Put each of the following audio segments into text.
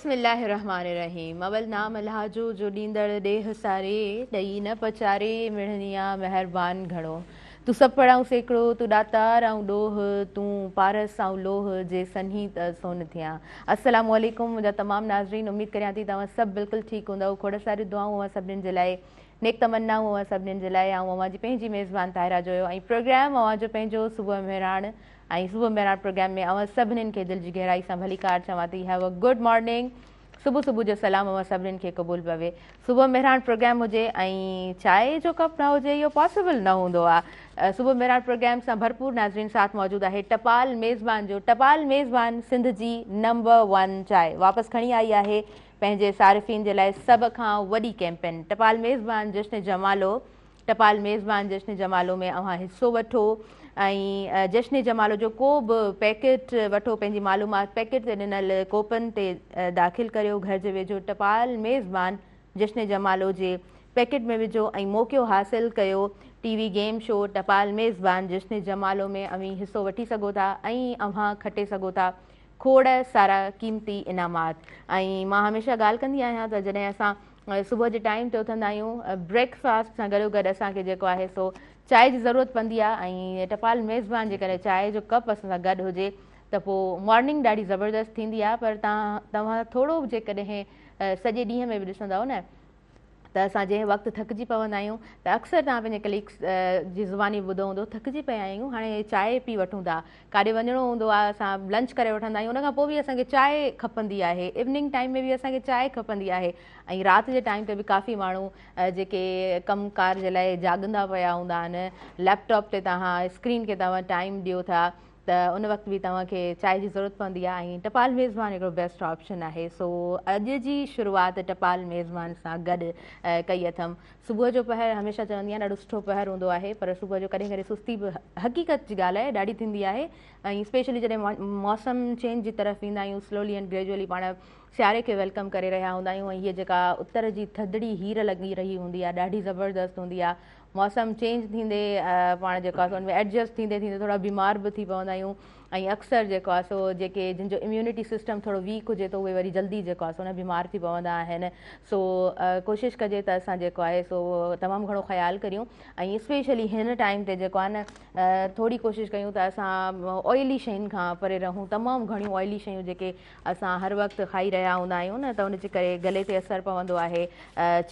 بسم الله الرحمٰن الرحيم اول نام الله جو جو ڏيندڙ ڏيهه ساري ڏئي نه پچاري مڙني آ مهربان گهڻو تون سپڙ آئون سيڪڙو تون ڏاتار آئون ڏوهه تون پارس آئون لوهه جي سنهي ته سون ٿيان السلام عليڪم منهنجا تمام ناظرين اميد ڪريان ٿي توهان سڀ بلڪل ٺيڪ هوندؤ کوڙ ساريون دعائون اوهان سڀنين جي لاء نيڪ تمنائون اوهان سڀنين جي لاء آئون اوهان جي پنهنجي ميزبان طاهره جويو ۽ پروگرام اوهان جو پنهنجو صبح مهراڻ ۽ صبح مهراڻ پروگرام ۾ اوهان سڀنين کي دل جي گهرائي سان ڀليڪار چوان ٿي have a good morning صبح صبح جو سلام اوهان سڀنين کي قبول پوي صبح مهراڻ پروگرام هجي ۽ چانهه جو ڪپ نه هجي اهو پاسيبل نه هوندو آ صبح مهراڻ پروگرام سان ڀرپور ناظرين ساٿ موجود آهي ٽپال ميزبان جو ٽپال ميزبان سنڌ جي نمبر ون چانهه واپس کڻي آئي آهي پنهنجي صارفين جي لاء سڀ کان وڏي ڪيمپين ٽپال ميزبان جشن جمالو ٽپال ميزبان جشن جمالو ۾ اوهان حصو وٺو ۽ جشن جمالو جو ڪو به پيڪيٽ وٺو پنهنجي معلومات پيڪيٽ تي ڏنل ڪوپن تي داخل ڪريو گهر جي ويجهو ٽپال ميزبان جشن جمالو جي پيڪيٽ ۾ وجهو ۽ موقعو حاصل ڪيو ٽي وي گيم شو ٽپال ميزبان جشن جمالو ۾ اوهين حصو وٺي سگهو ٿا ۽ اوهان کٽي سگهو ٿا کوڙ سارا قيمتي انعامات ۽ مان هميشه ڳالهه ڪندي آهيان ته جڏهن اسان صبح جي ٽائيم تي اٿندا آهيون بريڪ فاسٽ سان گڏو گڏ اسان کي جيڪو آهي سو چانهه جي ضرورت پوندي آهي ۽ ٽپال ميزبان جيڪڏهن چانهه جو ڪپ اسان سان گڏ هجي ته پوء مارننگ ڏاڍي زبردست ٿيندي آهي پر توهان ٿورو به جيڪڏهن سڄي ڏينهن ۾ به ڏسندؤ نه ته اسان جنهن وقت ٿڪجي پوندا آهيون ته اڪثر توهان پنهنجي ڪليگس جي زباني ٻڌو هوندو ٿڪجي پيا آهيون هاڻي چانهه پي وٺون ٿا ڪاڏي وڃڻو هوندو آهي اسان لنچ ڪري وٺندا آهيون ان کان پوء به اسان کي چانهه کپندي آهي ايوننگ ٽائيم ۾ به اسان کي چانهه کپندي آهي ۽ رات جي ٽائيم تي به ڪافي ماڻهو جيڪي ڪم ڪار جي لاء جاڳندا پيا هوندا آهن ليپ ٽاپ تي توهان اسڪرين کي توهان ٽائيم ڏيو ٿا ته ان وقت به توهان کي چانهه جي ضرورت پوندي آهي ۽ ٽپال ميزبان هڪڙو بيسٽ آپشن آهي سو اڄ جي شروعات ٽپال ميزبان سان گڏ ڪئي اٿم صبح جو پهر هميشه چوندي آهيان ڏاڍو سٺو پهر هوندو آهي پر صبح جو ڪڏهن ڪڏهن سستي به حقيقت جي ڳالهه آهي ڏاڍي ٿيندي آهي ۽ اسپيشلي جڏهن موسم چينج جي طرف ويندا آهيون سلولي اينڊ گريجوئلي پاڻ سياري کي welcome ڪري رهيا هوندا آهيون ۽ هيء جيڪا اتر جي ٿڌڙي هير لڳي رهي هوندي آهي ڏاڍي زبردست هوندي آهي موسم چينج ٿيندي پاڻ جيڪو آهي سو ان ۾ ايڊجسٽ ٿيندي ٿيندي ٿورا بيمار به ٿي پوندا آهيون ۽ اڪثر جيڪو آهي سو جيڪي جن جو اميونٽي سسٽم ٿورو ويڪ هجي ٿو اهي وري جلدي جيڪو آهي سو نه بيمار ٿي پوندا آهن سو ڪوشش ڪجي ته اسان جيڪو آهي سو تمام گهڻو خيال ڪريون ۽ اسپيشلي هن ٽائيم تي جيڪو آهي نه ٿوري ڪوشش ڪيون ته اسان آئلي شين کان پري رهون تمام گهڻيون آئلي شيون جيڪي اسان هر وقت کائي رهيا هوندا آهيون نه ته ان جي ڪري گلي تي اثر پوندو آهي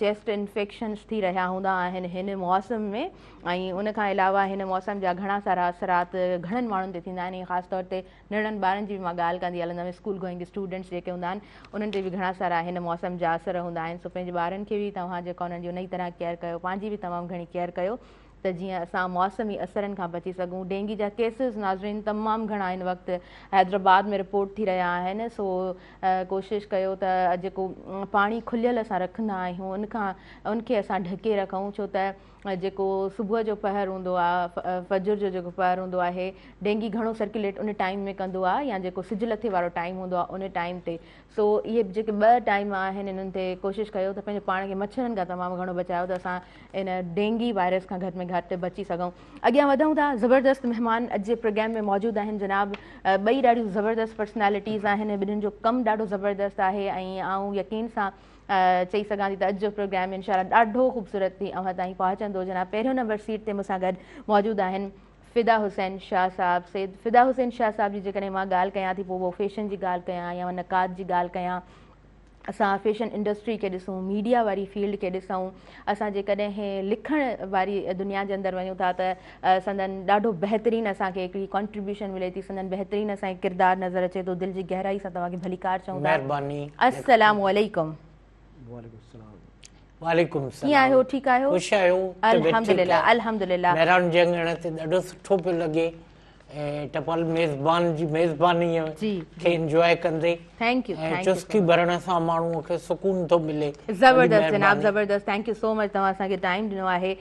چيسٽ انفيڪشنس ٿي رهيا هوندا آهن هن موسم ۾ ۽ ان کان علاوه هن موسم جا گهڻا سارا اثرات گهڻن ماڻهن تي ٿيندا آهن ۽ خاص طور تي ننڍڙن ٻارن جي به مان ڳالهه ڪندي هلندم اسڪول گوئنگ اسٽوڊنٽس جيڪي هوندا آهن انهن تي به گهڻا سارا هن موسم جا اثر هوندا آهن سو پنهنجي ٻارن کي به توهان جيڪا انهن جي انهي طرح ڪيئر ڪيو پنهنجي به تمام گهڻي ڪيئر ڪيو ته جيئن اسان موسمي اثرن کان بچي سگهون ڊينگي جا ڪيسز ناظرين تمام گهڻا هن وقت حيدرآباد ۾ رپورٽ ٿي رهيا آهن سو ڪوشش ڪيو ته جيڪو پاڻي کليل اسان رکندا آهيون ان کان ان کي اسان ڍڪي رکون ڇو ته جيڪو صبح جو پهر هوندو آ فجر جو جيڪو پهر هوندو آهي ڊينگي گهڻو سرڪيوليٽ ان ٽائيم ۾ ڪندو آ يا جيڪو سج لٿي وارو ٽائيم هوندو آ ان ٽائيم تي سو اهي جيڪي ٻه ٽائيم آهن انهن تي ڪوشش ڪيو ته پنهنجو پاڻ کي مڇرن کان تمام گهڻو بچايو ته اسان ان ڊينگي وائرس کان گهٽ ۾ گهٽ بچي سگهون اڳيان وڌون ٿا زبردست مهمان اڄ جي پروگرام ۾ موجود آهن جناب ٻئي ڏاڍيون زبردست پرسنالٽيز آهن ٻنهين جو ڪم ڏاڍو زبردست آهي ۽ آئون يقين سان چئي سگهان ٿي ته اڄ جو پروگرام انشاء الله ڏاڍو خوبصورت ٿي اوهان تائين پهچندو. جناب پهريون نمبر سيٽ تي مون سان گڏ موجود آهن فدا حسين شاهه صاحب. سيد فدا حسين شاهه صاحب جي جيڪڏهن مان ڳالهه ڪيان ٿي پوء اهو فيشن جي ڳالهه ڪيان يا نقاد جي ڳالهه ڪيان، اسان فيشن انڊسٽري کي ڏسون، ميڊيا واري فيلڊ کي ڏسون، اسان جيڪڏهن لکڻ واري دنيا جي اندر وڃون ٿا ته سندن ڏاڍو بهترين اسان کي هڪڙي ڪنٽريبيوشن ملي ٿي، سندن بهترين اسان کي ڪردار نظر اچي ٿو، دل جي گهرائي سان توهان کي ڀليڪار چئون ٿا. مهرباني. السلام عليڪم. وعليڪم السلام. وعليڪم السلام. ڪيئن آهيو ٺيڪ آهيو؟ خوش آهيو؟ الحمدلله الحمدلله. مهراڻ جي اڱڻ تي ڏاڍو سٺو پيو لڳي ۽ ٽپال ميزبان جي ميزبانيء کي انجواء ڪندي thank you ۽ چسڪي ڀرڻ سان ماڻهوء کي سڪون ٿو ملي. زبردست جناب زبردست thank you سو مچ توهان اسان کي ٽائيم ڏنو آهي.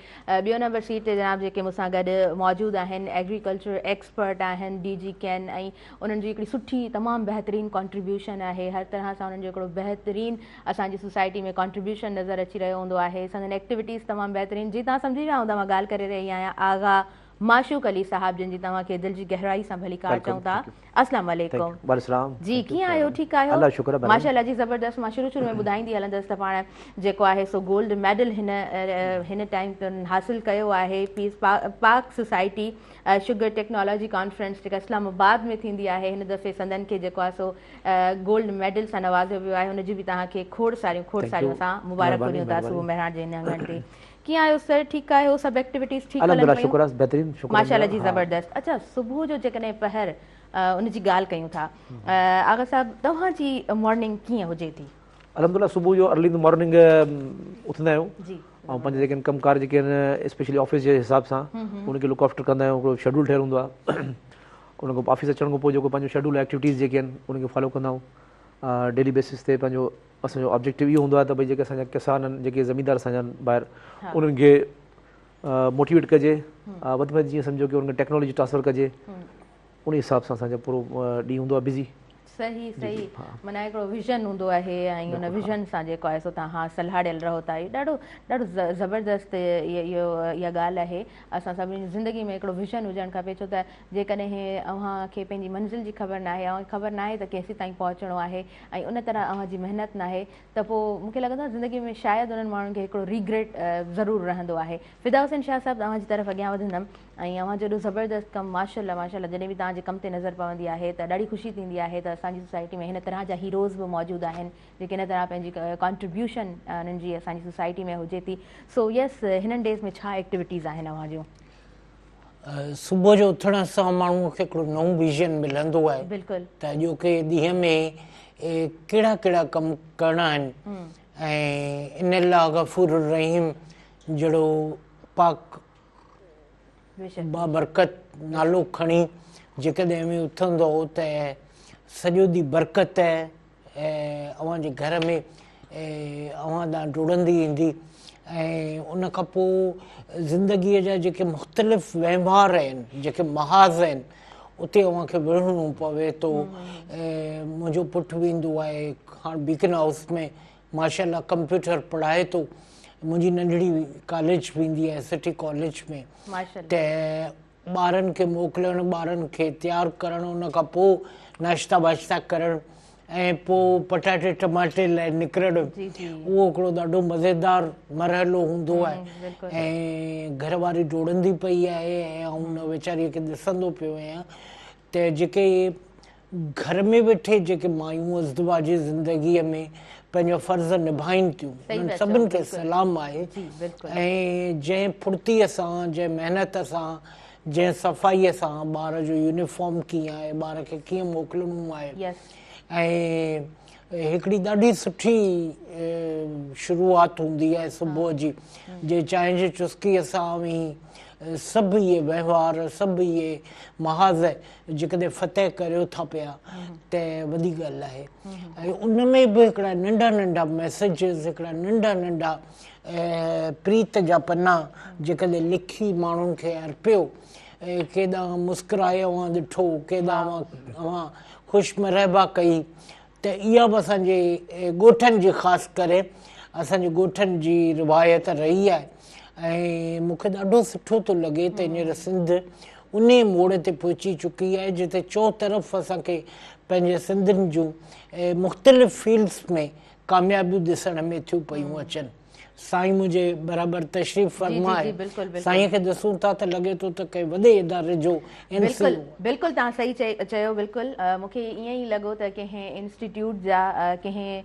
ٻيو نمبر سيٽ تي جناب جيڪي مون سان گڏ موجود آهن ايگريڪلچر ايڪسپرٽ آهن ڊي جي ڪين ۽ انهن جي هڪڙي سٺي تمام بهترين ڪنٽريبيوشن آهي هر طرح سان انهن جو هڪڙو بهترين اسان جي سوسائٽي ۾ ڪنٽريبيوشن نظر اچي رهيو هوندو آهي سندن ايڪٽيوٽيز تمام بهترين جي توهان سمجهي ويا هوندا مان ڳالهه ڪري رهي آهيان آغا معشوق علي صاحب جن جي توهان کي دل جي گهرائي سان ڀليڪار چئون ٿا. اسلام عليڪم. وعليڪم جي ڪيئن آهيو ٺيڪ آهيو؟ الله شڪر آهي. ماشاءالله جي زبردست مان شروع شروع ۾ ٻڌائيندي هلندس ته پاڻ جيڪو آهي سو گولڊ ميڊل هن هن ٽائيم حاصل ڪيو آهي peace Pak society sugar technology conference جيڪا اسلام آباد ۾ ٿيندي آهي هن دفعي سندن کي جيڪو آهي سو گولڊ ميڊل سان نوازيو ويو آهي ان جون به توهان کي کوڙ ساريون کوڙ ساريون اسان مبارڪون ڏيون ٿا صبح مهراڻ جي هن اڱڻ تي. ڪيئن آهيو سر ٺيڪ آهيو سڀ ايڪٽيوٽيز ٺيڪ هلن پيون؟ شڪر آهي بهترين شڪر ماشاءالله جي زبردست اڇا صبح جو جيڪڏهن پهر ان جي ڳالهه ڪيون ٿا آغا صاحب توهان جي مارننگ ڪيئن هجي ٿي؟ الحمدلله صبح جو ارلي ان مارننگ اٿندا آهيون جي ۽ پنهنجا جيڪي ڪم ڪار جيڪي آهن اسپيشلي آفيس جي حساب سان ان کي لڪ آفٽر ڪندا آهيون هڪڙو شيڊول ٺهيل هوندو آهي ان کان آفيس اچڻ کان پوء جيڪو پنهنجو شيڊول ايڪٽيوٽيز جيڪي آهن ان کي فالو ڪندا آهيون ڊيلي بيسس تي پنهنجو اسان جو آبجيڪٽو اهو هوندو آهي ته ڀئي جيڪي اسان جا ڪسان آهن جيڪي زميندار اسان جا ڀائر انهن کي موٽيويٽ ڪجي وڌ ۾ وڌ جيئن سمجهو ڪي انهن کي ٽيڪنالاجي ٽرانسفر ڪجي ان حساب سان اسان جو پورو ڏينهن هوندو آهي بزي. صحيح صحيح معنيٰ هڪڙو ويزن هوندو آهي ۽ ان ويزن سان جيڪو آهي سو توهان سلهاڙيل رهو ٿا اهو ڏاڍو ڏاڍو زبردست اهو اها ڳالهه آهي اسان سڀني جي زندگي ۾ هڪڙو ويزن هجڻ کپي ڇو ته جيڪڏهن اوهان کي پنهنجي منزل جي خبر ناهي اوهان کي خبر ناهي ته ڪيسين تائين پهچڻو آهي ۽ ان طرح اوهان جي محنت ناهي ته پوء مون کي لڳندو آهي زندگي ۾ شايد انهن ماڻهن کي هڪڙو ريگريٽ ضرور رهندو آهي. فدا حسين شاهه صاحب اوهان جي طرف اڳيان وڌندم ۽ اوهان جو ايڏو زبردست ڪم ماشاءالله ماشاءالله جڏهن به توهان جي ڪم تي نظر پوندي آهي ته ڏاڍي خوشي ٿيندي آهي ته اسان جي سوسائٽي ۾ هن طرح جا هيروز به موجود آهن جيڪي هن طرح پنهنجي ڪانٽريبيوشن انهن جي اسان جي سوسائٽي ۾ هجي ٿي سو يس هنن ڊيز ۾ ڇا ايڪٽيوٽيز آهن اوهان جون؟ صبح جو اٿڻ سان ماڻهوء کي هڪڙو نئون ويزن ملندو آهي ته اڄوڪي ڏينهن ۾ ڪهڙا ڪهڙا ڪم ڪرڻا آهن ۽ ان الله غفور الرحيم جهڙو پاڪ بابرڪت نالو کڻي جيڪڏهن اوهين اٿندؤ ته سڄو ڏينهن برڪت اوهان جي گهر ۾ اوهان ڏانهن ڊوڙندي ايندي ۽ ان کان پوء زندگيء جا جيڪي مختلف وهنوار آهن جيڪي محاذ آهن اتي اوهان کي وڙهڻو پوي ٿو. منهنجو پٽ ويندو آهي هاڻ بيڪن هائوس ۾ ماشاء الله ڪمپيوٽر پڙهائي ٿو. منهنجي ننڍڙي ڪاليج ويندي آهي سٽي ڪاليج ۾ ته ٻارن کي موڪلڻ، ٻارن کي تيار ڪرڻ، ان کان پوء ناشتا واشتا ڪرڻ ۽ پوء پٽاٽي ٽماٽي لاء نڪرڻ، اهو هڪڙو ڏاڍو مزيدار مرحلو هوندو آهي ۽ گهر واري ڊوڙندي پئي آهي ۽ آئون ان ويچاريء کي ڏسندو پيو آهيان ته جيڪي گهر ۾ ويٺي جيڪي مايون ازدواجي زندگيء ۾ پنهنجا فرض نڀائين ٿيون انهن سڀن کي سلام آهي ۽ جنهن ڦڙتيء سان جنهن محنت سان جنهن صفائيء سان ٻار جو يونيفارم ڪيئن آهي ٻار کي ڪيئن موڪلڻو آهي ۽ هڪڙي ڏاڍي سٺي شروعات هوندي آهي صبح جي جي چانهه جي چسڪيء سان اوهين سڀ اهي وهنوار سڀ اهي محاذ جيڪڏهن فتح ڪريو ٿا پيا ته وڏي ڳالهه آهي ۽ ان ۾ به هڪڙا ننڍا ننڍا ميسيجز هڪڙا ننڍا ننڍا پريت جا پنا جيڪڏهن لکي ماڻهن کي ارپيو ڪيڏانهن مسڪرائي اوهان ڏٺو ڪيڏانهن اوهان خوش مرحبا ڪئي ته اها به اسان جي ڳوٺن جي خاص ڪري اسان جي ڳوٺن جي روايت رهي آهي ۽ مون کي ڏاڍو سٺو ٿو لڳي ته هينئر سنڌ انهي موڙ تي پهچي چڪي آهي جتي چؤطرف اسان کي پنهنجي سنڌين جون مختلف فيلڊس ۾ ڪاميابيون ڏسڻ ۾ ٿيون پيون اچن. سائين منهنجي برابر تشريف فرما آهي. سائين کي ڏسون ٿا ته لڳي ٿو ته ڪنهن وڏي اداري جو اين سي او. بلڪل توهان صحيح چيو بلڪل مون کي ائين ئي لڳو ته ڪنهن انسٽيٽيوٽ جا ڪنهن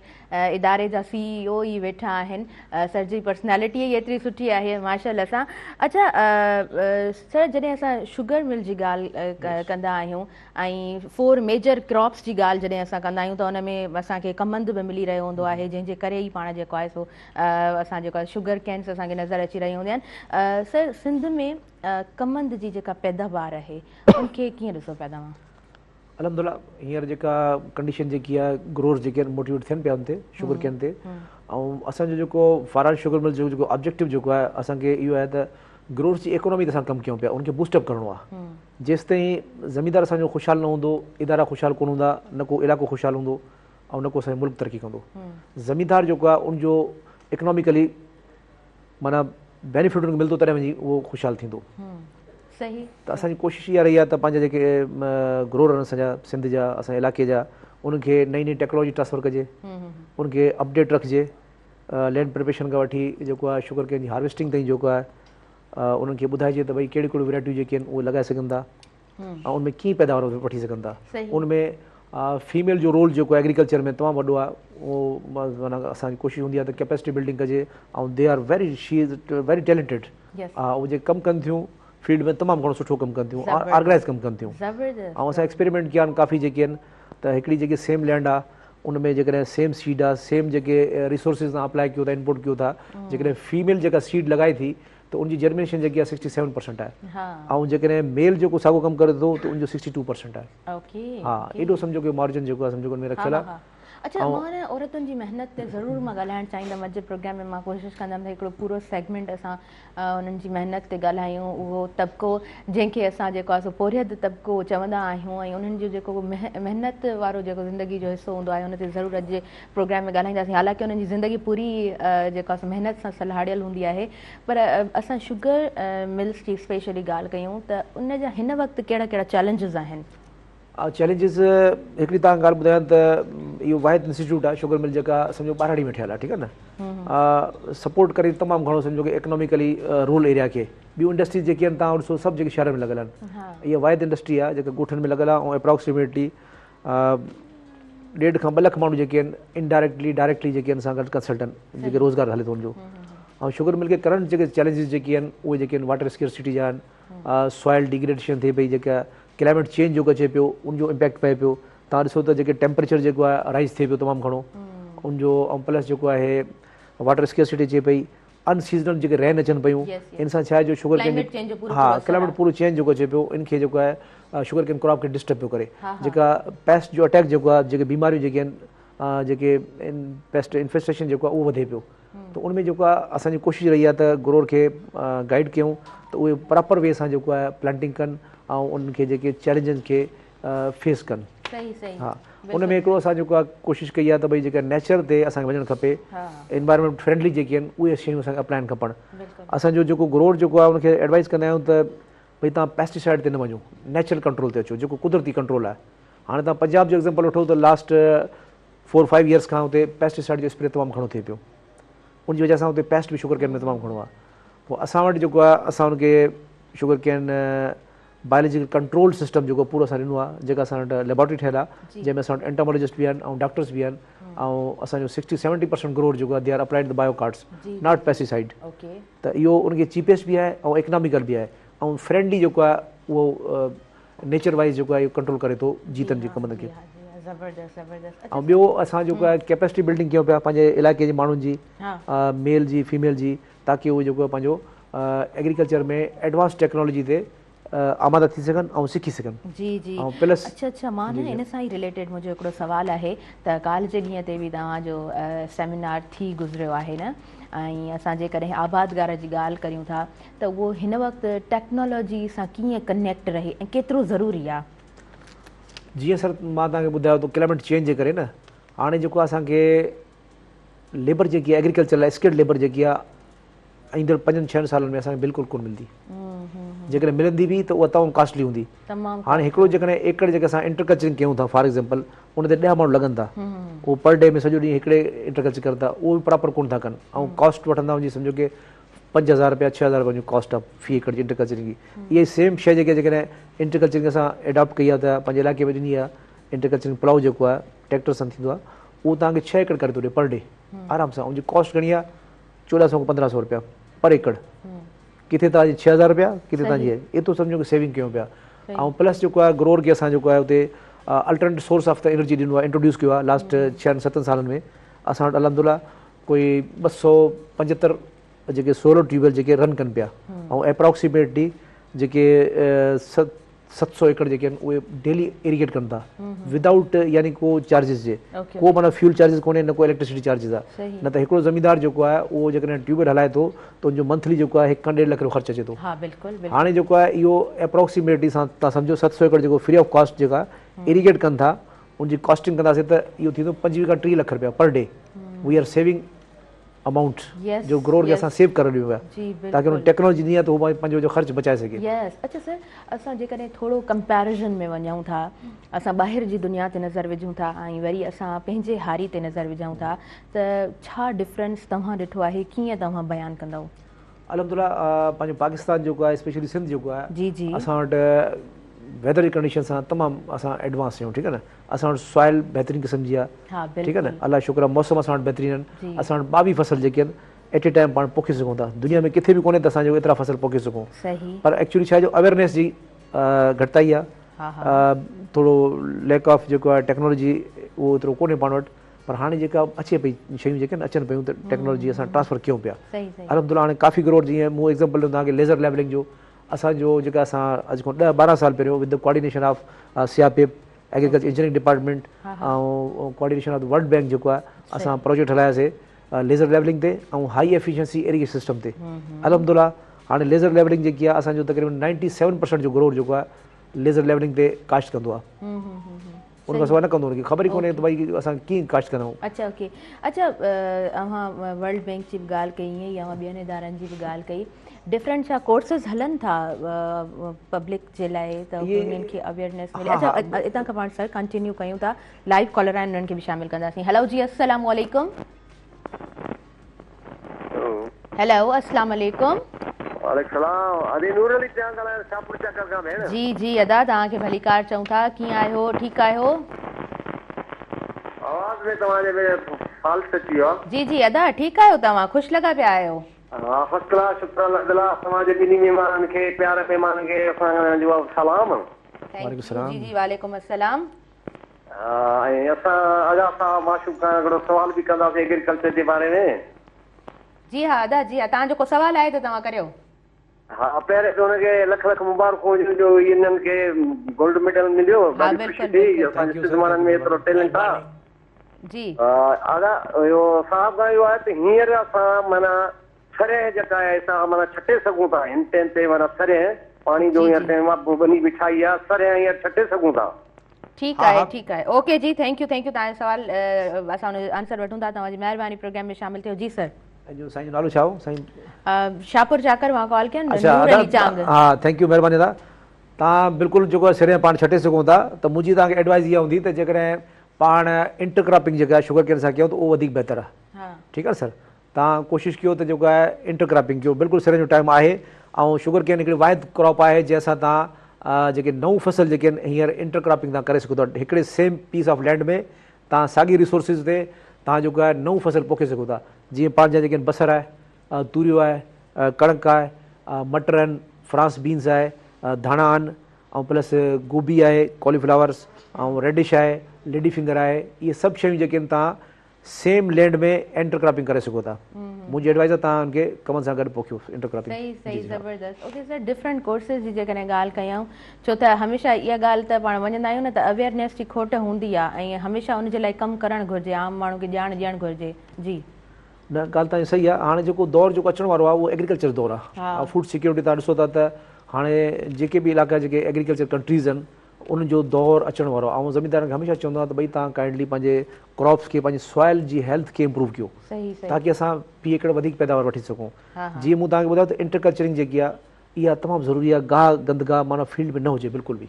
اداري جا سي اي او ئي ويٺا آهن سر جي پرسنالٽي ئي ايتري سٺي آهي ماشاء الله سان اڇا سر جڏهن اسان شگر مل جي ڳالهه ڪندا آهيون ۽ فور ميجر ڪراپس جي ڳالهه جڏهن اسان ڪندا آهيون ته ان ۾ اسان کي ڪمند به ملي رهيو هوندو آهي جنهن جي ڪري ئي پاڻ جيڪو آهي سو اسان جيڪو آهي شگر ڪينس اسان کي نظر اچي رهيون هونديون آهن سر سنڌ ۾ ڪمند جي جيڪا پيداوار آهي ان کي ڪيئن ڏسو پيا توهان؟ الحمدلله هينئر جيڪا ڪنڊيشن جيڪي آهي گروئرز جيڪي آهن موٽيويٽ ٿين پيا ان تي شگر ڪين تي ۽ اسان جو جيڪو فاران شگر مل جو جيڪو آبجيڪٽو جيڪو آهي اسان کي اهو آهي ته گروئرز جي ايڪانومي تي اسان ڪم ڪيون پيا ان کي بوسٽ اپ ڪرڻو آهي جيستائين زميندار اسان جو خوشحال نه هوندو، ادارا خوشحال ڪونه هوندا، نه ڪو علائقو خوشحال هوندو ۽ نه ڪو اسان جو ملڪ ترقي ڪندو. زميندار جيڪو آهي ان جو اڪناميڪلي معنيٰ بينيفٽ ان کي ملندو تڏهن وڃي اهو خوشحال ٿيندو. صحيح. ته اسان جي ڪوشش اها رهي آهي ته پنهنجا جيڪي گروئر آهن اسان جا سنڌ جا اسان جي علائقي جا انهن کي نئين نئين ٽيڪنالاجي ٽرانسفر ڪجي انهن کي اپڊيٽ رکجي لينڊ پريپريشن کان وٺي جيڪو آهي شگر ڪين جي هارويسٽنگ تائين جيڪو آهي انهن کي ٻڌائجي ته ڀئي ڪهڙيون ڪهڙيون ورائٽيون جيڪي آهن اهي لڳائي سگهن ٿا ۽ ان ۾ ڪيئن پيداوار وٺي سگهن ٿا ان ۾ فيميل جو رول جيڪو ايگريڪلچر ۾ تمام وڏو آهي اهو معنيٰ اسان جي ڪوشش هوندي آهي ته ڪيپيسٽي بلڊنگ ڪجي ۽ they are very she is very talented اهي جيڪي ڪم ڪن ٿيون فيلڊ ۾ تمام گهڻو سٺو ڪم ڪن ٿيون آرگنائز ڪم ڪن ٿيون ۽ اسان ايڪسپيريمينٽ ڪيا آهن ڪافي جيڪي آهن ته هڪڙي جيڪي سيم لينڊ آهي ان ۾ جيڪڏهن سيم سيڊ آهي سيم جيڪي ريسورسز تان اپلائي ڪيو ٿا انپوٽ ڪيو ٿا جيڪڏهن فيميل جيڪا سيڊ لڳائي ٿي ته ان جي جرمينيشن جيڪي آهي 67% آهي ۽ جيڪڏهن ميل جيڪو ساڳو ڪم ڪري ٿو ته ان جو 62% آهي ها ايڏو سمجهو ڪي مارجن جيڪو آهي سمجهو ان ۾ رکيل آهي. اڇا مان نه عورتن جي محنت تي ضرور مان ڳالهائڻ چاهيندم اڄ جي پروگرام ۾ مان ڪوشش ڪندم ته هڪڙو پورو سيگمينٽ اسان انهن جي محنت تي ڳالهايون اهو طبقو جنهن کي اسان جيڪو آهي سو پورهيت طبقو چوندا آهيون ۽ انهن جو جيڪو محنت وارو جيڪو زندگي جو حصو هوندو آهي ان تي ضرور اڄ جي پروگرام ۾ ڳالهائينداسين حالانڪه انهن جي زندگي پوري جيڪو آهي سو محنت سان سلهاڙيل هوندي آهي پر اسان شگر ملز جي اسپيشلي ڳالهه ڪيون ته ان جا هن وقت ڪهڙا ڪهڙا چئلينجز آهن؟ چئلينجز هڪڙي توهان کي ڳالهه ٻڌايان ته اهو واحد انسٽيٽيوٽ آهي شگر مل جيڪا سمجهو ٻهراڙي ۾ ٺهيل آهي ٺيڪ آهي نه سپورٽ ڪري تمام گهڻو سمجهو ڪي اڪناميڪلي رورل ايريا کي ٻيون انڊسٽريز جيڪي آهن توهان ڏسو سڀ جيڪي شهرن ۾ لڳل آهن اها واحد انڊسٽري آهي جيڪا ڳوٺن ۾ لڳل آهي ۽ اپراڪسيميٽلي ڏيڍ کان 2 لک ماڻهو جيڪي آهن انڊائريڪٽلي ڊائريڪٽلي جيڪي آهن سان گڏ ڪنسلٽنٽ جيڪي روزگار هلي ٿو ان جو ۽ شگر مل کي ڪرنٽ جيڪي چئلينجز جيڪي آهن اهي جيڪي آهن واٽر اسڪيرسٽي جا آهن سوائل ڊيگريڊيشن ٿئي پئي جيڪا ڪلائميٽ چينج جيڪو اچي پيو ان جو امپيڪٽ پئي پيو تان ڏسو ته جيڪي ٽيمپريچر جيڪو آهي رائز ٿئي پيو تمام گهڻو ان جو ۽ پلس جيڪو آهي واٽر اسڪيرسٽي اچي پئي ان سيزنل جيڪي رين اچن پيون ان سان ڇا آهي جو شگر ڪين ها ڪلائميٽ پورو چينج جيڪو اچي پيو ان کي جيڪو آهي شگر ڪين ڪراپ کي ڊسٽرب پيو ڪري جيڪا پيسٽ جو اٽيڪ جيڪو آهي جيڪي بيماريون جيڪي آهن جيڪي پيسٽ انفيسٽيشن جيڪو آهي اهو وڌي پيو ته ان ۾ جيڪو آهي اسان جي ڪوشش رهي آهي ته گروئر کي گائيڊ ڪيون ته اهي پراپر وي سان جيڪو آهي پلانٽنگ ڪن ۽ انهن کي جيڪي چئلينجن کي فيس ڪن ها ان ۾ هڪڙو اسان جيڪو آهي ڪوشش ڪئي آهي ته ڀئي جيڪا نيچر تي اسان کي وڃڻ کپي انوائرمينٽ فرينڊلي جيڪي آهن اهي شيون اسان کي اپلائڻ کپن اسان جو جيڪو گروئر جيڪو آهي ان کي ايڊوائز ڪندا آهيون ته ڀئي توهان پيسٽيسائڊ تي نه وڃو نيچرل ڪنٽرول تي اچو جيڪو قدرتي ڪنٽرول آهي هاڻي توهان پنجاب جو ايگزامپل وٺو ته لاسٽ فور فائيو يئرس کان اتي پيسٽيسائڊ جو اسپري تمام گهڻو ٿئي پيو ان جي وجه سان اتي پيسٽ به شگر ڪين ۾ تمام گهڻو آهي پوء اسان وٽ جيڪو آهي اسان ان کي sugar cane biological control system جيڪو پورو اسان ڏنو آهي جيڪا اسان وٽ ليبارٽري ٺهيل آهي جنهن ۾ اسان وٽ انٽامولاجسٽ به آهن ۽ ڊاڪٽرس به آهن ۽ اسان جو سڪسٽي سيونٽي پرسنٽ گروئر جيڪو آهي they are applied the bio cards not pesticide ته اهو ان کي چيپيسٽ به آهي ۽ اڪناميڪل به آهي ۽ فرينڊلي جيڪو آهي اهو نيچر وائيز جيڪو آهي اهو ڪنٽرول ڪري ٿو جيتن جي ڪمند کي ۽ ٻيو اسان جيڪو آهي ڪيپيسٽي بلڊنگ ڪيون پيا پنهنجي علائقي جي ماڻهن جي ميل جي فيميل جي تاڪي اهي جيڪو آهي پنهنجو ايگريڪلچر ۾ ايڊوانس ٽيڪنالاجي تي آماده ٿي سگهن ۽ سکي سگهن جي جي ۽ پلس اڇا اڇا مان نه ان سان ئي رليٽيڊ منهنجو هڪڙو سوال آهي ته ڪالهه جي ڏينهن تي به توهان جو سيمينار ٿي گذريو آهي نه ۽ اسان جيڪڏهن آبادگار جي ڳالهه ڪريون ٿا ته اهو هن وقت ٽيڪنالاجي سان ڪيئن ڪنيڪٽ رهي ۽ ڪيترو ضروري آ؟ جيئن سر مان توهان کي ٻڌايو ته ڪلائميٽ چينج جي ڪري نه هاڻي جيڪو اسان کي ليبر جيڪي آهي ايگريڪلچر لاء اسڪلڊ ليبر جيڪي آهي ايندڙ پنجن ڇهن سالن ۾ اسان کي بلڪل ڪونه ملندي جيڪڏهن ملندي به ته اها تمام ڪاسٽلي هوندي هاڻي هڪڙو جيڪڏهن ايڪڙ جيڪي اسان انٽر ڪلچرنگ ڪيون ٿا فار ايگزامپل ان تي 10 ماڻهو لڳن ٿا اهو پر ڊي ۾ سڄو ڏينهن هڪڙي انٽر ڪلچر ڪن ٿا اهو به پراپر ڪونه ٿا ڪن ۽ ڪاسٽ وٺندا ان جي سمجهو ڪي 5000 رپيا 6000 رپيا ان جي ڪاسٽ آهي في ايڪڙ جي انٽر ڪلچرنگ جي اها ئي سيم شيء جيڪي جيڪڏهن انٽر ڪلچرنگ اسان اڊاپٽ ڪئي آهي ته پنهنجي علائقي ۾ ڏني آهي انٽر ڪلچرنگ پلائو جيڪو آهي ٽريڪٽر سان ٿيندو آهي اهو توهان کي 6 ايڪڙ ڪري ٿو ڏي پر ڊي آرام سان ان جي ڪاسٽ گهڻي آهي 1400 کان 1500 رپيا پر ايڪڙ ڪٿي توهان جي 6000 رپيا ڪٿي توهان جي ايترو سمجهو ڪي سيونگ ڪيون پيا ۽ پلس جيڪو آهي گروئر کي اسان جيڪو آهي اتي alternate source of the energy ڏنو آهي انٽروڊيوس ڪيو آهي لاسٽ 6 7 سالن ۾ اسان وٽ الحمدلله ڪوئي 275 جيڪي سولر ٽيوب ويل جيڪي رن ڪن پيا ۽ اپراڪسيميٽلي جيڪي 700 ايڪڙ جيڪي آهن اهي ڊيلي ايريگيٽ ڪن ٿا ودائوٽ يعني ڪو چارجز جي ڪو معنيٰ فيول چارجز ڪونهي نه ڪو اليڪٽرسٽي چارجز آهي نه ته هڪڙو زميندار جيڪو آهي اهو جيڪڏهن ٽيوب ويل هلائي ٿو ته ان جو منٿلي جيڪو آهي هڪ کان ڏيڍ لک روپيو خرچ اچي ٿو هاڻي جيڪو آهي اهو اپراڪسيميٽلي سان تان سمجهو 700 ايڪڙ جيڪو فري آف ڪاسٽ جيڪا ايريگيٽ ڪن ٿا ان جي ڪاسٽنگ ڪنداسين ته اهو ٿيندو 25 کان 30 لک روپيا per day we are saving amount جو گروور کي اسان سيو ڪري ڏيون پيا تاڪي ان ٽيڪنالاجي ڏني آهي ته هو پنهنجو جو خرچ بچائي سگهي. يس اڇا سر اسان جيڪڏهن ٿورو ڪمپيريزن ۾ وڃون ٿا اسان ٻاهر جي دنيا تي نظر وجهون ٿا ۽ وري اسان پنهنجي هاري تي نظر وجهون ٿا ته ڇا ڊفرنس توهان ڏٺو آهي ڪيئن توهان بيان ڪندؤ؟ الحمدلله پنهنجو پاڪستان جيڪو آهي اسپيشلي سنڌ جيڪو آهي جي جي اسان وٽ ويدر جي ڪنڊيشن سان تمام اسان ايڊوانس آهيون ٺيڪ آهي نه اسان وٽ سوائل بهترين قسم جي آهي ٺيڪ آهي نه الله جو شڪر آهي موسم اسان وٽ بهترين آهن اسان وٽ 22 فصل جيڪي آهن ايٽ اي ٽائيم پاڻ پوکي سگهون ٿا دنيا ۾ ڪٿي به ڪونهي ته اسان جو ايترا فصل پوکي سگهون پر ايڪچولي ڇا آهي جو اويرنيس جي گهٽتائي آهي ٿورو ليڪ آف جيڪو آهي ٽيڪنالاجي اهو ايترو ڪونهي پاڻ وٽ پر هاڻي جيڪا اچي پئي شيون جيڪي آهن اچن پيون ته ٽيڪنالاجي اسان ٽرانسفر ڪيون پيا الحمدلله هاڻي ڪافي گروور جيئن مون ايگزامپل ڏنو توهان کي ليزر ليولنگ جو اسان جو جيڪا اسان اڄ کان 10 12 سال پهريون with the coordination of SEAPIP agriculture engineering department ۽ coordination of World Bank جيڪو آهي اسان پروجيڪٽ هلاياسي ليزر ليولنگ تي ۽ هائي ايفيشنسي ايريگيشن سسٽم تي الحمدلله هاڻي ليزر ليولنگ جيڪي آهي اسان جو تقريبن 97% جو گروور جيڪو آهي ليزر ليولنگ تي ڪاشت ڪندو آهي ان کان سواء نه ڪندو ان کي خبر ئي ڪونهي ته ڀائي اسان ڪيئن ڪاشت ڪندا آهيون. اڇا اوڪي اڇا اوهان ورلڊ بينڪ جي به ڳالهه ڪئي ائين ئي اوهان ٻين ادارن جي به ڳالهه ڪئي ڊفرنٽ ڇا ڪورسز هلن ٿا پبلڪ جي لاء ته انهن کي اويئرنيس ملي اڇا اتان کان پاڻ سر ڪنٽينيو ڪيون ٿا لائيو ڪالر آهن انهن کي به شامل ڪنداسين هلو جي السلام عليڪم هيلو السلام عليڪم. وعليڪم السلام ادي نور علي چانگ ڳالهايان شاهپور چاڪر کان ڀيڻ. جي جي ادا توهان کي ڀليڪار چئون ٿا ڪيئن آهيو ٺيڪ آهيو. آواز ۾ توهان جي ۾ فالٽ اچي ويو آ. جي جي ادا ٺيڪ آهيو توهان خوش لڳا پيا آهيو. ها فرسٽ ڪلاس شڪر الحمدلله توهان جي ٻنهي مهمانن کي پياري مهمانن کي اسان جو سلام. Thank you جي جي وعليڪم السلام. ها ۽ اسان آغا صاحب معشوق کان هڪڙو سوال به ڪنداسين ايگريڪلچر جي باري ۾. جي ها ادا جي ها توهان جو ڪو سوال آهي ته توهان ڪريو. ها پهرين ته هن کي لک لک مبارڪون هجن جو انهن کي گولڊ ميڊل مليو ها ڏاڍي بلڪل خوشي ٿي بلڪل. اسان جي سنڌ وارن ۾ ايترو ٽيلنٽ آ. جي. آغا اهو صاحب کان اهو آهي ته هينئر اسان معنيٰ سرهه جيڪا آهي سا معنيٰ ڇٽي سگهون ٿا هن ٽيم تي معنيٰ سرهه پاڻي جو جي هينئر جي. ٽيم آ ٻني به ٺاهي آ سرهه هينئر ڇٽي سگهون ٿا. ٺيڪ ها آهي ها. ٺيڪ آهي اوڪي جي thank you thank you توهان جو سوال اسان ان جو آنسر وٺون ٿا توهان جي مهرباني پروگرام ۾ شامل ٿيو جي سر. جو سائين جو نالو ڇا هو سائين. شاهپور چاڪر مان ڪال ڪيا اڇا نور ادا علي چانگ. ها thank you مهرباني ادا توهان بلڪل جيڪو آهي سرهه پاڻ ڇٽي سگهون ٿا ته منهنجي توهان کي ايڊوائز اها هوندي ته جيڪڏهن پاڻ انٽر ڪراپنگ جيڪا شگر ڪين سان ڪيون ته اهو وڌيڪ بهتر آهي ٺيڪ آهي نه سر توهان ڪوشش ڪيو ته جيڪو آهي انٽر ڪراپنگ ڪيو بلڪل سرهه جو ٽائيم آهي ۽ شگر ڪين هڪڙي واحد ڪراپ آهي جنهن سان توهان جيڪي نئون فصل جيڪي آهن هينئر انٽر ڪراپنگ توهان ڪري سگهو ٿا هڪڙي سيم پيس آف لينڊ ۾ توهان ساڳي ريسورسز تي توهان جيڪو آهي نئون فصل پوکي سگهو ٿا جيئن پاڻ جا جيڪي آهن بصر آهي توريو آهي ڪڻڪ آهي مٽر آهن فرانس بينز آهي ڌاڻا آهن ۽ پلس گوبي آهي ڪالي فلاورس ۽ ريڊش آهي ليڊي فنگر آهي اهي سڀ شيون جيڪي آهن توهان سيم لينڊ ۾ انٽر ڪراپنگ ڪري سگهو ٿا منهنجي ايڊوائز آهي توهان ان کي ڪمند سان گڏ پوکيو انٽر ڪراپنگ صحيح جي صحيح جي ها. زبردست اوڪي سر ڊفرنٽ ڪورسز جي جيڪڏهن ڳالهه ڪيون ڇو ته هميشه اها ڳالهه ته پاڻ مڃندا آهيون نه ته اويئرنيس جي کوٽ هوندي آهي ۽ هميشه ان جي لاء ڪم ڪرڻ گهرجي عام ماڻهو کي ڄاڻ ڏيڻ گهرجي جي. نه ڳالهه توهان جي صحيح آهي هاڻي جيڪو دور جيڪو اچڻ وارو آهي اهو ايگريڪلچر جو دور آهي فوڊ سيڪيورٽي توهان ڏسو ٿا ته هاڻي جيڪي به علائقا جيڪي ايگريڪلچر ڪنٽريز آهن ان جو دور اچڻ وارو آهي. آئون زميندارن کي هميشه چوندو آهيان ته ڀئي توهان ڪائنڊلي پنهنجي ڪراپس کي پنهنجي سوائل جي هيلٿ کي امپروو ڪيو تاڪي اسان في ايڪڙ وڌيڪ پيداوار وٺي سگهون. جيئن مون توهان کي ٻڌايو ته انٽر ڪلچرنگ جيڪي آهي اها تمام ضروري آهي گاهه گند گاهه معنيٰ فيلڊ ۾ نه هجي بلڪل به.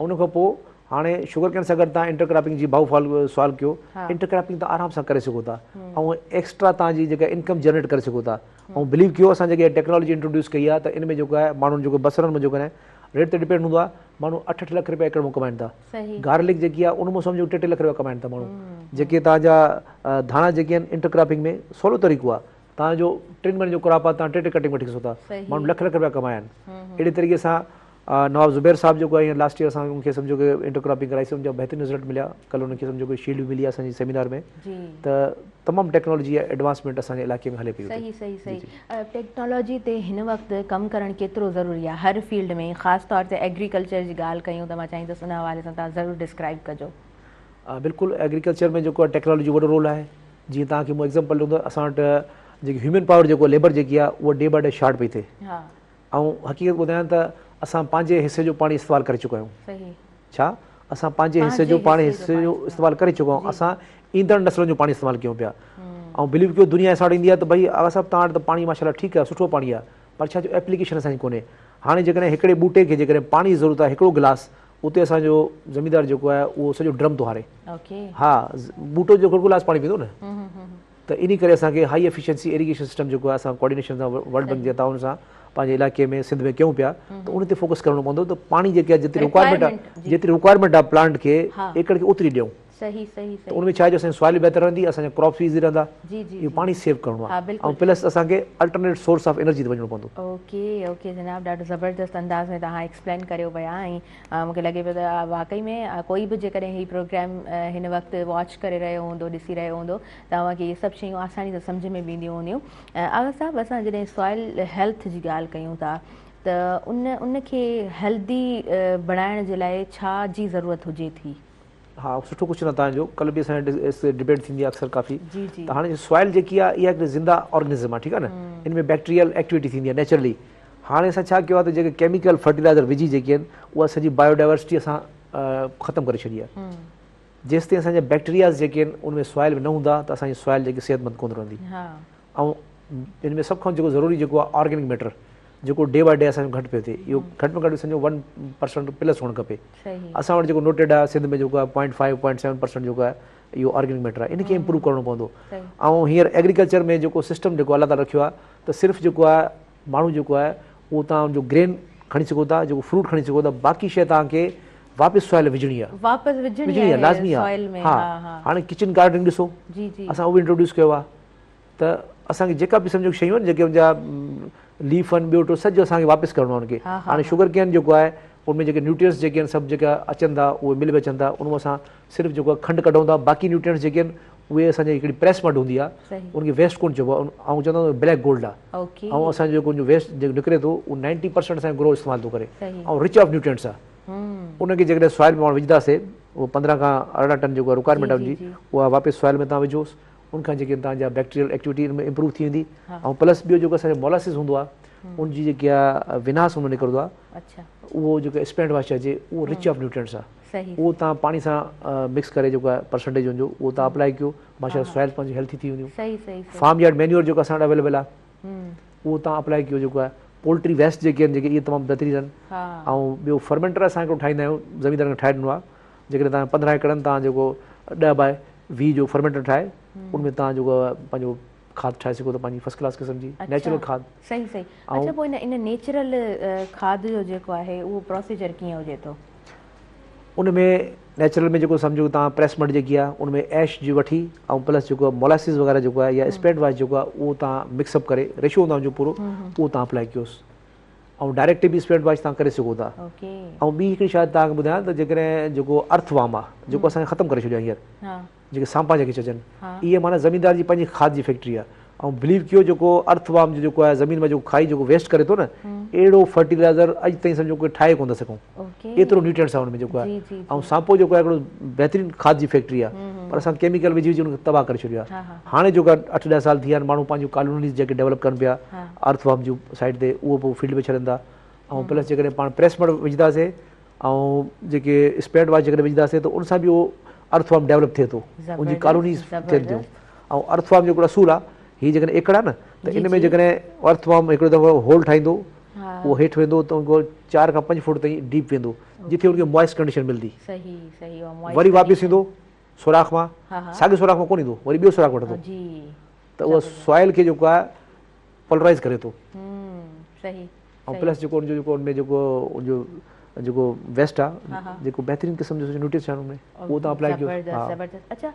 ان کان پوء هاڻي شگر ڪين سان گڏ توهان انٽر ڪراپنگ جي ڀائو فال سوال ڪيو انٽر ڪراپنگ توهان آرام سان ڪري سگهو ٿا ۽ ايڪسٽرا توهان جي جيڪا انڪم جنريٽ ڪري سگهو ٿا ۽ بليو ڪيو اسان جيڪي ٽيڪنالاجي انٽروڊيوس ڪئي آهي ته ان ۾ جيڪو آهي ماڻهن جيڪو بصرن ۾ جيڪو آهي ريٽ تي ڊپينڊ هوندو آهي ماڻهو اٺ اٺ لک رپيا ايڪڙ مان ڪمائن ٿا گارلڪ جيڪي آهي ان مان سمجهو ٽي ٽي لک رپيا ڪمائن ٿا ماڻهو جيڪي توهان جا ڌاڻا جيڪي آهن انٽر ڪراپنگ ۾ سولو طريقو آهي توهان جو ٽن مهينن جو ڪراپ آهي توهان ٽي ٽي ڪٽنگ وٺي سگهو ٿا ماڻهو لک لک رپيا ڪمايا آهن اهڙي طريقي سان نواب زبير صاحب جيڪو آهي لاسٽ ايئر اسان ان کي سمجهو ڪي انٽر ڪراپنگ ڪرائي سي ان جا بهترين رزلٽ مليا ڪل ان کي سمجهو ڪي شيلڊ به ملي اسان جي سيمينار ۾ ته تمام ٽيڪنالاجي ايڊوانسمينٽ اسان جي علائقي ۾ هلي پئي صحيح صحيح صحيح ٽيڪنالاجي تي هن وقت ڪم ڪرڻ ڪيترو ضروري آهي هر فيلڊ ۾ خاص طور تي ايگريڪلچر جي ڳالهه ڪيون ته مان چاهيندس ان حوالي سان توهان ضرور ڊسڪرائب ڪجو. بلڪل ايگريڪلچر ۾ جيڪو آهي ٽيڪنالاجي جو وڏو رول آهي جيئن توهان کي مون ايگزامپل ڏنو ته اسان وٽ جيڪي هيومن پاور جيڪو ليبر جيڪي آهي اها ڊي باء ڊي شارٽ پئي ٿئي آئون حقيقت ٻڌايان ته اسان پنهنجي حصي جو پاڻي استعمال ڪري چڪا آهيون. ڇا اسان پنهنجي حصي جو پاڻي حصي جو استعمال ڪري چڪا آهيون اسان ايندڙ نسلن جو پاڻي استعمال ڪيون پيا. ۽ بليو ڪيو دنيا اسان وٽ ايندي آهي ته ڀئي آغا صاحب توهان وٽ ته پاڻي ماشاء الله ٺيڪ آهي سٺو پاڻي آهي پر ڇا جو ايپليڪيشن اسان جي ڪونهي. هاڻي جيڪڏهن هڪڙي ٻوٽي کي جيڪڏهن پاڻي جي ضرورت آهي هڪڙو گلاس اتي اسان جو زميندار جيڪو آهي اهو سڄو ڊرم ٿو هاري. ها ٻوٽو جيڪو هڪڙو گلاس پاڻي پيئندو نه ته انهي ڪري اسان کي هائي ايفيشنسي ايريگيشن سسٽم جيڪو آهي اسان ڪوآرڊينيشن سان ورلڊ بينڪ جي تعاون سان پنهنجي علائقي ۾ سنڌ ۾ ڪيون پيا ته ان تي فوڪس ڪرڻو پوندو ته پاڻي جيڪي آهي جيتري رڪوائرمينٽ آهي جيتري رڪوائرمينٽ آهي پلانٽ کي ايڪڙ کي اوتري ڏيون. صحيح صحيح ته ان ۾ ڇا آهي جو اسان جي سوائل به بهتر رهندي اسان جا ڪراپس به ايزي رهندا جي جي اهو پاڻي سيو ڪرڻو آهي ۽ پلس اسان کي الٽرنيٽ سورس آف انرجي تي وڃڻو پوندو. اوڪي اوڪي جناب ڏاڍو زبردست انداز ۾ توهان ايڪسپلين ڪريو پيا ۽ مون کي لڳي پيو ته واقعي ۾ ڪوئي به جيڪڏهن هي پروگرام هن وقت واچ ڪري رهيو هوندو ڏسي رهيو هوندو ته اوهان کي اهي سڀ شيون آساني سان سمجهه ۾ به اينديون هونديون. آغا صاحب اسان جڏهن سوائل هيلٿ جي ڳالهه ڪيون ٿا ته ان ان کي هيلدي بڻائڻ جي لاء ڇا جي ضرورت هجي ٿي؟ ها سٺو ڪوشچن آهي توهان جو ڪلهه به اسان جي ڊبيٽ ٿيندي آهي اڪثر ڪافي ته هاڻي سوائل جيڪي آهي اها هڪڙي زنده آرگنزم آهي ٺيڪ آهي نه ان ۾ بيڪٽيريل ايڪٽيوٽي ٿيندي آهي نيچرلي هاڻي اسان ڇا ڪيو آهي ته جيڪي ڪيميڪل فرٽيلائزر وجهي جيڪي آهن اها سڄي بايوڊائيورسٽي اسان ختم ڪري ڇڏي آهي جيستائين اسان جا بيڪٽيرياز جيڪي آهن ان ۾ سوائل ۾ نه هوندا ته اسان جي سوائل جيڪي صحت مند ڪونه رهندي ۽ ان ۾ سڀ کان جيڪو ضروري جيڪو آهي آرگينڪ ميٽر جيڪو ڊي باء ڊي اسان جو گهٽ پيو ٿئي اهو گهٽ ۾ گهٽ سمجهو 1% پلس هئڻ کپي اسان وٽ جيڪو نوٽيڊ آهي سنڌ ۾ جيڪو آهي point five point seven percent جيڪو آهي اهو آرگينڪ ميٽر آهي ان کي امپروو ڪرڻو پوندو ۽ هينئر ايگريڪلچر ۾ جيڪو سسٽم جيڪو الله تعالي رکيو آهي ته صرف جيڪو آهي ماڻهو جيڪو آهي اهو توهان ان جو گرين کڻي سگهو ٿا جيڪو فروٽ کڻي سگهو ٿا باقي شيء توهان کي واپس سوائل ۾ وجهڻي آهي واپس وجهڻي آهي لازمي آهي ها هاڻي ڪچن گارڊننگ ڏسو اسان اهو به انٽروڊيوس ڪيو آهي ته اسان کي جيڪا به سمجهو شيون آهن جيڪي ان جا ليف آهن ٻيو ٽيو سڄو اسان کي واپس ڪرڻو آهي ان کي هاڻي شگر ڪين جيڪو آهي ان ۾ جيڪي نيوٽرينٽس جيڪي آهن سڀ جيڪا اچن ٿا اهي مل ۾ اچن ٿا ان مان اسان صرف جيڪو آهي کنڊ ڪڍون ٿا باقي نيوٽرينٽس جيڪي آهن اهي اسان جي هڪڙي پريس مڊ هوندي آهي ان کي ويسٽ ڪونه چئبو آهي آئون چوندو آهيان بليڪ گولڊ آهي ۽ اسان جو جيڪو ان جو ويسٽ جيڪو نڪري ٿو اهو نائنٽي پرسنٽ اسان جو گرو استعمال ٿو ڪري ۽ رچ آف نيوٽرينٽس آهي ان کي جيڪڏهن سوائل ۾ پاڻ وجهنداسي اهو 15 کان 18 ٽن جيڪو رڪوائرمينٽ آهي ان جي اها واپس سوائل ۾ توهان وجهوس ان کان جيڪي توهان جا بيڪٽيريل ايڪٽيوٽي ان ۾ امپروو ٿي ويندي ۽ پلس ٻيو جيڪو اسان جو مولاسز هوندو آهي ان جي جيڪي آهي وناس ان ۾ نڪرندو آهي اهو جيڪو اسپينٽ واش چئجي اهو رچ آف نيوٽرينٽس آهي اهو توهان پاڻي سان مڪس ڪري جيڪو آهي پرسنٽيج ان جو اهو توهان اپلائي ڪيو ماشاء الله سوائل پنهنجي هيلٿي ٿي وينديون فارم يارڊ مينيور جيڪو اسان وٽ اويليبل آهي اهو توهان اپلائي ڪيو جيڪو آهي پولٽري ويسٽ جيڪي آهن جيڪي اهي تمام بهترين آهن ۽ ٻيو فرمينٽر اسان هڪڙو ٺاهيندا آهيون زميندارن کي ٺاهي ڏنو آهي جيڪڏهن توهان 15 ايڪڙن توهان جيڪو 10 باء 20 جو فرمينٽر ٺاهي ان ۾ توهان جيڪو پنهنجو کاڌ ٺاهي سگهو ٿا پنهنجي فرسٽ ڪلاس قسم جي نيچرل کاڌ. صحيح صحيح اڇا پوء ان نيچرل کاڌ جو جيڪو آهي اهو پروسيجر ڪيئن هجي ٿو؟ ان ۾ نيچرل ۾ جيڪو سمجهو توهان پريس مڊ جيڪي آهي ان ۾ ايش جي وٺي ۽ پلس جيڪو مولاسز وغيره جيڪو آهي يا اسپينٽ واش جيڪو آهي اهو توهان مڪس اپ ڪري ريشو هوندو آهي ان جو پورو اهو توهان اپلائي ڪيوس ۽ ڊائريڪٽ به اسپينٽ واش توهان ڪري سگهو ٿا ۽ ٻي هڪڙي شايد توهان کي ٻڌايان ته جيڪڏهن جيڪو ارٿ وام آهي جيڪو اسان ختم ڪري ڇڏيو آهي هينئر جيڪي سانپا جيڪي چئجن اهي معنيٰ زميندار جي پنهنجي کاڌ جي فيڪٽري آهي ۽ بليو ڪيو جيڪو ارٿ وام جو جيڪو آهي زمين مان جيڪو کائي جيڪو ويسٽ ڪري ٿو نه اهڙو فرٽيلائزر اڄ تائين سمجهو ڪوئي ٺاهي ڪونه ٿا سگهون ايترو نيوٽرينٽس آهي ان ۾ جيڪو آهي ۽ سانپو جيڪو آهي هڪڙو بهترين کاڌ جي فيڪٽري آهي پر اسان ڪيميڪل وجهي وجهي ان کي تباهه ڪري ڇڏيو آهي هاڻي جيڪو 8 10 سال ٿي ويا آهن ماڻهو پنهنجون ڪالونيز جيڪي ڊيولپ ڪن پيا ارٿ وام جون سائيڊ تي اهو پوء فيلڊ ۾ ڇڏن ٿا ۽ پلس جيڪڏهن پاڻ پريس مڊ وجهنداسي ۽ جيڪي اسپيڊ واش جيڪڏهن وجهنداسين ته ان سان به اهو ارٿ وارم ڊيولپ ٿئي ٿو ان جي ڪالونيز ٿين ٿيون ۽ ارٿ وارم جو هڪڙو اصول آهي هي جيڪڏهن ايڪڙ آهي نه ته ان ۾ جيڪڏهن ارٿ وارم هڪڙو دفعو هول ٺاهيندو اهو هيٺ ويندو ته ان کان 4 کان 5 فوٽ تائين ڊيپ ويندو جتي ان کي موائسٽ ڪنڊيشن ملندي وري واپس ايندو سوراخ مان ساڳي سوراخ مان ڪونه ايندو وري ٻيو سوراخ وٺندو ته اها سوائل کي جيڪو آهي پولرائز ڪري ٿو ۽ پلس جيڪو ان جو جيڪو ان ۾ جيڪو ان جو جيڪو ويسٽ آ جيڪو بهترين قسم جو نيوٽرينٽس آهن ان ۾ اهو توهان اپلائي ڪيو. زبردست زبردست اڇا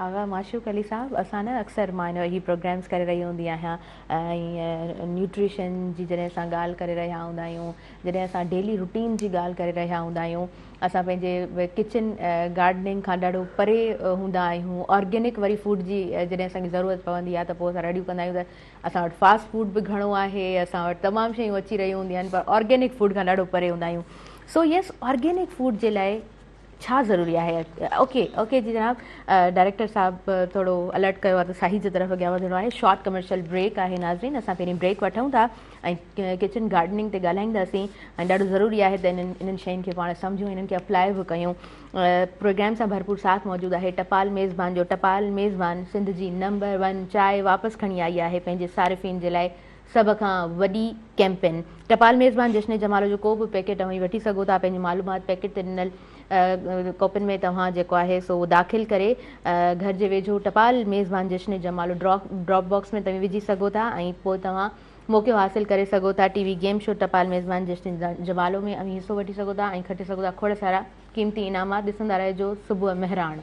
آغا معشوق علي صاحب اسان نه اڪثر مان هي پروگرامز ڪري رهي هوندي آهيان ۽ نيوٽريشن جي جڏهن اسان ڳالهه ڪري رهيا هوندا آهيون جڏهن اسان ڊيلي روٽين جي ڳالهه ڪري رهيا هوندا آهيون اسان پنهنجي ڪچن گارڊننگ کان ڏاڍو پري هوندا آهيون آرگينڪ وري فوڊ جي جڏهن اسان کي ضرورت پوندي آهي ته پوء اسان رڙيون ڪندا آهيون ته اسان وٽ فاسٽ فوڊ به گهڻو آهي اسان وٽ تمام شيون اچي رهيون هونديون آهن پر آرگينڪ فوڊ کان ڏاڍو پري هوندا آهيون سو يس آرگينڪ فوڊ جي لاء ڇا ضروري آهي اوڪي اوڪي جي جناب ڊائريڪٽر صاحب ٿورو الرٽ ڪيو آهي ته ساهي جي طرف اڳيان وڌڻو آهي شارٽ ڪمرشل بريڪ آهي ناظرين اسان پهرين بريڪ وٺون ٿا ۽ ڪچن گارڊننگ تي ڳالهائينداسين ۽ ڏاڍو ضروري آهي ته انهن انهن شين کي پاڻ سمجهون انهن کي اپلائي به ڪيون پروگرام سان ڀرپور ساٿ موجود آهي ٽپال ميزبان جو ٽپال ميزبان سنڌ جي نمبر ون چانهه واپس کڻي آئي آهي پنهنجي صارفين جي لاء سڀ کان وڏي ڪيمپين ٽپال ميزبان جشن جمالو جو ڪو به پيڪيٽ اوهين وٺي سگهو ٿا پنهنجي معلومات پيڪيٽ تي ڏنل ڪوپن ۾ توهان جيڪو آهي سو داخل ڪري گهر جي ويجهو ٽپال ميزبان جشن جمالو ڊراپ باڪس ۾ توهين وجهي سگهو ٿا ۽ پوء توهان موقعو حاصل ڪري سگهو ٿا ٽي وي گيم شو ٽپال ميزبان جشن جمالو ۾ اوهين حصو وٺي سگهو ٿا ۽ کٽي سگهو ٿا کوڙ سارا قيمتي انعامات ڏسندا رهجو صبح مهراڻ.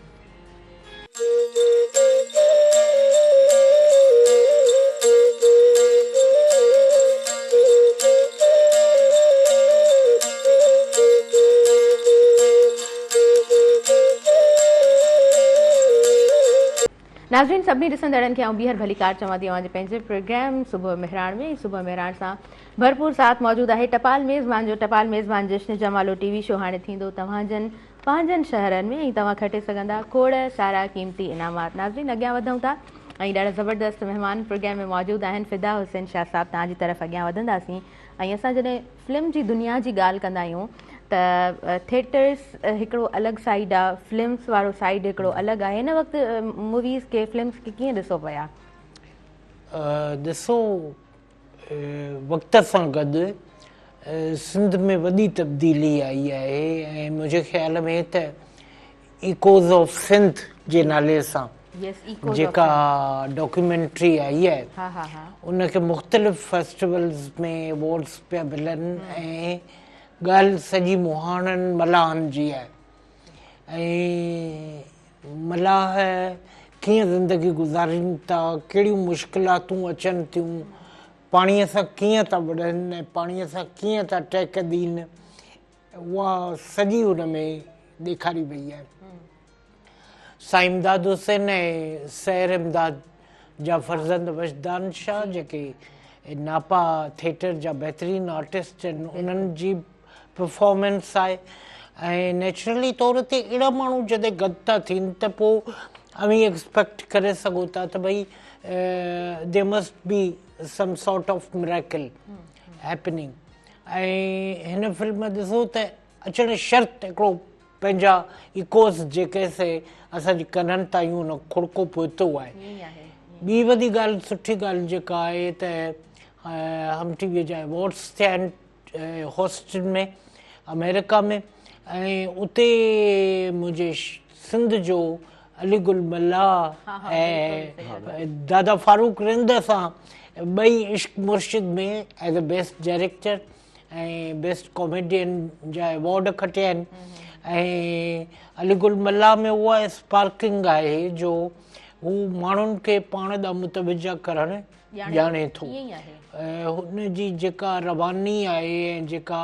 ناظرين سڀني ڏسندڙن کي آئون ٻيهر ڀليڪار چوان ٿي اوهان جي پنهنجي پروگرام صبح مهراڻ ۾ صبح مهراڻ سان ڀرپور ساٿ موجود آهي ٽپال ميزبان جو ٽپال ميزبان جشن جمالو ٽي وي شو هاڻي ٿيندو توهان جن پنهنجن شهرن ۾ ۽ توهان کٽي سگهندا کوڙ سارا قيمتي انعامات ناظرين اڳيان وڌون ٿا ۽ ڏاڍا زبردست مهمان پروگرام ۾ موجود آهن فدا حسين شاهه صاحب توهان جي طرف اڳيان وڌنداسين ۽ اسان جڏهن فلم جي دنيا جي ڳالهه ڪندا آهيون ته ٿيٽرس هڪڙو الڳ سائيڊ آ فلمس وارو سائيڊ هڪڙو الڳ آهي هن وقت موويز کي فلمس کي ڪيئن ڏسو پيا؟ ڏسو وقت سان گڏ سنڌ ۾ وڏي تبديلي آئي آهي ۽ منهنجي خيال ۾ ته ايڪوز آف سنڌ جي نالي سان جيڪا ڊاڪيومينٽري آئي آهي ان کي مختلف فيسٽيولز ۾ ايوارڊز پيا ملن ۽ ڳالهه سڄي مهاڻن ملاحن جي آهي ۽ ملاح ڪيئن زندگي گذارين ٿا، ڪهڙيون مشڪلاتون اچن ٿيون، پاڻيء سان ڪيئن ٿا وڙهن ۽ پاڻيء سان ڪيئن ٿا ٽهڪ ڏين، اها سڄي ان ۾ ڏيکاري وئي آهي. سائين امداد حسين ۽ سحر امداد جا فرزند وجدان شاهه جيڪي ناپا ٿيٽر جا بهترين آرٽسٽ آهن، انهن جي پرفارمنس آهي ۽ نيچرلي طور تي اهڙا ماڻهو جڏهن گڏ ٿا ٿين ته پوء اوهين ايڪسپيڪٽ ڪري سگهو ٿا ته ڀئي there must be some sort of miracle happening ۽ هن فلم ڏسو ته اچڻ شرط هڪڙو پنهنجا ايڪوز جيڪي سي اسان جي ڪنن تائين ان کڙڪو پهتو آهي ٻي وڏي ڳالهه سٺي ڳالهه جيڪا آهي ته هم ٽي وي جا ايوارڊس ٿيا آهن هوسٽن ۾ آمريڪا ۾ ۽ اتي منهنجي سنڌ جو علي گل ملاح ۽ دادا فاروق رند سان ٻئي عشق مرشد ۾ as a best director ۽ best comedian جا ايوارڊ کٽيا آهن ۽ علي گل ملاح ۾ اها اسپارڪنگ آهي جو هو ماڻهن کي پاڻ ڏانهن متوجه ڪرڻ ڄاڻي ٿو. هن جي جيڪا رواني آهي ۽ جيڪا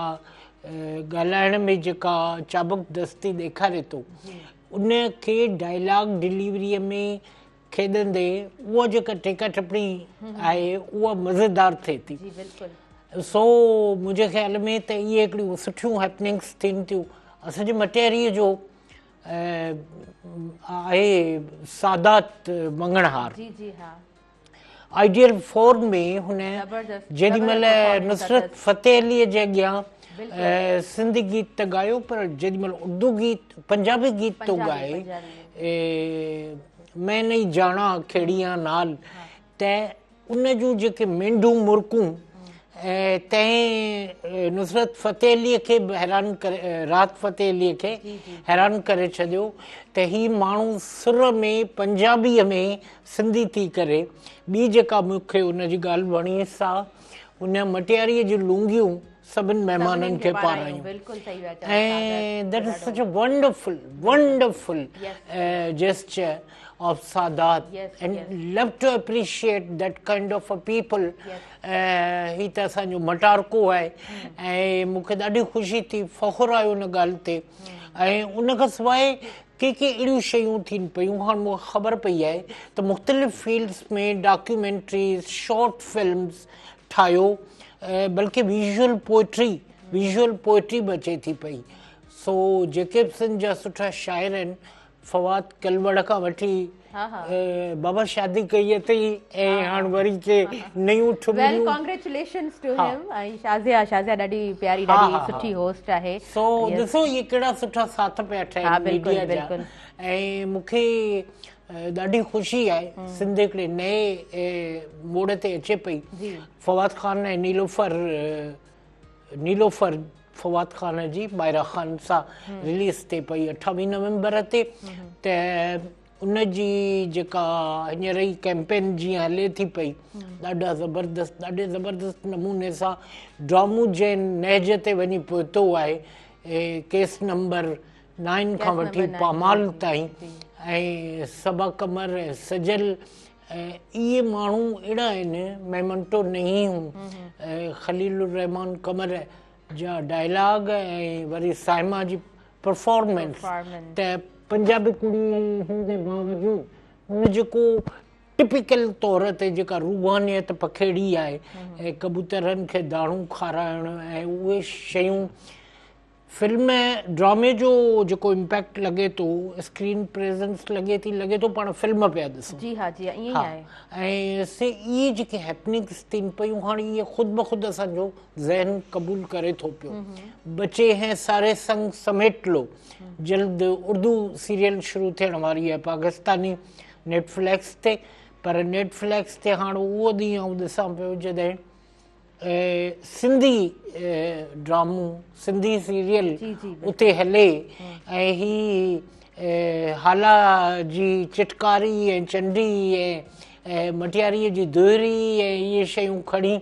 ڳالهائڻ ۾ جيڪا چابڪ دستي ڏيکاري ٿو ان کي ڊائلاگ ڊليوريء ۾ کيڏندي اها جيڪا ٽيڪا ٽپڻي آهي اها مزيدار ٿئي ٿي. سو منهنجي خيال ۾ ته اهي هڪڙيون سٺيون هيپننگس ٿين ٿيون. اسان جي مٽياريء جو آهي سادات مڱڻهار. آئيڊيل فور ۾ هن جيڏي مهل نصرت فتح علي جي اڳيان سنڌي گيت ته ڳايو پر جيڏي مهل اردو گيت پنجابي گيت ٿو ڳائي مين نهين جاڻا کيڙيان نال ته ان جون جيڪي مينڍون مرڪون تنهن نصرت فتح علي کي به حيران ڪري راحت فتح علي کي حيران ڪري ڇڏيو ته هي ماڻهو سر ۾ پنجابيء ۾ سنڌي ٿي ڪري ٻي جيڪا مون کي ان جي ڳالهه وڻي سا ان مٽياريء جون لونگيون سڀن مهمانن کي پارايون ۽ that is such a wonderful wonderful gesture of Sadat and love to appreciate that kind of a people هي ته اسان جو مٽارڪو آهي ۽ مون کي ڏاڍي خوشي ٿي فخر آهي ان ڳالهه تي ۽ ان کان سواء ڪي ڪي اهڙيون شيون ٿين پيون هاڻ مون کي خبر پئي آهي ته مختلف فيلڊس ۾ ڊاڪيومينٽريز شارٽ فلمز ٺاهيو بلڪه ويزوئل پوئٽري ويزوئل پوئٽري به اچي ٿي پئي. سو جيڪي به سنڌ جا سٺا شاعر آهن فواد ڪلوڙ کان وٺي بابا شادي ڪئي اٿئي ۽ هاڻ وري ڪي نيون ٺمريون. ويل ڪانگريچوليشنس ٽو هِم ۽ شازيا شازيا ڏاڍي پياري ڏاڍي سٺي هوسٽ آهي. سو ڏسو اهي ڪهڙا سٺا ساٿ پيا ٺهن ميڊيا جا ۽ مون کي ڏاڍي خوشي آهي سنڌ هڪڙي نئين موڙ تي اچي پئي فواد خان ۽ نيلوفر نيلوفر فواد خان جي ماهرا خان سان رليز ٿئي پئي اٺاويهه نومبر تي ته ان جي جيڪا هينئر ئي ڪيمپين جيئن هلي ٿي پئي ڏاڍا زبردست ڏاڍي زبردست نموني سان ڊرامو جنهن نهج تي وڃي پهتو آهي ڪيس نمبر نائن کان وٺي پامال تائين ۽ صبا قمر ۽ سجل اهي ماڻهو اهڙا آهن مين منٽو نهين هون خليل الرحمان قمر جا ڊائلاگ ۽ وري صائمه جي پرفارمنس ته پنجابي ڪڙي هوندي باوجود هن جيڪو ٽپيڪل طور تي جيڪا روحانيت پکيڙي آهي ۽ ڪبوترن کي داڻو کارائڻ ۽ اهي شيون فلم ڊرامي جو جيڪو امپيڪٽ لڳي ٿو اسڪرين پريزنس لڳي ٿي لڳي ٿو پاڻ فلم پيا ڏسون. جي ها جي ها ائين ئي آهي. ۽ سي اهي جيڪي هيپننگس ٿين پيون هاڻي اهي خود بخود اسان جو ذهن قبول ڪري ٿو پيو. بچي هين ساري سنگ سميٽ لو جلد اردو سيريل شروع ٿيڻ واري آهي پاڪستاني نيٽ فليڪس تي پر نيٽ فليڪس تي هاڻ اهو ڏينهن آئون ڏسان پيو جڏهن سنڌي ڊرامو سنڌي سيريل اتي هلي ۽ هي هالا جي چٽڪاري ۽ چنڊي ۽ مٽياري جي دهري ۽ اهي شيون کڻي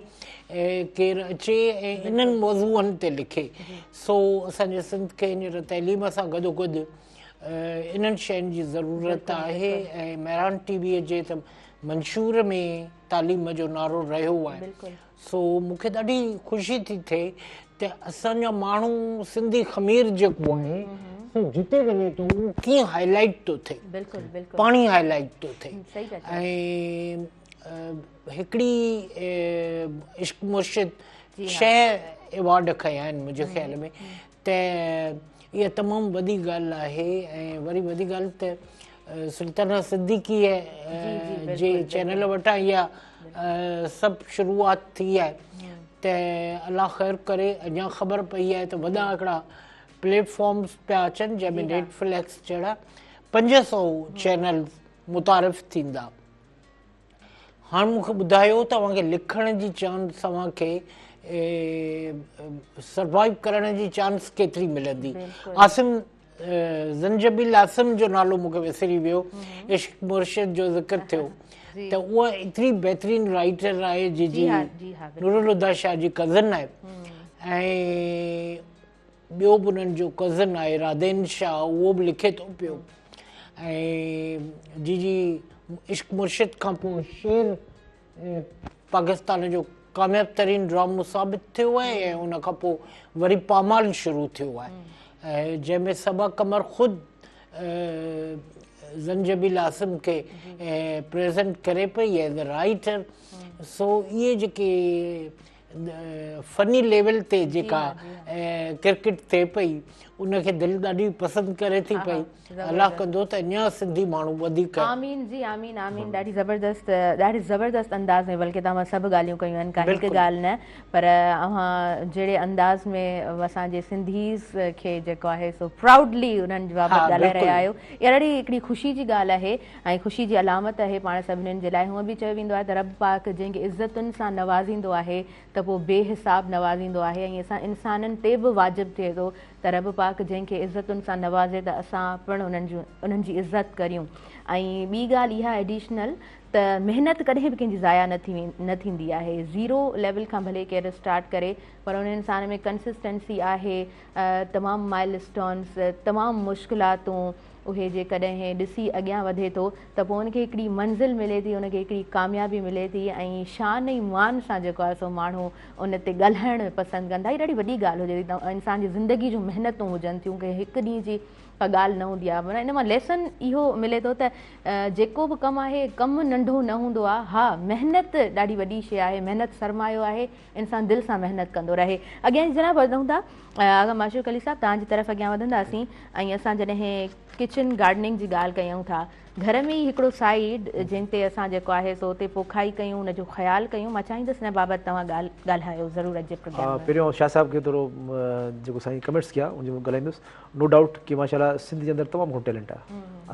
ڪير اچي ۽ انهن موضوعن تي لکي سو اسان جي سنڌ کي هينئر تعليم سان گڏوگڏ انهن شين جي ضرورت آهي ۽ مهراڻ ٽي وي جي ته منشور ۾ تعليم جو نعرو رهيو آهي سو مون کي ڏاڍي خوشي ٿي ٿئي ته اسان جا ماڻهو سنڌي خمير جيڪو آهي سو جتي وڃي ٿو اهو ڪيئن هائي لائيٽ ٿو ٿئي پاڻي هائي لائيٽ ٿو ٿئي ۽ هڪڙي عشق مرشد ڇهه ايوارڊ کنيا آهن منهنجي خيال ۾ ته اها تمام وڏي ڳالهه آهي ۽ وري وڏي ڳالهه ته سلطانه صديقيء جي چينل وٽان اها سڀ شروعات ٿي آهي ته الله خير ڪري اڃا خبر پئي آهي ته وڏا هڪڙا پليٽ فارمز پيا اچن جنهن ۾ نيٽ فليڪس جهڙا 500 چينل متعارف ٿيندا. هاڻ مون کي ٻڌايو ته اوهان کي لکڻ جي چانس اوهان کي سروائيو ڪرڻ جي چانس ڪيتري ملندي؟ عاصم زنجبيل عاصم جو نالو مون کي وسري ويو عشق مرشد جو ذڪر ٿيو ته اها ايتري بهترين رائيٽر آهي جي جي نورالهديٰ شاهه جي ڪزن آهي ۽ ٻيو به انهن جو ڪزن آهي رادين شاهه اهو به لکي ٿو پيو ۽ جي جي عشق مرشد کان پوء شير پاڪستان جو ڪامياب ترين ڊرامو ثابت ٿيو آهي ۽ ان کان پوء وري پامال شروع ٿيو آهي جنهن ۾ صبا قمر خود زنجبيل عاصم کي پريزنٽ ڪري پئي ايز اي رائيٽر سو اهي جيڪي فني ليول تي جيڪا ڪرڪيٽ ٿئي پئي ان کي دل ڏاڍي پسند ڪري ٿي پئي الله ڪندو ته اڃا سنڌي ماڻهو وڌيڪ. آمين جي آمين آمين ڏاڍي زبردست ڏاڍي زبردست انداز ۾ بلڪه توهان سڀ ڳالهيون ڪيون آهن ڪا هڪ ڳالهه نه پر اوهان جهڙي انداز ۾ اسان جي سنڌيز کي جيڪو آهي سو پرائوڊلي انهن بابت ڳالهائي رهيا آهيو اها ڏاڍي هڪڙي خوشي جي ڳالهه آهي ۽ خوشي جي علامت آهي پاڻ سڀنين جي لاء. هونء به چيو ويندو آهي ته رب پاڪ جنهن کي عزتن سان نوازيندو آهي ته پوء بي حساب نوازيندو آهي ۽ اسان انسانن تي به واجب ٿئي ٿو ته رب پاڪ جنهن کي عزتن سان نوازي ته اسان پڻ انهن جون انهن جي عزت ڪريون ۽ ٻي ڳالهه اها ايڊيشنل ته محنت ڪڏهن به ڪنهن جي ضايع نه ٿي نه ٿيندي آهي زيرو ليول کان ڀلي ڪير اسٽارٽ ڪري پر ان انسان ۾ ڪنسسٽنسي آهي تمام مائل اسٽونس تمام مشڪلاتون اهي جيڪڏهن ڏسي اڳيان وڌي ٿو ته پوء ان کي هڪڙي منزل ملي ٿي، ان کي هڪڙي ڪاميابي ملي ٿي ۽ شان ۽ مان سان جيڪو آهي سو ماڻهو ان تي ڳالهائڻ پسند ڪن ٿا. هي ڏاڍي وڏي ڳالهه هجي ٿي ته انسان جي زندگي جون محنتون هجن ٿيون ڪنهن هڪ ڏينهن جي ڪا ڳالهه نه هوندي آهي. معنيٰ ان مان ليسن اهو ملي ٿو ته جيڪو به ڪم آهي ڪم ننڍو نه هوندو آهي. ها محنت ڏاڍي وڏي شيء آهي، محنت سرمايو آهي، انسان دل سان محنت ڪندو رهي. اڳيان جناب وڌون ٿا آغا معشوق علي صاحب توهان جي طرف اڳيان وڌنداسين ۽ اسان جڏهن ڪچن گارڊننگ جي ڳالهه ڪيون ٿا گهر ۾ ئي هڪڙو سائيڊ جنهن تي اسان جيڪو آهي سو اتي پوکائي ڪيون ان جو خيال ڪيون مان چاهيندس ان بابت توهان ڳالهه ڳالهايو ضرور اڄ جي پروگرام ۾. پهريون شاهه صاحب کي ٿورو جيڪو سائين ڪمينٽس ڪيا ان جو ڳالهائيندس نو ڊائوٽ ڪي ماشاء الله سنڌ جي اندر تمام گهڻو ٽيلنٽ آهي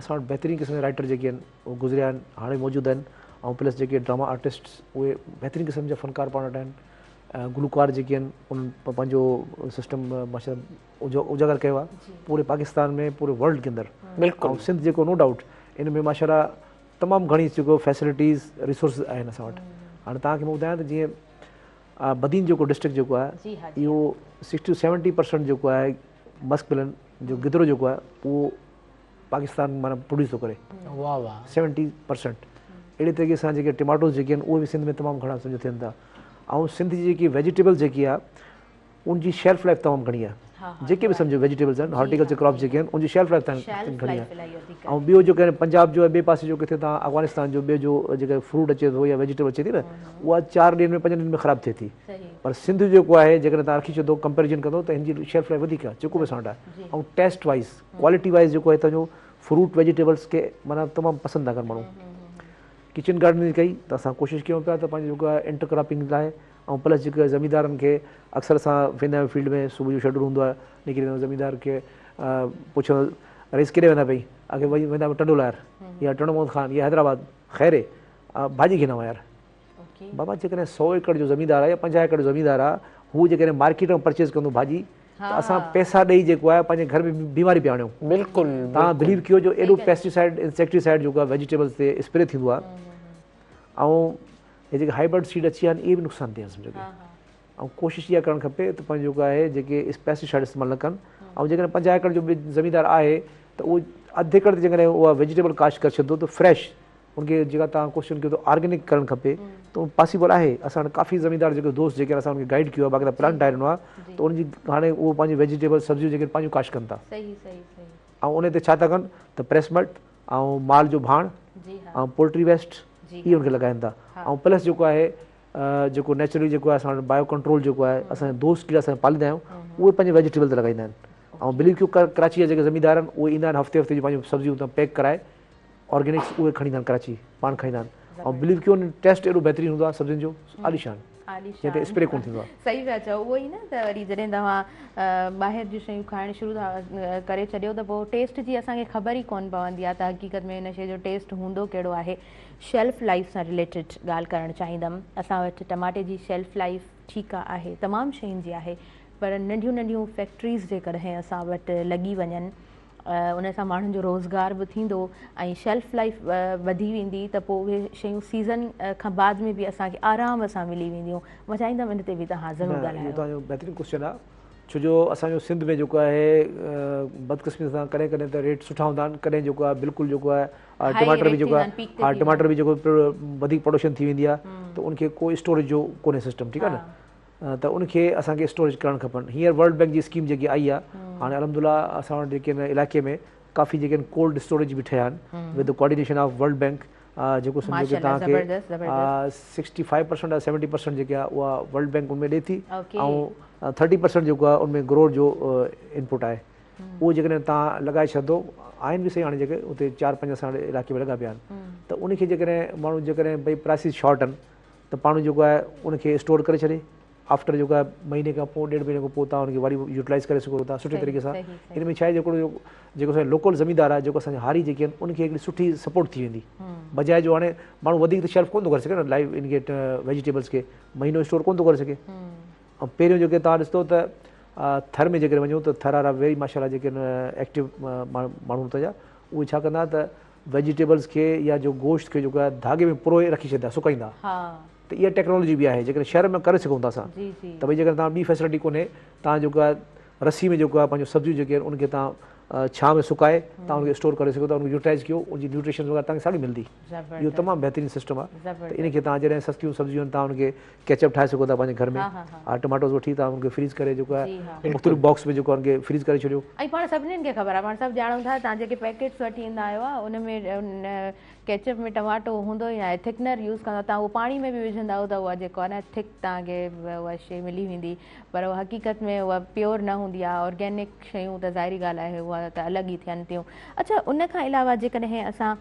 اسان وٽ بهترين قسم جا رائٽر جيڪي آهن اهي گذريا آهن هاڻي موجود آهن ۽ پلس جيڪي ڊراما آرٽسٽس اهي بهترين قسم جا فنڪار پاڻ وٽ آهن گلوڪار جيڪي آهن انهن پنهنجو سسٽم ماشاء الله اجاگر ڪيو آهي پوري پاڪستان ۾ پوري ورلڊ کي اندر بلڪل ۽ سنڌ جيڪو نو ڊائوٽ ان ۾ ماشاء الله تمام گهڻي جيڪو فيسلٽيز ريسورسز آهن اسان وٽ هاڻي توهان کي مان ٻڌايان ته جيئن بدين جيڪو ڊسٽرڪٽ جيڪو آهي اهو 60 ٽو 70% جيڪو آهي مسڪ ملن جو گدرو جيڪو آهي اهو پاڪستان معنيٰ پروڊيوس ٿو ڪري واه واه 70% اهڙي طريقي سان جيڪي ٽماٽوز جيڪي آهن اهي به سنڌ ۾ تمام گهڻا سمجهو ٿين ٿا ۽ سنڌ جي جيڪي ويجيٽيبلز جيڪي آهي ان جي شيلف لائف تمام گهڻي آهي جيڪي به سمجهو ويجيٽيبلز آهن هارٽيڪلچر ڪراپس جيڪي آهن ان جي شيلف لائف تمام گهڻي آهي ۽ ٻيو جو ڪنهن پنجاب جو ٻئي پاسي جو ڪٿي تان افغانستان جو ٻيو جو جيڪا فروٽ اچي ٿو يا ويجيٽيبل اچي ٿي نه اها چار ڏينهن ۾ پنجن ڏينهن ۾ خراب ٿئي ٿي پر سنڌ جيڪو آهي جيڪڏهن تان رکي ڇڏو ڪمپيريزن ڪندو ته هن جي شيلف لائف وڌيڪ آهي جيڪو به اسان وٽ آهي ۽ ٽيسٽ وائز ڪوالٽي وائز جيڪو آهي تنهنجو فروٽ ويجيٽيبلس کي معنيٰ تمام پسند ٿا ڪن ماڻهو ڪچن گارڊننگ ڪئي ته اسان ڪوشش ڪيون پيا ته پنهنجو جيڪو آهي انٽر ڪراپنگ لاء ۽ پلس جيڪي زميندارن کي اڪثر اسان ويندا آهيون فيلڊ ۾ صبح جو شيڊول هوندو آهي نڪري ويندا آهيون زميندار کي پڇيو رئيس ڪيڏي ويندا پئي آخر وڃي ويندا ٽنڊو الهيار يا ٽنڊو محمد خان يا حيدرآباد خير ڀاڄي گهنا يار بابا جيڪڏهن سو ايڪڙ جو زميندار آهي يا 50 ايڪڙ جو زميندار آهي هو جيڪڏهن مارڪيٽ مان پرچيز ڪندو ڀاڄي ته اسان پئسا ڏئي جيڪو آهي پنهنجي گهر ۾ بيماري پيا آڻيون. بلڪل توهان بليو ڪيو جو ايڏو پيسٽيسائيڊ انسيڪٽيسائيڊ جيڪو آهي ويجيٽيبلز تي اسپري ٿيندو آهي ۽ هي جيڪي هائبرڊ سيڊ اچي ويا آهن اهي به نقصان ده آهن سمجهو ڪي ۽ ڪوشش اها ڪرڻ کپي ته پنهنجو جيڪو آهي جيڪي پيسٽيسائيڊ استعمال نه ڪن ۽ جيڪڏهن 50 ايڪڙ جو به زميندار آهي ته اهو اڌ ايڪڙ تي جيڪڏهن اها ويجيٽيبل ڪاشت ڪري ڇڏندو ته فريش ان کي جيڪا توهان ڪوشش ڪيو ته آرگينڪ ڪرڻ کپي ته پاسيبل آهي اسان وٽ ڪافي زميندار جيڪي دوست جيڪي اسان ان کي گائيڊ ڪيو آهي باقاعده پلان ٺاهي ڏنو آهي ته ان جي هاڻي اهو پنهنجي ويجيٽيبل سبزيون جيڪي پنهنجون ڪاشت ڪن ٿا صحيح صحيح صحيح ۽ ان تي ڇا ٿا ڪن ته پريس مڊ ۽ مال جو ڀاڻ ۽ پولٽري ويسٽ اهي ان کي لڳائن ٿا ۽ پلس جيڪو آهي جيڪو نيچرلي جيڪو آهي اسان وٽ بايو ڪنٽرول جيڪو آهي اسان جا دوست ڪيڙا اسان پاليندا آهيون اهي پنهنجي ويجيٽيبل تي لڳائيندا آهن ۽ بليو ڪيو ڪراچي جا جيڪي زميندار آهن اهي ايندا آهن هفتي هفتي جون پنهنجون سبزيون اتان پيڪ ڪرائي آرگينڪس اهي کڻي ايندا آهن ڪراچي پاڻ کائيندا آهن ۽ بليو ڪيو ٽيسٽ ايڏو بهترين هوندو آهي سبزين جو عاليشان جنهن تي اسپري ڪونه ٿيندو آهي. صحيح پيا چئو اهو ئي نه ته وري جڏهن توهان ٻاهر جون شيون کائڻ شروع ٿا ڪري ڇڏيو ته پوء ٽيسٽ جي اسان کي خبر ئي ڪونه پوندي آهي ته حقيقت ۾ ان شيء جو ٽيسٽ هوندو ڪهڙو آهي. شيلف لائيف سان رليٽيڊ ڳالهه ڪرڻ چاهيندم اسان وٽ ٽماٽي جي شيلف لائيف ٺيڪ آهي تمام شين جي آهي پر ننڍيون ننڍيون فيڪٽريز جيڪڏهن اسان وٽ لڳي وڃن ان سان ماڻهن جو روزگار به ٿيندو ۽ شيلف لائيف وڌي ويندي ته پوء اهي شيون سيزن کان بعد ۾ به اسان کي آرام سان ملي وينديون. مان چاهيندم ان تي به توهان ضرور ڳالهايو. اهو توهان جو بهترين ڪوسچن آهي ڇو جو اسان جو سنڌ ۾ جيڪو آهي بدقسمتي سان ڪڏهن ڪڏهن ته ريٽ سٺا هوندا آهن ڪڏهن جيڪو آهي بلڪل جيڪو آهي ٽماٽر به جيڪو آهي ها ٽماٽر به جيڪو وڌيڪ پروڊڪشن ٿي ويندي آهي ته ان کي ڪو اسٽوريج جو ڪونهي سسٽم ٺيڪ آهي نه ته ان کي اسان کي اسٽوريج ڪرڻ کپن هينئر ورلڊ بينڪ جي اسڪيم جيڪي آئي آهي هاڻي الحمدلله اسان وٽ جيڪي هن علائقي ۾ ڪافي جيڪي آهن ڪولڊ اسٽوريج به ٺهيا آهن with coordination of World Bank جيڪو سمجهو ڪي توهان کي 65% يا 70% جيڪي آهي اها ورلڊ بينڪ ان ۾ ڏي ٿي ۽ 30% جيڪو آهي ان ۾ گروور جو انپوٽ آهي اهو جيڪڏهن توهان لڳائي ڇڏندو آهن به سهي هاڻي جيڪي اتي چار پنج اسان وٽ علائقي ۾ لڳا پيا آهن ته ان کي جيڪڏهن ماڻهو جيڪڏهن ڀئي پرائسز شارٽ آهن ته پاڻ جيڪو آهي ان کي اسٽور ڪري ڇڏي آفٽر جيڪو آهي مهيني کان پوء ڏيڍ مهيني کان پوء توهان ان کي وري يوٽيلائز ڪري سگهو ٿا سٺي طريقي سان ان ۾ ڇا آهي جيڪو جيڪو اسان جو لوڪل زميندار آهي جيڪو اسان جا هاري جيڪي آهن ان کي هڪڙي سٺي سپورٽ ٿي ويندي بجاء جو هاڻي ماڻهو وڌيڪ ته شيلف ڪونه ٿو ڪري سگهي نه لائيو ان کي ويجيٽيبلس کي مهينو اسٽور ڪونه ٿو ڪري سگهي ۽ پهريون جيڪي توهان ڏسندو ته ٿر ۾ جيڪڏهن وڃون ته ٿر وارا ويري ماشاء الله جيڪي ايڪٽو ماڻهو اتان جا اهي ڇا ڪندا ته ويجيٽيبلز کي يا جو گوشت کي جيڪو آهي ڌاڳي ۾ پروئي رکي ڇڏيندا سڪائيندا ته اها ٽيڪنالاجي به آهي جيڪڏهن شهر ۾ ڪري سگهون ٿا اسان ته ڀئي جيڪڏهن توهان ٻي فيسلٽي ڪونهي توهان جيڪو آهي رسي ۾ جيڪو آهي پنهنجو سبزيون جيڪي آهن ان کي توهان ڇانو ۾ سڪائي توهان ان کي اسٽور ڪري سگهو ٿا ان کي يوٽيلائز ڪيو ان جي نيوٽريشن وغيره توهان کي ساڳي ملندي اهو تمام بهترين سسٽم آهي ته ان کي توهان جڏهن سستيون سبزيون آهن توهان ان کي ڪيچپ ٺاهي سگهو ٿا پنهنجي گهر ۾ ها ٽماٽوز وٺي توهان ان کي فريز ڪري جيڪو آهي مختلف باڪس ۾ جيڪو آهي ان کي فريز ڪري ڇڏيو. ۽ پاڻ سڀنين کي خبر آهي پاڻ سڀ ڄاڻون ٿا توهان جيڪي پيڪيٽس وٺي ايندا آهيو ان ۾ ڪيچپ ۾ ٽماٽو هوندو ئي ناهي ٿڪنر يوز ڪندا توهان اهو پاڻي ۾ به وجهندا آهيو ته اها جيڪو آهي نه ٿڪ توهان کي اها شي ملي ويندي پر اها حقيقت ۾ اها پيور نه هوندي آهي آرگينڪ شيون ته ظاهري ڳالهه آهي اها ته الڳ ئي ٿين ٿيون اڇا ان کان علاوه جيڪڏهن اسان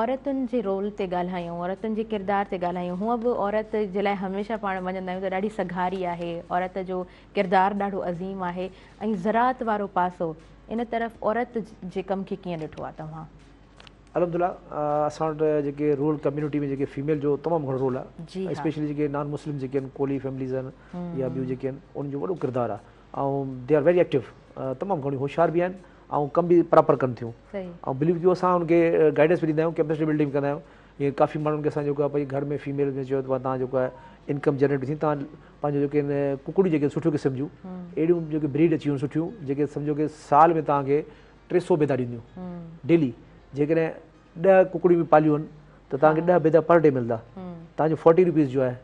عورتن جي رول تي ڳالهايون عورتن جي ڪردار تي ڳالهايون هونء به عورت جي لاء هميشه پاڻ مڃندا آهيون ته ڏاڍي سگهاري آهي عورت جو ڪردار ڏاڍو عظيم آهي ۽ زراعت وارو پاسو ان طرف عورت جي ڪم کي ڪيئن ڏٺو آهي توهان؟ الحمدلله اسان وٽ جيڪي رورل ڪميونٽي ۾ جيڪي فيميل جو تمام گهڻو رول آهي اسپيشلي جيڪي نان مسلم جيڪي آهن ڪولي فيمليز آهن يا ٻيون جيڪي آهن انهن جو وڏو ڪردار آهي ۽ they are very active تمام گهڻيون هوشيار به آهن ۽ ڪم به پراپر ڪن ٿيون ۽ بليو ڪيو اسان انهن کي گائيڊنس به ڏيندا آهيون ڪيپسٽي بلڊنگ به ڪندا آهيون ائين ڪافي ماڻهن کي اسان جيڪو آهي پنهنجي گهر ۾ فيميل ۾ چيو ته توهان جيڪو آهي انڪم جنريٽ ٿي توهان پنهنجو جيڪي آهن ڪڪڙيون جيڪي سٺيون قسم جون اهڙيون جيڪي بريڊ اچي ويون سٺيون جيڪي سمجهو ڪي سال ۾ توهان کي 300 بيدا ڏينديون ڊيلي جيڪڏهن 10 ڪڪڙيون به پاليون آهن ته توهان کي 10 بيدا پر ڊي ملندا توهان جو 40 روپيز جو آهي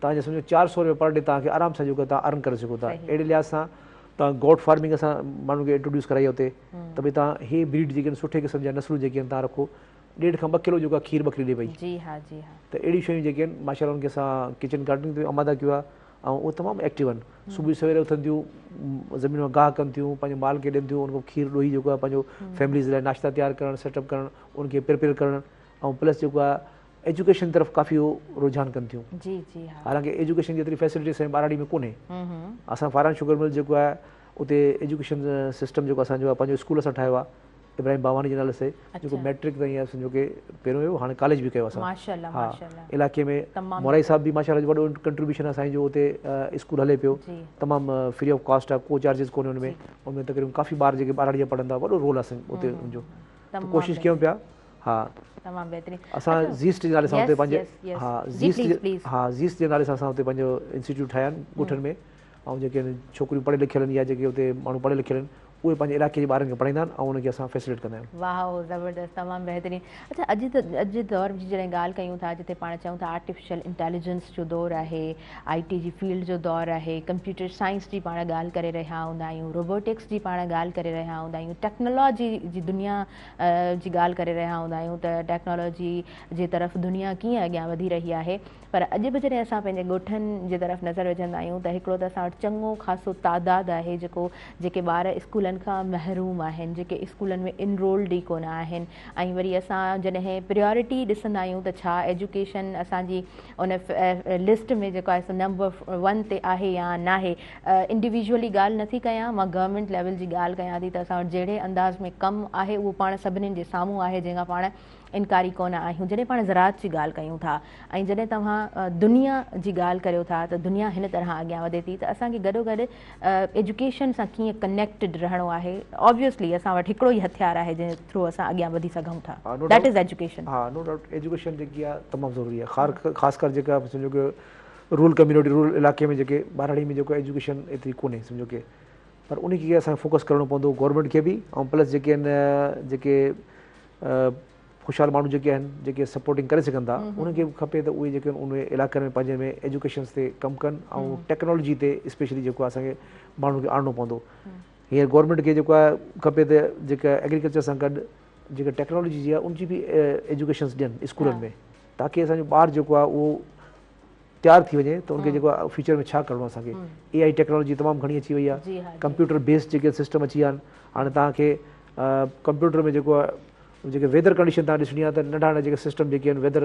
توهان جو سمجهو 400 روپيا پر ڊي توهان کي آرام سان جيڪو توهان ارن ڪري سگهو ٿا اهڙي لحاظ سان توهان گوٽ فارمنگ اسان ماڻهن کي انٽروڊيوس ڪرائي اتي ته ڀئي توهان هي بريڊ جيڪي آهن سٺي قسم جا نسلون جيڪي آهن توهان رکو ڏيڍ کان 2 ڪلو جيڪو آهي کير ٻڪري ڏي پئي جي ها جي ها ته اهڙيون شيون جيڪي آهن ماشاءالله انهن کي اسان ڪچن گارڊننگ تي آماده ڪيو آهي ۽ اهي تمام ايڪٽو آهن صبح جو سوير اٿن ٿيون زمين مان گاهه ڪن ٿيون پنهنجي مال کي ڏين ٿيون ان کان کير ڏوهي جيڪو آهي پنهنجو فيمليز لاء ناشتا تيار ڪرڻ سيٽ اپ ڪرڻ ان کي پرپيئر ڪرڻ ۽ پلس جيڪو آهي ايجوڪيشن طرف ڪافي هو رجحان ڪن ٿيون جي جي ها حالانڪه ايجوڪيشن جي ايتري فيسلٽي اسان جي ٻهراڙي ۾ ڪونهي اسان فاران شوگر مل جيڪو آهي اتي ايجوڪيشن سسٽم جيڪو اسان جو آهي پنهنجو اسڪول اسان ٺاهيو آهي ابراهيم باواني جي نالي سي جيڪو ميٽرڪ تائين آهي سمجهو ڪي پهريون هيو هاڻي ڪاليج به ڪيو اسان ماشاءالله ماشاءالله علائقي ۾ مورائي صاحب به ماشاءالله وڏو ڪنٽريبيوشن آهي سائين جو اتي اسڪول هلي پيو تمام فري آف ڪاسٽ آهي ڪو چارجز ڪونهي ان ۾ ان ۾ تقريبن ڪافي ٻار جيڪي ٻهراڙي جا پڙهن ٿا وڏو رول آهي سائين اتي ان جو ته ڪوشش ڪيون پيا ها تمام بهترين اسان زيسٽ جي نالي سان اتي پنهنجي ها زيسٽ ها زيسٽ جي نالي سان اسان اتي پنهنجو انسٽيٽيوٽ ٺاهيا آهن ڳوٺن ۾ ۽ جيڪي ڇوڪريون پڙهيل لکيل آهن يا جيڪي اتي ماڻهو پڙهيل لکيل آهن اهي پنهنجي علائقي جي ٻارن کي پڙهائيندا آهن ۽ انهن کي اسان فيسليٽ ڪندا آهيون. واهه زبردست تمام بهترين اڇا اڄ ته اڄ جي دور جي جڏهن ڳالهه ڪيون ٿا جتي پاڻ چئون ٿا آرٽيفيشل انٽيليجنس جو دور آهي آئي ٽي جي فيلڊ جو دور آهي ڪمپيوٽر سائنس جي پاڻ ڳالهه ڪري رهيا هوندا آهيون روبوٽڪس جي پاڻ ڳالهه ڪري رهيا هوندا آهيون ٽيڪنالاجي جي دنيا جي ڳالهه ڪري رهيا هوندا آهيون ته ٽيڪنالاجي جي طرف دنيا ڪيئن اڳيان وڌي رهي آهي پر اڄ به جڏهن اسان پنهنجي ڳوٺن جي طرف نظر وجهندا آهيون ته هڪڙو ته اسان وٽ چڱو خاصو تعداد آهي جيڪو جيڪي ٻار اسڪولن کان محروم آهن جيڪي اسڪولن ۾ انرولڊ ئي ڪونه آهن ۽ وري اسان جڏهن پريارٽي ڏسندا آهيون ته ڇا ايجوڪيشن اسان جي ان لسٽ ۾ جيڪو آهي سو نمبر ون تي آهي يا ناهي انڊيويجولي ڳالهه نٿي ڪيان مان گورنمينٽ ليول جي ڳالهه ڪيان ٿي ته اسان وٽ جهڙي انداز ۾ ڪم آهي اهو پاڻ سڀني جي سامهون آهي جنهن کان پاڻ انڪاري ڪونه آهيون. جڏهن پاڻ زراعت جي ڳالهه ڪيون ٿا ۽ جڏهن توهان دنيا جي ڳالهه ڪريو ٿا ته دنيا هن طرح اڳيان وڌي ٿي ته اسان کي گڏوگڏ ايجوڪيشن سان ڪيئن ڪنيڪٽيڊ رهڻو آهي آبويسلي اسان وٽ هڪڙو ئي هٿيار آهي جنهن ٿرو اسان اڳيان وڌي سگهون ٿا that is education. ها نو ڊائوٽ ايجوڪيشن جيڪي آهي تمام ضروري آهي خاص ڪر جيڪا سمجهو ڪي رورل ڪميونٽي رورل علائقي ۾ جيڪي ٻهراڙي ۾ جيڪو ايجوڪيشن ايتري ڪونهي سمجهو ڪي پر ان کي اسان کي فوڪس ڪرڻو پوندو گورنمينٽ کي به ۽ پلس جيڪي آهن جيڪي خوشحال ماڻهو جيڪي آهن جيڪي سپورٽنگ ڪري سگهن ٿا انهن کي به کپي ته اهي جيڪي ان علائقن ۾ پنهنجي ۾ ايجوڪيشنس تي ڪم ڪن ۽ ٽيڪنالاجي تي اسپيشلي جيڪو آهي اسان کي ماڻهن کي آڻڻو پوندو هينئر گورنمينٽ کي جيڪو آهي کپي ته جيڪا ايگريڪلچر سان گڏ جيڪا ٽيڪنالاجي جي آهي ان جي به ايجوڪيشنس ڏين اسڪولن ۾ تاڪي اسان جو ٻار جيڪو آهي اهو تيار ٿي وڃي ته ان کي جيڪو آهي فيوچر ۾ ڇا ڪرڻو آهي اسان کي اي I technology تمام گهڻي اچي وئي آهي ڪمپيوٽر بيسڊ جيڪي سسٽم اچي ويا آهن هاڻي توهان کي ڪمپيوٽر ۾ جيڪو آهي جيڪي ويدر ڪنڊيشن توهان ڏسڻي آهي ته ننڍا ننڍا جيڪي سسٽم جيڪي آهن ويدر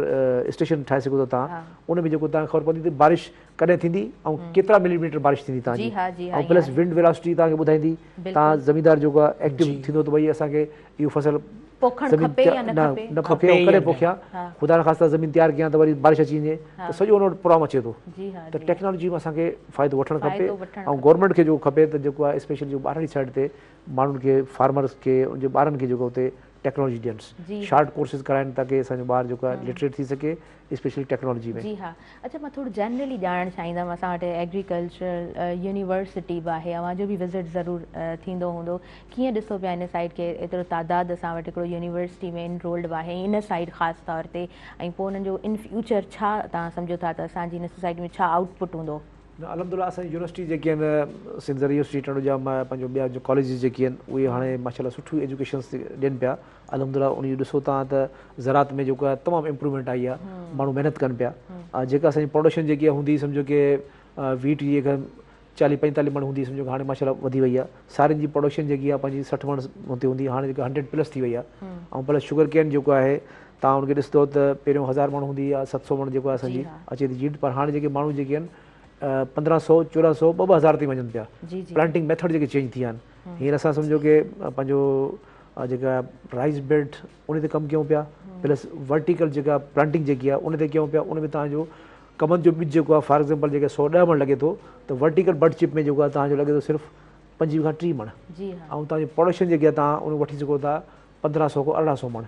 اسٽيشن ٺاهي سگهو ٿا توهان ان ۾ جيڪو توهان کي خبر پوندي ته بارش ڪڏهن ٿيندي ۽ ڪيترا ملي ميٽر بارش ٿيندي توهان جي ۽ پلس ونڊ ويلاسٽي توهان کي ٻڌائيندي توهان زميندار جيڪو آهي ايڪٽو ٿيندو ته ڀئي اسان کي اهو فصل پوکڻ کپي يا نه کپي؟ نه پوکي ۽ ڪڏهن پوکيان خدا نخواسته زمين تيار ڪيان ته وري بارش اچي وڃي ته سڄو ان وٽ پرابلم اچي ٿو ته ٽيڪنالاجي مان اسان کي فائدو وٺڻ کپي ۽ گورنمينٽ کي جيڪو کپي ته جيڪو آهي اسپيشل جو ٻهراڙي سائيڊ تي ماڻهن کي فارمرس کي ان جي ٻارن کي جيڪو اتي ٽيڪنالاجي ڏينس شارٽ ڪورسز ڪرائن تاڪي اسان جو ٻار جيڪو آهي لٽريٽ ٿي سگهي اسپيشلي ٽيڪنالاجي ۾. جي ها اڇا مان ٿورو جنرلي ڄاڻڻ چاهيندم اسان وٽ ايگريڪلچرل يونيورسٽي به آهي اوهان جو به وزٽ ضرور ٿيندو هوندو ڪيئن ڏسو پيا ان سائيڊ کي ايترو تعداد اسان وٽ هڪڙو يونيورسٽي ۾ انرولڊ به آهي ان سائيڊ خاص طور تي ۽ پوء انهن جو ان فيوچر ڇا توهان سمجهو ٿا ته اسان جي هن سوسائٽي ۾ ڇا آئوٽ پٽ هوندو؟ نه الحمدلله اسان جي يونيورسٽي جيڪي آهن سنڌ زرعي يونيورسٽي ٽنڊوڄام ۽ پنهنجو ٻيا جو ڪاليجز جيڪي آهن اهي هاڻي ماشاءالله سٺيون ايجوڪيشنس ڏين پيا الحمدلله ان جو ڏسو تان ته زراعت ۾ جيڪو آهي تمام امپروومينٽ آئي آهي ماڻهو محنت ڪن پيا جيڪا اسان جي پروڊڪشن جيڪي هوندي سمجهو ڪي ويٽ جي چاليهه پنجيتاليهه مڻ هوندي سمجهو هاڻي ماشاءالله وڌي وئي آهي سارين جي پروڊڪشن جيڪي آهي پنهنجي 60 مڻ هتي هوندي هاڻي جيڪا 100 پلس ٿي وئي آهي ۽ پلس شگر ڪين جيڪو آهي تان ان کي ڏسندو ته پهريون 1000 مڻ هوندي يا 700 مڻ جيڪو آهي اسان جي اچي ٿي جيٽ پر هاڻي جيڪي ماڻهو جيڪي آهن 1500 1400 2 2000 تائين وڃن پيا پلانٽنگ ميٿڊ جيڪي چينج ٿي ويا آهن هينئر اسان سمجهو ڪي پنهنجو جيڪا رائس بيڊ ان تي ڪم ڪيون پيا پلس ورٽيڪل جيڪا پلانٽنگ جيڪي آهي ان تي ڪيون پيا ان ۾ تان جو ڪمند جو ٻج جيڪو آهي فار ايگزامپل جيڪي 110 مڻ لڳي ٿو ته ورٽيڪل بڊ چپ ۾ جيڪو آهي تان جو لڳي ٿو صرف 25 کان 30 مڻ ۽ تان جو پروڊڪشن جيڪي آهي تان ان وٺي سگهو ٿا 1500 کان 1800 مڻ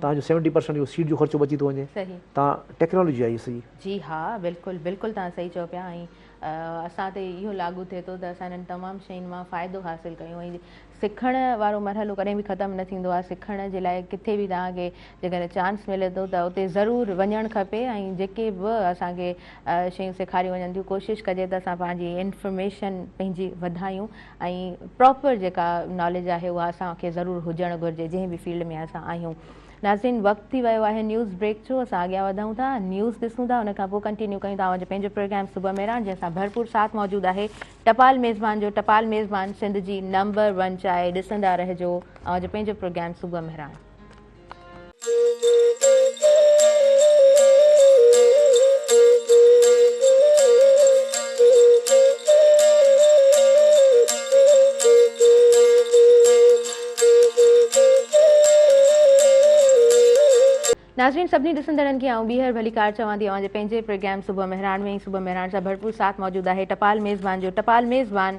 تان جو 70% جو سيڊ جو خرچو بچي ٿو وڃي تان ٽيڪنالاجي آئي سڄي. جي ها بلڪل بلڪل تان صحيح چئو پيا ۽ اسان تي اهو لاڳو ٿئي ٿو ته اسان انهن تمام شين مان فائدو حاصل ڪيون ۽ سکڻ وارو مرحلو ڪڏهن به ختم نه ٿيندو آهي سکڻ جي لاء ڪٿي به توهان کي جيڪڏهن چانس ملي ٿو ته اتي ضرور وڃڻ کپي ۽ جيڪي به اسان کي شيون سيکاريون وڃن ٿيون ڪوشش ڪجي ته اسان پنهنجي انفارميشن پنهنجي وڌايون ۽ پراپر جيڪا ناليج آهي اها اسان کي ضرور هجڻ گهرجي جنهن به فيلڊ ۾ اسان آهيون. ناظرين وقت ٿي ويو آهي نيوز بريڪ جو اسان اڳيان وڌون ٿا نيوز ڏسون ٿا ان کان پوء ڪنٽينيو ڪيون ٿا اوهان جو پنهنجو پروگرام صبح مهراڻ جنهن سان ڀرپور ساٿ موجود آهي ٽپال ميزبان جو ٽپال ميزبان سنڌ جي نمبر ون چانهه ڏسندا رهجو اوهان جو پنهنجو پروگرام صبح مهراڻ. ناظرين سڀني ڏسندڙن کي آئون ٻيهر ڀليڪار چوان ٿي اوهان جي پنهنجي پروگرام صبح مهراڻ ۾ صبح مهراڻ سان ڀرپور ساٿ موجود آهي ٽپال ميزبان جو ٽپال ميزبان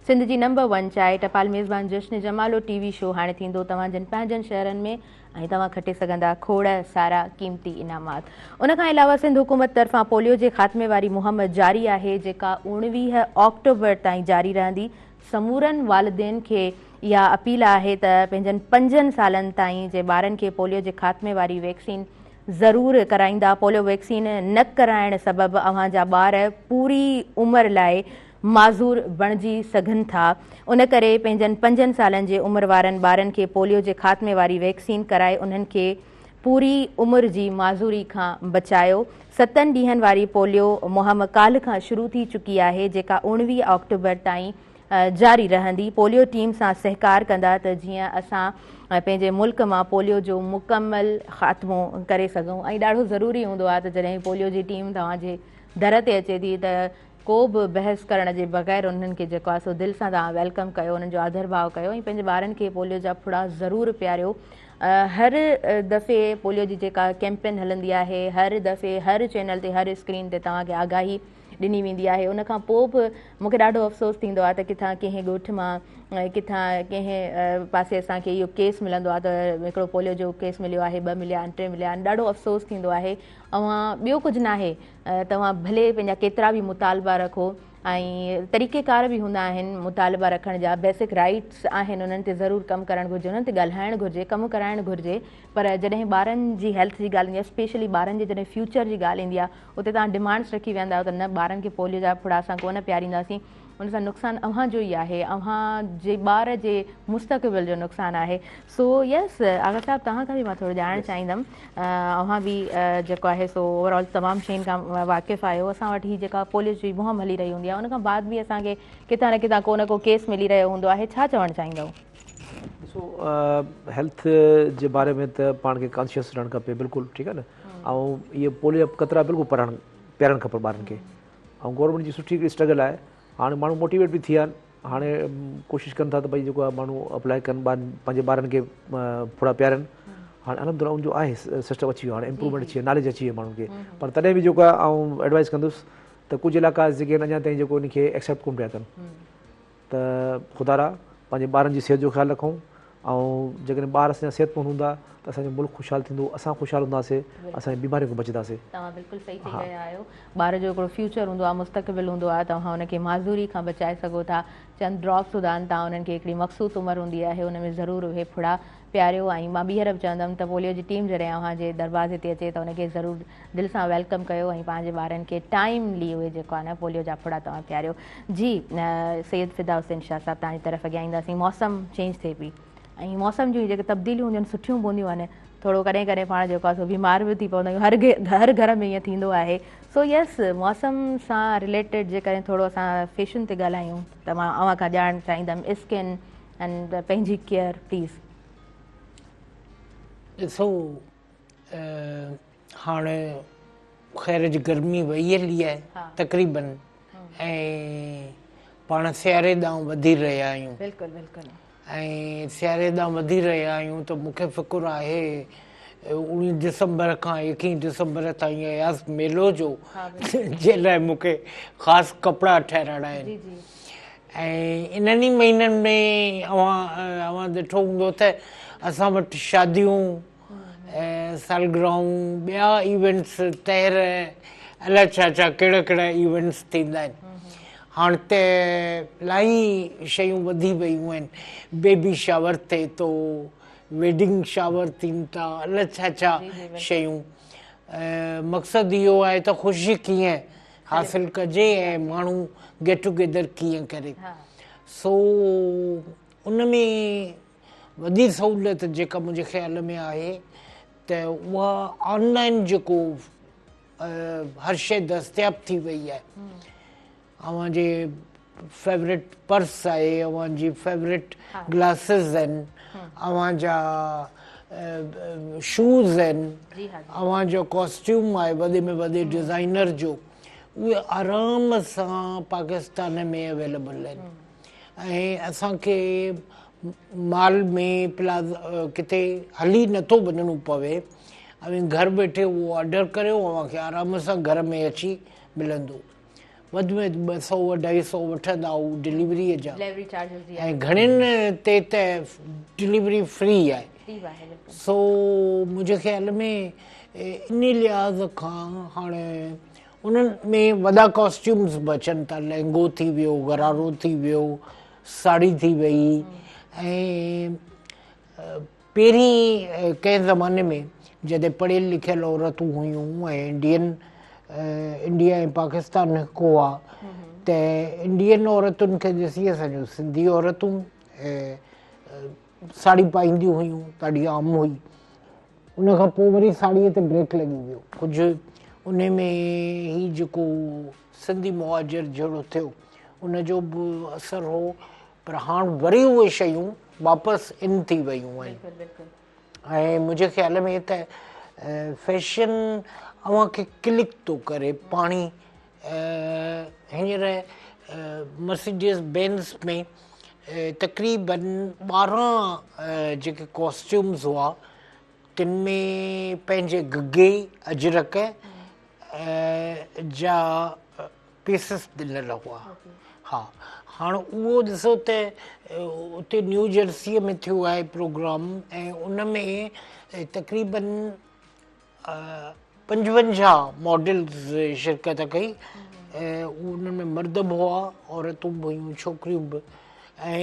سنڌ جي نمبر ون چانهه ٽپال ميزبان جشن جمالو ٽي وي شو هاڻي ٿيندو توهان جن پنهنجن شهرن ۾ ۽ توهان کٽي سگهندا کوڙ سارا قيمتي انعامات ان کان علاوه سنڌ حڪومت طرفان پوليو جي خاتمي واري مهم جاري آهي جيڪا 19 آڪٽوبر تائين جاري رهندي سمورن والدين کي اها اپيل آهي ته پنهنجن پنجن سالن تائين جي ٻارن کي پوليو جي خاتمي واري ويڪسين ضرور ڪرائيندا، پوليو ويڪسين نه ڪرائڻ سبب اوهان جا ٻار پوري عمر لاء معذور بڻجي سگهن ٿا، ان ڪري پنهنجن پنجن سالن جي عمر وارن ٻارن کي پوليو جي خاتمي واري ويڪسين ڪرائي انهن کي پوري عمر جي معذوري کان بچايو. ستن ڏينهن واري پوليو مهم ڪالهه کان شروع ٿي چڪي آهي جيڪا 19 آڪٽوبر تائين جاري رهندي. پوليو ٽيم سان سهڪار ڪندا ته جيئن اسان پنهنجي ملڪ مان پوليو جو مڪمل خاتمو ڪري سگهون ۽ ڏاڍو ضروري هوندو آهي ته جڏهن پوليو جي ٽيم توهان جي در تي اچي ٿي ته ڪو به بحث ڪرڻ جي بغير انهن کي جيڪو آهي سو دل سان توهان welcome ڪيو انهن جو آڌر ڀاء ڪيو ۽ پنهنجي ٻارن کي پوليو جا ڦڙا ضرور پياريو هر دفعي پوليو جي جيڪا ڪيمپين هلندي آهي هر دفعي هر چينل تي هر اسڪرين تي توهان کي آگاهي ڏني ويندي آهي ان کان پوء به مون کي ڏاڍو افسوس ٿيندو آهي ته ڪٿان ڪنهن ڳوٺ مان ڪٿان ڪنهن پاسي اسان کي اهو ڪيس ملندو آهي ته هڪڙو پوليو جو ڪيس مليو آهي ٻه مليا آهن ٽي مليا آهن ڏاڍو افسوس ٿيندو آهي اوهان ٻيو ڪجهه ناهي توهان ڀلي پنهنجا ڪيترا به مطالبا رکو ۽ طريقي ڪار به هوندا آهن مطالبا رکڻ جا بيسڪ رائيٽس آهن انهن تي ضرور ڪم ڪرڻ گهرجي انهن تي ڳالهائڻ گهرجي ڪم ڪرائڻ گهرجي پر جڏهن ٻارن جي هيلٿ جي ڳالهه ايندي آهي اسپيشلي ٻارن جي جڏهن فيوچر جي ڳالهه ايندي آهي اتي توهان ڊمانڊس رکي ويهندا آهيو ته نه ٻارن کي پوليو جا ڦڙا اسان ڪونه پيارينداسين ان سان نقصان اوهان جو ئي آهي اوهان جي ٻار جي مستقبل جو نقصان آهي سو يس آغا صاحب توهان کان به مان ٿورو ڄاڻڻ چاهيندم اوهان به جيڪو آهي سو اوور آل تمام شين کان واقف آهيو اسان وٽ هي جيڪا پوليو جي مهم هلي رهي هوندي آهي ان کان بعد به اسان کي ڪٿان نه ڪٿان ڪو نه ڪو ڪيس ملي رهيو هوندو آهي ڇا چوڻ چاهيندؤ؟ ڏسو هيلٿ جي باري ۾ ته پاڻ کي ڪانشيس رهڻ کپي بلڪل ٺيڪ آهي نه ۽ اهي پوليو جا قطرا بلڪل پڙهڻ پيارڻ کپن ٻارن کي ۽ گورنمينٽ جي سٺي هڪڙي اسٽرگل آهي هاڻي ماڻهو موٽيويٽ به ٿي ويا آهن هاڻي ڪوشش ڪن ٿا ته ڀئي جيڪو آهي ماڻهو اپلائي ڪن ٻارن پنهنجي ٻارن کي ڦڙا پيارن هاڻي الحمد لله ان جو آهي سسٽم اچي ويو هاڻي امپروومينٽ اچي وئي ناليج اچي وئي ماڻهن کي پر تڏهن به جيڪو آهي آئون ايڊوائز ڪندس ته ڪجهه علائقا جيڪي آهن اڃا تائين جيڪو ان کي ايڪسيپٽ ڪونه پيا ڪن ته خدارا پنهنجي ٻارن جي صحت جو خيال رکون ۽ جيڪڏهن ٻار اسان جا صحتمند هوندا ته اسان جو ملڪ خوشحال ٿيندو، اسان خوشحال هونداسين، اسان بيمارين کان بچنداسين. توهان بلڪل صحيح چئي رهيا آهيو. ٻار جو هڪڙو فيوچر هوندو آهي، مستقبل هوندو آهي، توهان ان کي معذوري کان بچائي سگهو ٿا. چند ڊراپس هوندا آهن، توهان انهن کي هڪڙي مخصوص عمر هوندي آهي، ان ۾ ضرور اهي ڦڙا پياريو ۽ مان ٻيهر به چوندم ته پوليو جي ٽيم جڏهن اوهان جي دروازي تي اچي ته ان کي ضرور دل سان welcome ڪيو ۽ پنهنجي ٻارن کي ٽائيملي اهي جيڪو آهي نه پوليو جا ڦڙا توهان پياريو. جي سيد فدا حسين شاهه صاحب توهان جي طرف اڳيان اينداسين موسم چينج ٿئي پئي ۽ موسم جون جيڪي تبديليون هونديون آهن سٺيون به هونديون آهن ٿورو ڪڏهن ڪڏهن پاڻ جيڪو آهي سو بيمار به ٿي پوندا آهيون هر هر گهر ۾ ائين ٿيندو آهي سو يس موسم سان رليٽيڊ جيڪڏهن ٿورو اسان فيشن تي ڳالهايون ته مان اوهان کان ڄاڻڻ چاهيندم اسڪن اينڊ پنهنجي ڪيئر پليز. ڏسو هاڻي خير جي گرمي وئي هلي آهي تقريبن ۽ پاڻ سياري ڏانهن وڌي رهيا آهيون بلڪل بلڪل ۽ سياري ڏانهن وڌي رهيا آهيون ته مون کي فڪر آهي اوڻيهه ڊسمبر کان ايڪيهه ڊسمبر تائين اياز ميلو جو جي لاء مون کي خاص ڪپڙا ٺهرائڻا آهن ۽ انهن ئي مهينن ۾ اوهان اوهان ڏٺو هوندو ته اسان وٽ شاديون سالگرهون ٻيا ايونٽس طهر الائي ڇا ڇا ڪهڙا ڪهڙا ايونٽس ٿيندا آهن هاڻ ته الاهي شيون وڌي ويون آهن بيبي شاور ٿئي ٿو ويڊنگ شاور ٿين ٿا الائي ڇا ڇا شيون مقصد اهو آهي ته خوشي ڪيئن حاصل ڪجي ۽ ماڻهو گيٽ ٽوگيدر ڪيئن ڪري سو ان ۾ وڏي سهولت جيڪا منهنجي خيال ۾ آهي ته اها آن لائن جيڪو هر شيء دستياب ٿي وئي آهي اوهان جي فيورٽ پرس آهي اوهان جي فيورٽ گلاسز آهن اوهان جا شوز آهن اوهان جو ڪاسٽيوم آهي وڏي ۾ وڏي ڊزائنر جو اهي آرام سان پاڪستان ۾ اويليبل آهن ۽ اسان کي مال ۾ پلازا ڪٿي هلي نٿو وڃڻو پوي اوهين گهر ويٺي اهو آرڊر ڪريو اوهان کي آرام سان گهر ۾ اچي ملندو وڌ ۾ وڌ 200 250 وٺندا هو ڊليوري جا ۽ گهڻين تي ته ڊليوري فري آهي سو منهنجي خيال ۾ انهي لحاظ کان هاڻي انهن ۾ وڏا ڪاسٽيومز به اچن ٿا لهنگو ٿي ويو غرارو ٿي ويو ساڙهي ٿي وئي ۽ پهرين ڪنهن زماني ۾ جڏهن پڙهيل لکيل عورتون هيون ۽ انڊين انڊيا ۽ پاڪستان هڪ هئا ته انڊين عورتن کي ڏسي اسان جون سنڌي عورتون ساڙهي پائينديون هيون ڏاڍي عام هئي ان کان پوء وري ساڙهيء تي بريڪ لڳي ويو ڪجهه ان ۾ هي جيڪو سنڌي مهاجر جهيڙو ٿيو ان جو به اثر هو پر هاڻ وري اهي شيون واپس ان ٿي ويون آهن ۽ منهنجي خيال ۾ ته فيشن اوهان کي ڪلڪ ٿو ڪري پاڻي هينئر مرسيڊيز بينز ۾ تقريبن 12 جيڪي ڪاسٽيومز هئا تن ۾ پنهنجي گگي اجرڪ جا پيسز ڏنل هئا. ها هاڻ اهو ڏسو ته اتي نيو جرسيء ۾ ٿيو آهي پروگرام ۽ ان ۾ تقريبن 55 ماڊلز شرڪت ڪئي ۽ انهن ۾ مرد به هئا عورتون به هيون ڇوڪريون به ۽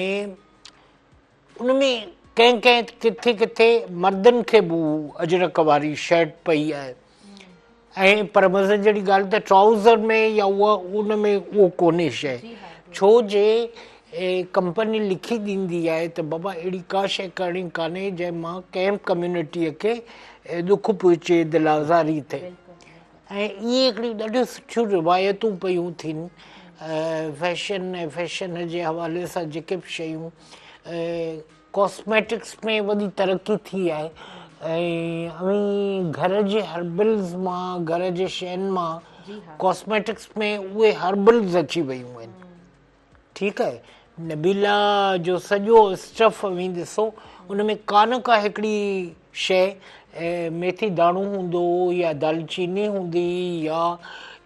ان ۾ ڪنهن ڪنهن ڪٿي ڪٿي مردن کي به اجرڪ واري شرٽ پئي آهي ۽ پر مزي جهڙي ڳالهه ته ٽرائوزر ۾ يا اها ان ۾ اهو ڪونهي شيء ڇو جي ڪمپني لکي ڏيندي آهي ته بابا اهڙي ڪا شيء ڪرڻي ڪانهي جنهن مان ڪنهن به ڪميونٽيء کي ڏک پهچي دل آزاري ٿئي ۽ اهي هڪڙيون ڏاڍيون سٺيون روايتون پيون ٿين فيشن ۽ فيشن جي حوالي سان جيڪي به شيون ڪاسميٽڪس ۾ وڏي ترقي ٿي آهي ۽ اوهين گهر جي هربلز مان گهر جي شين مان ڪاسميٽڪس ۾ اهي هربلز اچي ويون آهن ٺيڪ آهي نبيلا جو سڄو اسٽف اوهين ڏسو ان ۾ ڪا نه ڪا هڪڙي شيء ميٿي داڻو هوندو يا دالچيني هوندي يا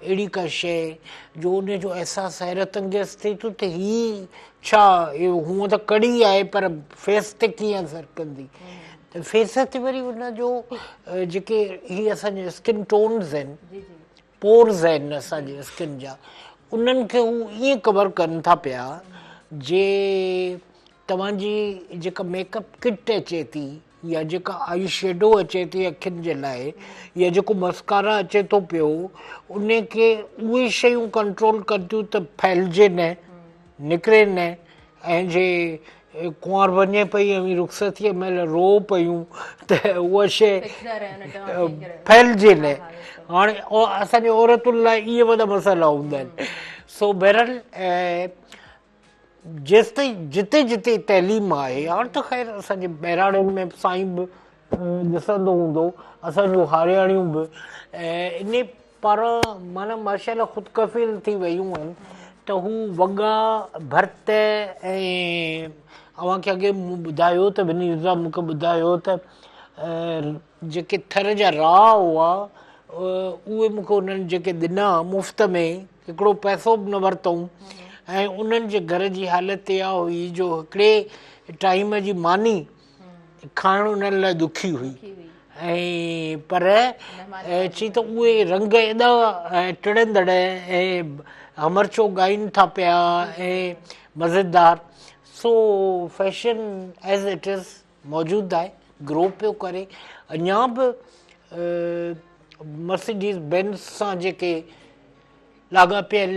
اهڙي ڪا شيء جو ان جو احساس حيرت انگيز ٿئي ٿو ته هي ڇا اهو هونء ته ڪڙي آهي پر فيس تي ڪيئن اثر ڪندي ته فيس تي وري ان جو جيڪي هي اسان جا اسڪن ٽونز آهن پورز آهن اسان جي اسڪن جا انهن کي هو ائين ڪور ڪن ٿا پيا جي توهان جي جيڪا ميڪ اپ ڪٽ اچي ٿي يا جيڪا آئي شيڊو اچي ٿي اکين جي لاء يا جيڪو مسڪارا اچي ٿو پيو ان کي اهي شيون ڪنٽرول ڪن ٿيون ته ڦهلجي نه نڪري نه ۽ جي ڪنوار وڃي پئي اوهين رخصتيء مهل روئو پيون ته اها شيء ڦهلجي نه. هاڻي اسان جي عورتن لاء اهي وڏا مسئلا هوندا آهن. سو بهرحال جيستائين جتي جتي تعليم آهي هاڻ ته خير اسان جي ٻهراڙين ۾ به سائين به ڏسندو هوندو اسان جون هارياڻيون به انهي پاران معنيٰ ماشاء الله خود ڪفيل ٿي ويون آهن ته هو وڳا ڀرت ۽ اوهان کي اڳي مون ٻڌايو ته ونيزا مون کي ٻڌايو ته جيڪي ٿر جا راء هئا اهي مون کي انهن جيڪي ڏنا مفت ۾ هڪڙو پئسو به نه ورتائون ۽ انهن جي گهر جي حالت اها هئي جو هڪڙي ٽائيم جي ماني کائڻ انهن لاء ڏکي هئي ۽ پر چي ته اهي رنگ ايڏا ٽڙندڙ ۽ همرچو ڳائين ٿا پيا ۽ مزيدار سو فيشن ايز it is موجود آهي گرو پيو ڪري اڃا به مرسيڊيز بينز سان جيڪي لاڳاپيل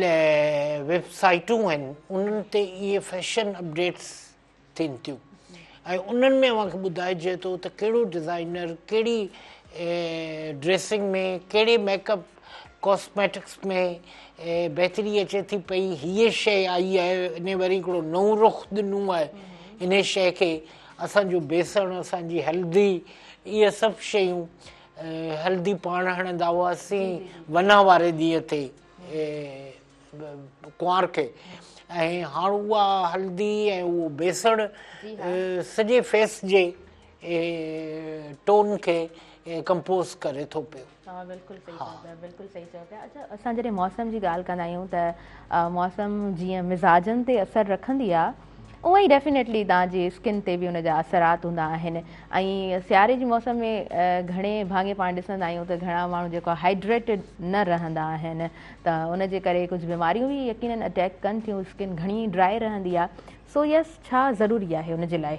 ويب سائيٽون آهن انهن تي اهي فيشن اپڊيٽس ٿين ٿيون ۽ انهن ۾ اوهان کي ٻڌائجي ٿو ته ڪهڙو ڊزائنر ڪهڙي ڊريسنگ ۾ ڪهڙي ميڪ اپ ڪاسميٽڪس ۾ بهتري اچي ٿي پئي هيء شيء آئي آهي انهي وري هڪڙو نئون رخ ڏنو آهي انهي شيء کي اسان جو بيسڻ اسان جي هلدي اهي سڀ شيون هلدي پاڻ هڻندا هئاسين وناهه واري ڏينهن تي ڪنوار کي ۽ هاڻ اها هلدي ۽ اهو بيسڻ سڄي فيس جي ٽون کي ڪمپوز ڪري ٿو پيو. توهان بلڪل صحيح چئو پيا بلڪل صحيح چئو پيا اڇا اسان جڏهن موسم جي ڳالهه ڪندا آهيون ته موسم جيئن مزاجن تي اثر رکندي آ اونئن ئي ڊيفينيٽلي توهان جي اسڪن تي به ان جا اثرات هوندا آهن ۽ سياري جي موسم ۾ گهڻي ڀاڱي پاڻ ڏسندا آهيون ته گهڻا ماڻهو جيڪو هائيڊريٽيڊ نه رهندا آهن ته ان جي ڪري ڪجهه بيماريون به يقينن اٽيڪ ڪن ٿيون اسڪن گهڻي ڊرائي رهندي آهي سو يس ڇا ضروري آهي ان جي لاء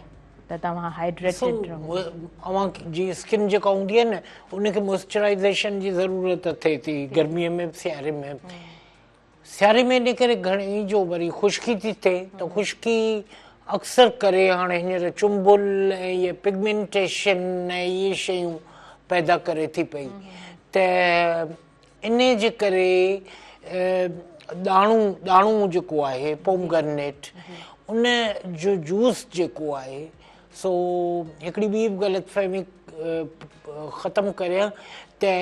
ته توهان هائيڊريٽيڊ رهو. اوهان جي اسڪن جيڪا هوندي آهي نه ان کي موئسچرائيزيشن جي ضرورت ٿئي ٿي گرمي ۾ به سياري ۾ به سياري ۾ ان ڪري گهڻي جو وري خشڪي ٿي ٿئي ته خشڪي اڪثر ڪري هاڻي هينئر چنبل ۽ اهي پگمينٽيشن ۽ اهي شيون پيدا ڪري ٿي پئي ته انهي جي ڪري ڏاڙهون ڏاڙهون جيڪو آهي پومگرنيٽ ان جو جوس جيڪو آهي سو هڪڙي ٻي به غلط فهمي ختم ڪريان ته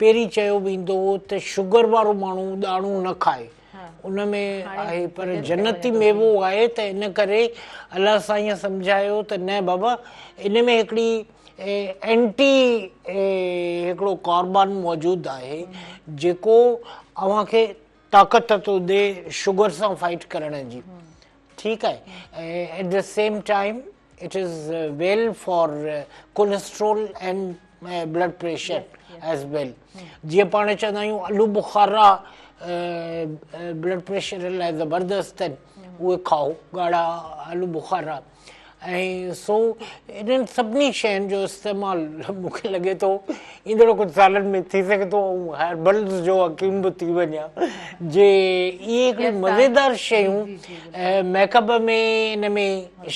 پهرين چيو ويندو هو ته شگر وارو ماڻهو ڏاڙهون نه کائي ان ۾ آهي پر جنتي ميوو آهي ته ان ڪري الله سائين سمجهايو ته نه بابا ان ۾ هڪڙي اينٽي هڪڙو ڪاربان موجود آهي جيڪو اوهان کي طاقت ٿو ڏي شگر سان فائٽ ڪرڻ جي ٺيڪ آهي at the same time it is well for cholesterol and blood pressure as well جيئن پاڻ چوندا آهيون آلو بخارا بلڊ پريشر لاء زبردست آهن اهي کائو ڳاڙها آلو بخارا ۽ سو انهن سڀني شين جو استعمال مون کي لڳي ٿو ايندڙ ڪجهه سالن ۾ ٿي سگهي ٿو آئون هربلز جو حڪيم به ٿي وڃان جي اهي هڪڙيون مزيدار شيون ميڪ اپ ۾ ان ۾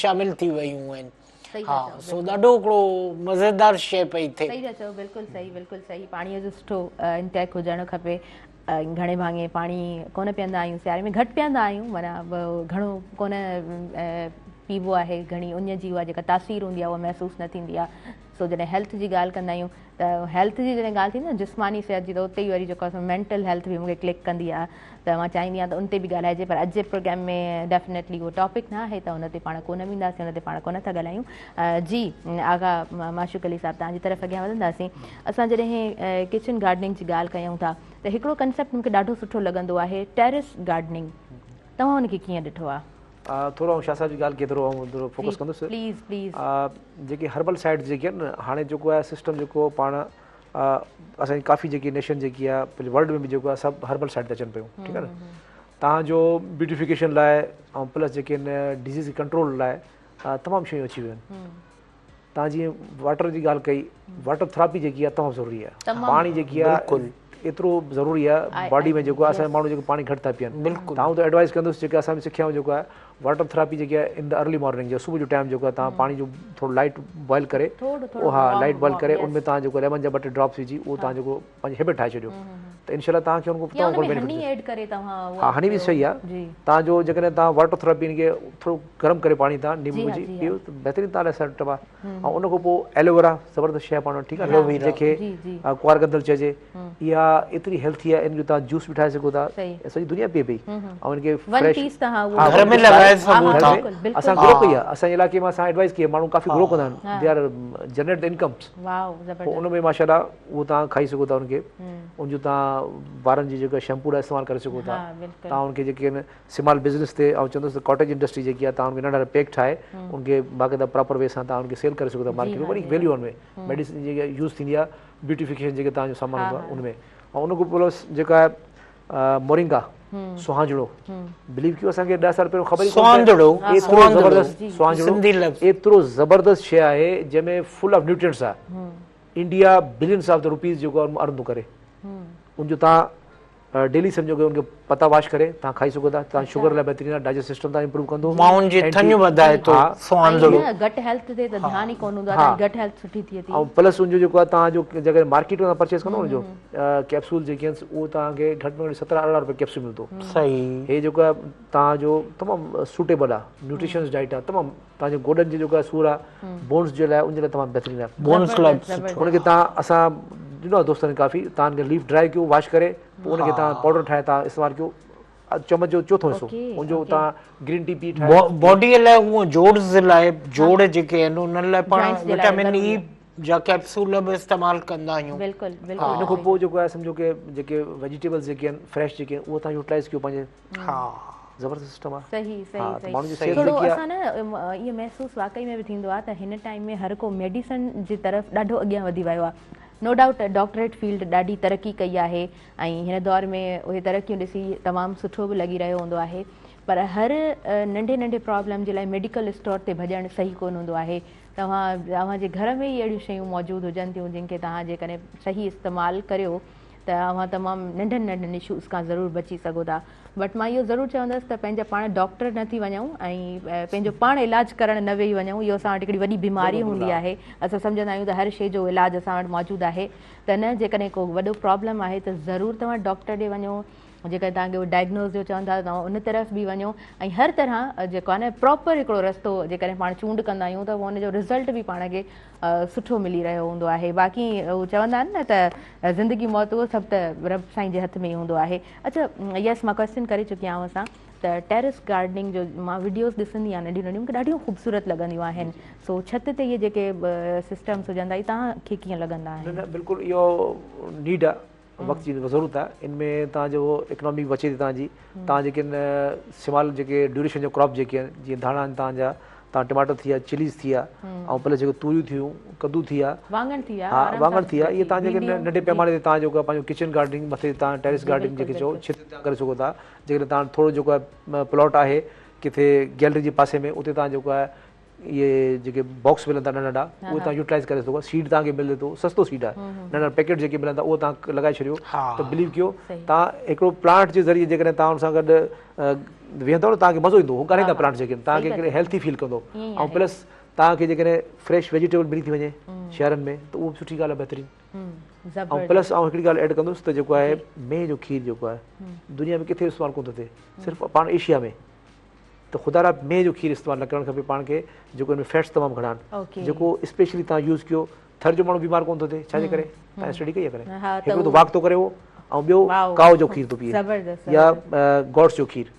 شامل ٿي ويون آهن ها سو ڏاڍو هڪڙو مزيدار شي پئي ٿئي. صحيح ٿا چئو بلڪل صحيح بلڪل صحيح پاڻي جو سٺو انٽيڪ هجڻ کپي گهڻي ڀاڱي پاڻي ڪونه پيئندا آهيون سياري ۾ گهٽ پيئندا آهيون معنيٰ گهڻو ڪونه پيئبو آهي گهڻي اڃ جي اها جيڪا تاثير هوندي آهي اها محسوس نه ٿيندي آهي سو جڏهن هيلٿ جي ڳالهه ڪندا آهيون ته هيلٿ جي جڏهن ڳالهه ٿيندي آهي جسماني صحت جي ته اتي ئي وري جيڪو آهي مينٽل هيلٿ به مونکي ڪلڪ ڪندي آهي ته مان چاهيندي آهيان ته ان تي به ڳالهائجي پر اڄ جي پروگرام ۾ ڊيفنيٽلي اهو ٽاپڪ نه آهي ته ان تي پاڻ ڪونه وينداسين ان تي پاڻ ڪونه ٿا ڳالهايون جي آغا معشوق علي صاحب توهان جي طرف اڳيان وڌنداسين اسان جڏهن ڪچن گارڊننگ جي ڳالهه ڪيون ٿا ته هڪڙو ڪنسيپٽ مون کي ڏاڍو سٺو لڳندو آهي ٽيرس گارڊننگ توهان ان کي ڪيئن ڏٺو آهي؟ ٿورو آئون شاهه صاحب جي ڳالهه کي ٿورو آئون ٿورو فوڪس ڪندس. Please please. جيڪي هربل سائيڊ جيڪي آهن نه هاڻي جيڪو آهي سسٽم جيڪو پاڻ اسان جي ڪافي جيڪي نيشن جيڪي آهي پنهنجي ورلڊ ۾ به جيڪو آهي سڀ هربل سائيڊ تي اچن پيون ٺيڪ آهي نه توهان جو بيوٽيفڪيشن لاء ۽ پلس جيڪي آهن ڊزيز ڪنٽرول لاء تمام شيون اچي ويون آهن. توهان جيئن واٽر جي ڳالهه ڪئي واٽر ٿراپي جيڪي آهي تمام ضروري آهي پاڻي جيڪي آهي ايترو ضروري آهي باڊي ۾ جيڪو آهي اسان جا ماڻهو جيڪو پاڻي گهٽ ٿا پيئن ته آئون ته ايڊوائز ڪندس جيڪي اسان به سکيا آهيون جيڪو آهي واٽر ٿراپي جيڪي آهي ان the early morning جو صبح جو ٽائيم جيڪو آهي توهان پاڻي جو ٿورو لائٽ بوائل ڪري ها لائٽ بوائل ڪري ان ۾ توهان جيڪو ليمن جا ٻه ٽي ڊراپس وجهي اهو توهان جيڪو پنهنجي هيبٽ ٺاهي ڇڏيو ته انشاء الله توهان کي ان کان تمام گهڻو بينيفٽ ٿيندو. ايڊ ڪري توهان ها هني به صحيح آهي توهان جو جيڪڏهن توهان واٽر ٿراپي ان کي ٿورو گرم ڪري پاڻي توهان نيمبو وجهي پيئو ته بهترين توهان لاء سيٽ اپ آهي ۽ ان کان پوء ايلوويرا زبردست شيء آهي پاڻ وٽ ٺيڪ آهي جنهن کي ڪنوار گندل چئجي اها ايتري هيلٿي آهي ان جو توهان جوس به ٺاهي سگهو ٿا سڄي دنيا پيئي پئي ۽ ان کي فريش گهر ۾ لڳائي سگهو ٿا اسان گرو ڪئي آهي اسان جي علائقي ۾ اسان ايڊوائز ڪئي ماڻهو ڪافي گرو ڪندا آهن they are generate the incomes پوء ان ۾ ماشاء الله اهو توهان کائي سگهو ٿا ان کي ان جو توهان وارن جي جيڪا شيمپو لاء استعمال ڪري سگهو ٿا توهان ان کي جيڪي آهن سمال بزنس تي آئون چوندس ته ڪاٽيج انڊسٽري جيڪي آهي توهان ان کي ننڍا ننڍا پيڪ ٺاهي ان کي باقاعده پراپر وي سان توهان ان کي سيل ڪري سگهو ٿا مارڪيٽ ۾ وڏي ويليو ان ۾ ميڊيسن جيڪي يوز ٿيندي آهي بيوٽيفڪيشن جيڪي توهان جو سامان هوندو آهي ان ۾ ۽ ان کان پلس جيڪا آهي مورنگا سهانجڙو بليو ڪيو اسان کي 10 سال پهريون خبر ئي ڪونه سهانجڙو ايترو زبردست سهانجڙو ايترو زبردست شي آهي جنهن ۾ فل آف نيوٽرينٽس آهي India billions of the rupees جيڪو ارن ٿو ڪري ان جو تان ڊيلي سمجهو ڪي ان کي پتا واش ڪري تان کائي سگهو ٿا تان شگر لاء بهترين آهي ڊائجسٽ سسٽم تان امپروو ڪندو مائن جي ٿڃ وڌائي ٿو سهانجڙو گٽ هيلٿ تي ته ڌيان ئي ڪونه هوندو آهي گٽ هيلٿ سٺي ٿئي ٿي ۽ پلس ان جو جيڪو آهي تان جو جيڪڏهن مارڪيٽ مان پرچيز ڪندو ان جو ڪيپسول جيڪي آهن اهو توهان کي گهٽ ۾ گهٽ سترهن ارڙهن روپيه ڪيپسول ملندو. صحيح. هي جيڪو آهي توهان جو تمام سوٽيبل آهي نيوٽريشنس ڊائيٽ آهي تمام توهان جي گوڏن جو جيڪو آهي سور آهي بونس جي لاء ان جي لاء تمام بهترين آهي. بونس لاء به سٺو ان کي توهان اسان ڏنو آهي دوستن کي ڪافي توهان ان کي ليف ڊرائي ڪيو واش ڪري پوء ان کي توهان پائوڊر ٺاهي توهان استعمال ڪيو چمچ جو چوٿون حصو ان جو توهان گرين ٽي پي ٺاهي باڊي لاء هونء جوڙز لاء جوڙ جيڪي آهن انهن لاء پاڻ وٽامن اي جا ڪيپسول به استعمال ڪندا آهيون. بلڪل بلڪل. ان کان پوء جيڪو آهي سمجهو ڪي جيڪي ويجيٽيبلز جيڪي آهن فريش جيڪي آهن اهو توهان يوٽيلائز ڪيو پنهنجي ها زبردست سسٽم آهي. صحيح صحيح ها ته ماڻهو جي صحيح صحت ٿورو جيڪي آهي اسان نه ائين محسوس واقعي ۾ به ٿيندو آهي ته هن ٽائيم ۾ هر ڪو ميڊيسن جي طرف ڏاڍو اڳيان وڌي ويو آهي نو ڊائوٽ ڊاڪٽريٽ فيلڊ ڏاڍي ترقي ڪئي آهي ۽ هن دور ۾ اهي ترقيون ڏسي تمام سٺو به لڳي رهيو هوندو آهي پر هر ننڍي ننڍي پرابلم جي لاء ميڊيڪل اسٽور تي ڀڄڻ صحيح ڪونه هوندو آهي توهان اوهان جي گهر ۾ ئي اهڙيون شيون موجود هجن ٿيون جن کي توهان جيڪڏهن صحيح استعمال ڪريو ته اوهان تمام ننڍن ننڍن اشوز کان ضرور بچي سگهو ٿا بٽ مان اهو ضرور چوندس ته پنهنجا پاڻ ڊاڪٽر نه ٿي وڃون ۽ پنهنجو پاڻ علاج ڪرڻ نه ويهي وڃون اهو اسان وٽ هڪڙي وڏي بيماري هوندي آهي اسان سمجهندا آهيون ته هر شي جو علاج اسان وٽ موجود آهي ته نه جيڪڏهن ڪو وڏو پرابلم آهي ته ضرور توهان ڊاڪٽر ڏي وڃو جيڪڏهن توهان کي ڊائگنوز جو چون ٿا ته توهان ان طرف به وڃو ۽ هر طرح جيڪو آهي نه پراپر هڪڙو رستو جيڪڏهن پاڻ چونڊ ڪندا آهيون ته ان جو رزلٽ به پاڻ کي سٺو ملي رهيو هوندو آهي باقي هو چوندا آهن نه ته زندگي موت اهو سڀ ته رب سائين جي هٿ ۾ ئي هوندو آهي اڇا يس مان ڪويسچن ڪري چڪي آهيان اوهان سان ته ٽيرس گارڊننگ جو مان وڊيوز ڏسندي آهيان ننڍيون ننڍيون مون کي ڏاڍيون خوبصورت لڳنديون آهن سو ڇت تي اهي جيڪي سسٽمس هجن ٿا اهي توهان کي ڪيئن لڳندا آهن؟ نه نه بلڪل اهو نيڊ آهي وقت جي ضرورت آهي ان ۾ توهان جو اڪنامي به بچي ٿي توهان جي توهان جيڪي آهن سمال جيڪي ڊيوريشن جو ڪراپ جيڪي آهن جيئن ڌاڻا آهن توهان جا توهان ٽماٽر ٿي ويا چليز ٿي ويا ۽ پلس جيڪي توريون ٿيون ڪدو ٿي ويا واڱڻ ٿي ويا ها واڱڻ ٿي ويا اهي توهان جيڪي ننڍي پيماني تي توهان جيڪو پنهنجو ڪچن گارڊننگ مٿي توهان ٽيرس گارڊننگ جيڪي چئو ڇت تي ڪري سگهو ٿا جيڪڏهن توهان ٿورو جيڪو آهي پلاٽ آهي ڪٿي گيلري جي پاسي ۾ اتي توهان جيڪو آهي اهي جيڪي باڪس ملن ٿا ننڍا ننڍا اهي توهان يوٽيلائز ڪري سگهو ٿا سيڊ توهان کي ملي ٿو سستو سيڊ آهي ننڍا ننڍا پيڪيٽ جيڪي ملن ٿا اهو توهان لڳائي ڇڏيو ته بليو ڪيو توهان هڪڙو پلانٽ جي ذريعي جيڪڏهن توهان ان سان گڏ ويهندو نه توهان کي مزو ايندو هو ڳالهائيندا پلانٽس جيڪي توهان کي هڪڙي هيلٿي فيل ڪندو ۽ پلس توهان کي جيڪڏهن فريش ويجيٽيبل ملي ٿي وڃي شهرن ۾ ته اهو به سٺي ڳالهه آهي بهترين ۽ پلس آئون هڪڙي ڳالهه ايڊ ڪندس ته جيڪو آهي مينهن جو کير جيڪو آهي دنيا ۾ ڪٿي استعمال ڪونه ٿو ٿئي صرف پاڻ ايشيا ۾ ته خدا را مينهن جو کير استعمال نه ڪرڻ کپي پاڻ کي جيڪو ان ۾ فيٽس تمام گهڻا آهن جيڪو اسپيشلي توهان يوز ڪيو ٿر جو ماڻهو بيمار ڪونه ٿو ٿئي ڇا جي ڪري توهان اسٽڊي ڪئي آهي ڪڏهن هڪڙو ته واڪ ٿو ڪري اهو ۽ ٻيو ڪائو جو کير ٿو پيئي يا گوٽس جو کير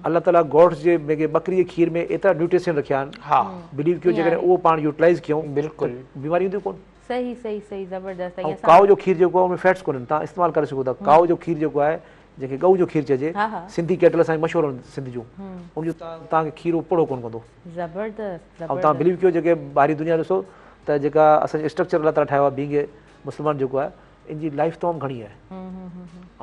الله تعالي گوٽس جي ٻڪري جي کير ۾ ايترا نيوٽريشن رکيا آهن بليو ڪيو جيڪڏهن اهو پاڻ يوٽيلائز ڪيون بلڪل بيماريون اينديون ڪونه. صحيح صحيح صحيح زبردست ۽ ڪائو جو کير جيڪو آهي ان ۾ فيٽس ڪونهن توهان استعمال ڪري سگهو ٿا ڪائو جو کير جيڪو آهي جنهن کي ڳئون جو کير چئجي سنڌي ڪيٽل اسان جي مشهور آهن سنڌ جون ان جو توهان کي کير اهو پوڙهو ڪونه ڪندو. زبردست ۽ توهان بليو ڪيو جيڪي ٻاهرين دنيا ڏسو ته جيڪا اسان جو اسٽرڪچر الله تعالي ٺاهيو آهي بينگ اي مسلمان جيڪو آهي ان جي لائف تمام گهڻي آهي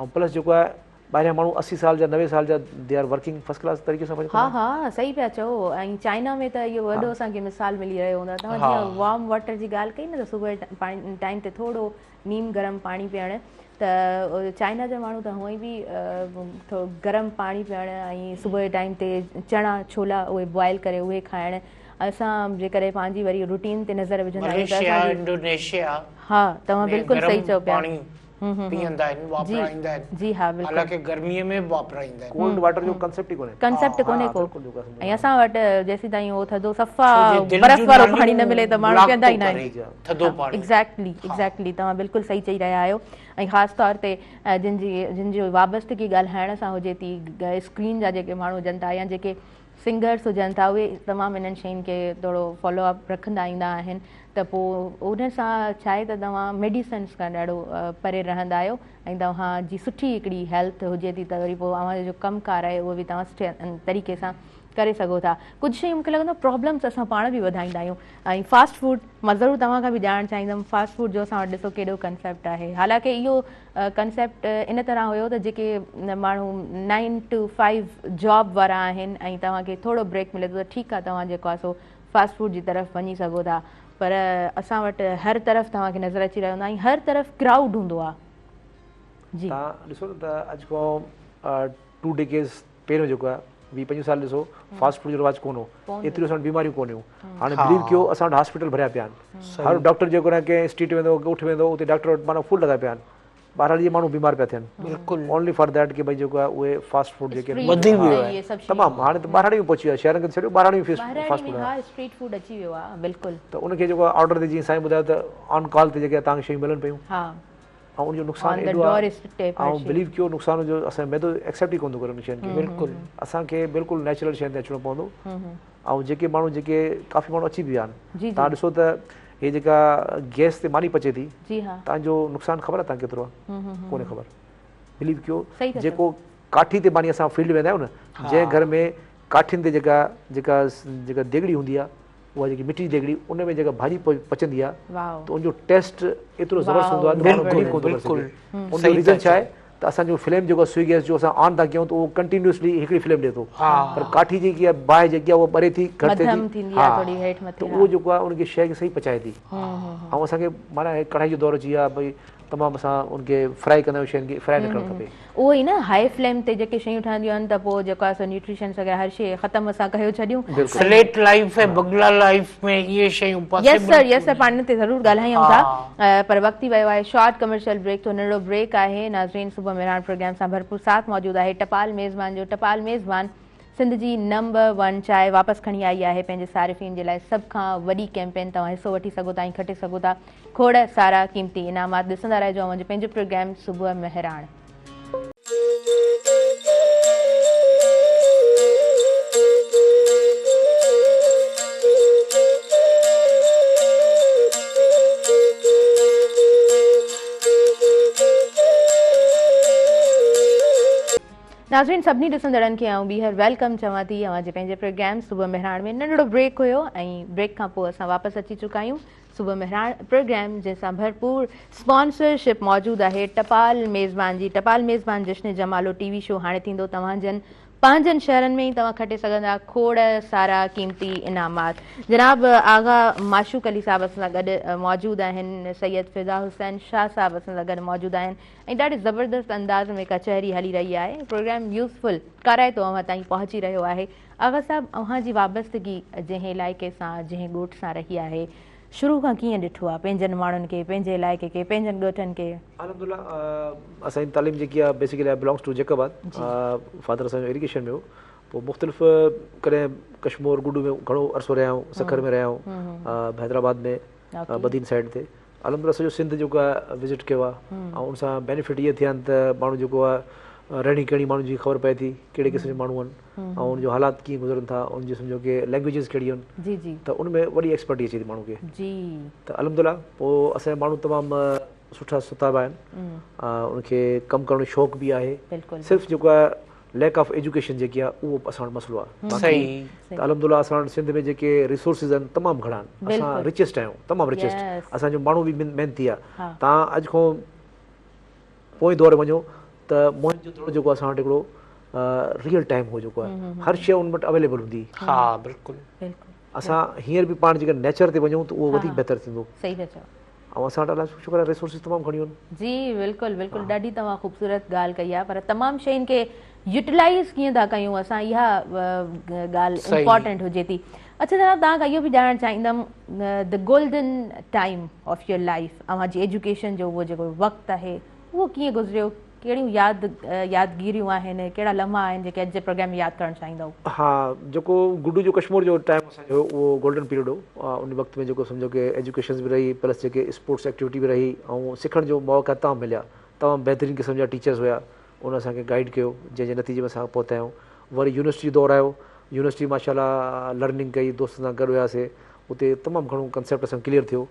۽ پلس جيڪو آهي ٻاهريان ماڻهو 80 سال جا 90 سال جا they are working first class طريقي سان ها ها صحيح پيا چئو ۽ چائنا ۾ ته اهو وڏو اسان کي مثال ملي رهيو هوندو توهان جيئن وارم واٽر جي ڳالهه ڪئي نه ته صبح جي ٽائيم تي ٿورو نيم گرم پاڻي پيئڻ ته چائنا جا ماڻهو ته هونئن به ٿورو گرم پاڻي پيئڻ ۽ صبح جي ٽائيم تي چڻا ڇولا اهي بوائل ڪري اهي کائڻ اسان جيڪڏهن پنهنجي وري روٽين تي نظر وجهندا آهيون ته ملائيشيا انڊونيشيا ها توهان بلڪل صحيح چئو پيا پاڻي پيئندا آهن واپرائيندا آهن جي ها بلڪل حالانڪه گرمي ۾ به واپرائيندا آهن ڪولڊ واٽر جو ڪنسيپٽ ئي ڪونهي ڪنسيپٽ ڪونهي ڪو ۽ اسان وٽ جيسين تائين اهو ٿڌو صفا برف وارو پاڻي نه ملي ته ماڻهو پيئندا ئي ناهن ٿڌو پاڻي ايگزيڪٽلي ايگزيڪٽلي توهان بلڪل صحيح چئي رهيا آهيو ۽ خاص طور تي جن جي جن جو وابستگي ڳالهائڻ سان هجي ٿي اسڪرين جا جيڪي ماڻهو هجن ٿا يا جيڪي سنگرس هجن ٿا اهي تمام انهن شين کي ٿورو فالو اپ رکندا ايندا آهن ته پوء ان سان ڇا آهي ته توهان ميڊيسنس کان ڏاڍو پري رهندا آهيو ۽ توهان جي سٺي هڪڙي هيلٿ هجي ٿي ته وري پوء اوهان جو جو ڪم ڪار آهي اهو به توهان سٺي طريقي سان ڪري سگهو ٿا. ڪجهه شيون مونکي لڳندو آهي پرابلمس اسان پاڻ به وڌائيندا آهيون ۽ فاسٽ فوڊ مان ضرور توهان کان به ڄاڻڻ چاهيندم فاسٽ فوڊ جو اسان وٽ ڏسو ڪيڏو ڪنسيپٽ آهي حالانڪه اهو ڪنسيپٽ ان طرح هيو ته جيڪي ماڻهو نائن ٽو فائيو جاب وارا آهن ۽ توهان کي ٿورو بريڪ ملي ٿو ته ٺيڪ آهي توهان جيڪو آهي سو فاسٽ فوڊ جي طرف وڃي سگهو ٿا پر اسان وٽ هر طرف توهان کي نظر اچي رهيو هوندو ۽ هر طرف ڪرائوڊ هوندو آهي جي. توهان ڏسو نه ته اڄ کان ٽو ڊيڪيز پهريون جيڪو آهي 20 25 سال ڏسو فاسٽ فوڊ جو رواج ڪونه هو ايتريون اسان وٽ بيماريون ڪونه هيون هاڻي بليو ڪيو اسان وٽ هاسپيٽل ڀريا پيا آهن هر ڊاڪٽر جيڪو نه ڪنهن اسٽريٽ ويندو ڳوٺ ويندو اتي ڊاڪٽر وٽ معنيٰ فل لڳا پيا آهن بهرحال اهي ماڻهو بيمار پيا ٿين بلڪل اونلي فار that ڪي ڀئي جيڪو آهي اهي فاسٽ فوڊ جيڪي وڌي ويو آهي تمام هاڻي ته ٻهراڙي ۾ پهچي ويو آهي شهرن کي ته ڇڏيو ٻهراڙي ۾ فاسٽ فوڊ ها اسٽريٽ فوڊ اچي ويو آهي بلڪل ته ان کي جيڪو آرڊر تي جيئن سائين ٻڌايو ته آن ڪال تي جيڪي توهان کي شيون ملن پيون ها ۽ ان جو نقصان ايڏو آهي ۽ بليو ڪيو نقصان جو اسان جو معدو ايڪسيپٽ ئي ڪونه ٿو ڪري ان شين کي بلڪل اسان کي بلڪل نيچرل شين تي اچڻو پوندو ۽ جيڪي ماڻهو جيڪي ڪافي ماڻهو اچي به ويا آهن توهان ڏسو ته هي جيڪا گيس تي ماني پچي ٿي توهان جو نقصان خبر آهي توهان کي ڪيترو آهي ڪونهي خبر بليو ڪيو جيڪو ڪاٺي تي ماني اسان فيلڊ ويندا آهيون نه جنهن گهر ۾ ڪاٺين تي جيڪا جيڪا جيڪا ديڳڙي هوندي آهي اها جيڪي مٽي جي ديڳڙي ان ۾ جيڪا ڀاڄي پچندي آهي ته ان جو ٽيسٽ ايترو زبردست هوندو آهي ته ماڻهو بليو ڪونه ٿو ڪري سگهي ان جو ريزن ڇا آهي ته اسان جو فليم جيڪو سوئي گيس جو اسان آن ٿا ڪيون ته اهو ڪنٽينيوسلي هڪڙي فليم ڏي ٿو پر ڪاٺي جيڪي آهي باهه جيڪي آهي اها ٻري ٿي گهٽ ٿئي ٿي ها ته اهو جيڪو آهي ان کي شيء کي صحيح پچائي ٿي ۽ اسان کي معنيٰ ڪڙهائي جو دور اچي ويو آهي ڀئي تمام اسان ان کي فرائي ڪندا آهيون شين کي فرائي نه ڪرڻ کپي. اهو ئي نه هائي فليم تي جيڪي شيون ٺهنديون آهن ته پوء جيڪو آهي سو نيوٽريشنس وغيره هر شيء ختم اسان ڪيو ڇڏيون. فليٽ لائيف ۽ بنگلا لائيف ۾ اهي شيون possible yes sir yes sir پاڻ ان تي ضرور ڳالهايون ٿا پر وقت ٿي ويو آهي شارٽ ڪمرشل بريڪ ٿو ننڍڙو بريڪ آهي ناظرين صبح مهراڻ پروگرام سان ڀرپور ساٿ موجود آهي ٽپال ميزبان جو ٽپال ميزبان سنڌ جي نمبر ون چانهه واپس کڻي آئي آهي پنهنجي صارفين جي لاء سڀ کان وڏي ڪيمپين توهان حصو وٺي سگهو ٿا ۽ کٽي سگهو ٿا کوڙ سارا قيمتي انعامات ڏسندا رهجو اوهان جو پنهنجو پروگرام صبح مهراڻ. ناظرين سڀني ڏسندڙن کي آئون ٻيهر welcome چوان ٿي اوهان جي پنهنجي پروگرام صبح مهراڻ ۾ ننڍڙو بريڪ هيو ۽ بريڪ کان پوء اسان واپس اچي چڪا آهيون صبح مهراڻ پروگرام جنهن سان ڀرپور اسپانسرشپ موجود آهي ٽپال ميزبان جي ٽپال ميزبان جشن جمالو ٽي وي شو هاڻي ٿيندو توهان جن پنهنجن شهرن ۾ ئي توهان کٽي سگهندا کوڙ سارا قيمتي انعامات جناب آغا معشوق علي صاحب اسان سان گڏ موجود آهن سيد فدا حسين شاهه صاحب اسان سان گڏ موجود آهن ۽ ڏاڍي زبردست انداز ۾ ڪچهري هلي رهي آهي ۽ پروگرام يوزفل ڪارائتو اوهان تائين پهچي رهيو آهي آغا صاحب اوهان جي وابستگي جنهن علائقي سان جنهن ڳوٺ سان رهي آهي شروع کان ڪيئن ڏٺو آهي پنهنجن ماڻهن کي پنهنجي علائقي کي پنهنجن ڳوٺن کي. الحمدلله اسان جي تعليم جيڪي آهي basically I belongs to Jacobabad father اسان جو ايريگيشن ۾ هو پوء مختلف ڪڏهن ڪشمور گڊو ۾ گهڻو عرصو رهيا آهيون سکر ۾ رهيا آهيون حيدرآباد ۾ بدين سائيڊ تي الحمدلله سڄو سنڌ جيڪو آهي وزٽ ڪيو آهي ۽ ان سان بينيفٽ اهي ٿيا آهن ته ماڻهو جيڪو آهي رهڻي ڪهڻي ماڻهن جي خبر پئي ٿي ڪهڙي قسم جا ماڻهو آهن ۽ ان جو حالات ڪيئن گذرن ٿا ان جي سمجهو ڪي لينگويجز ڪهڙيون آهن جي جي ته ان ۾ وڏي ايڪسپرٽي اچي ٿي ماڻهو کي جي ته الحمدلله پوء اسان جا ماڻهو تمام سٺا ستا به آهن ان کي ڪم ڪرڻ جو شوق به آهي صرف جيڪو آهي ليڪ آف ايجوڪيشن جيڪي آهي اهو اسان وٽ مسئلو آهي باقي ته الحمدلله اسان وٽ سنڌ ۾ جيڪي ريسورسز آهن تمام گهڻا آهن اسان رچيسٽ آهيون تمام رچيسٽ اسان جو ماڻهو به محنتي آهي توهان اڄ کان پوئين دور وڃو ته موهن جو دڙو جيڪو اسان وٽ هڪڙو ريئل ٽائيم هو جيڪو آهي هر شيء ان وٽ اويليبل هوندي ها بلڪل اسان هينئر به پاڻ جيڪڏهن نيچر تي وڃون ته اهو وڌيڪ بهتر ٿيندو صحيح ٿا چئو ۽ اسان وٽ الله جو شڪر آهي ريسورسز تمام گهڻيون آهن. جي بلڪل بلڪل ڏاڍي توهان خوبصورت ڳالهه ڪئي آهي پر تمام شين کي يوٽيلائيز ڪيئن ٿا ڪيون اسان اها ڳالهه امپارٽنٽ هجي ٿي. اڇا جناب توهان کان اهو به ڄاڻڻ چاهيندم the golden time of your life اوهان جي ايجوڪيشن جو اهو جيڪو وقت آهي اهو ڪيئن گذريو ڪهڙيون ياد يادگيريون آهن ڪهڙا لمحا آهن جيڪي اڄ جي پروگرام ۾ ياد ڪرڻ چاهيندؤ؟ ها جيڪو گڊو جو ڪشمور جو ٽائيم اسان جو اهو گولڊن پيريڊ هو ان وقت ۾ جيڪو سمجهو ڪي ايجوڪيشن به رهي پلس جيڪي اسپورٽس ايڪٽيوٽي به رهي ۽ سکڻ جو مواقع تمام مليا تمام بهترين قسم جا ٽيچرز هيا ان اسان کي گائيڊ ڪيو جنهن جي نتيجي ۾ اسان پهتا آهيون وري يونيورسٽي جو دور آيو يونيورسٽي ماشاء الله لرننگ ڪئي دوستن سان گڏ هياسي اتي تمام گهڻو ڪنسيپٽ اسان کي ڪليئر ٿيو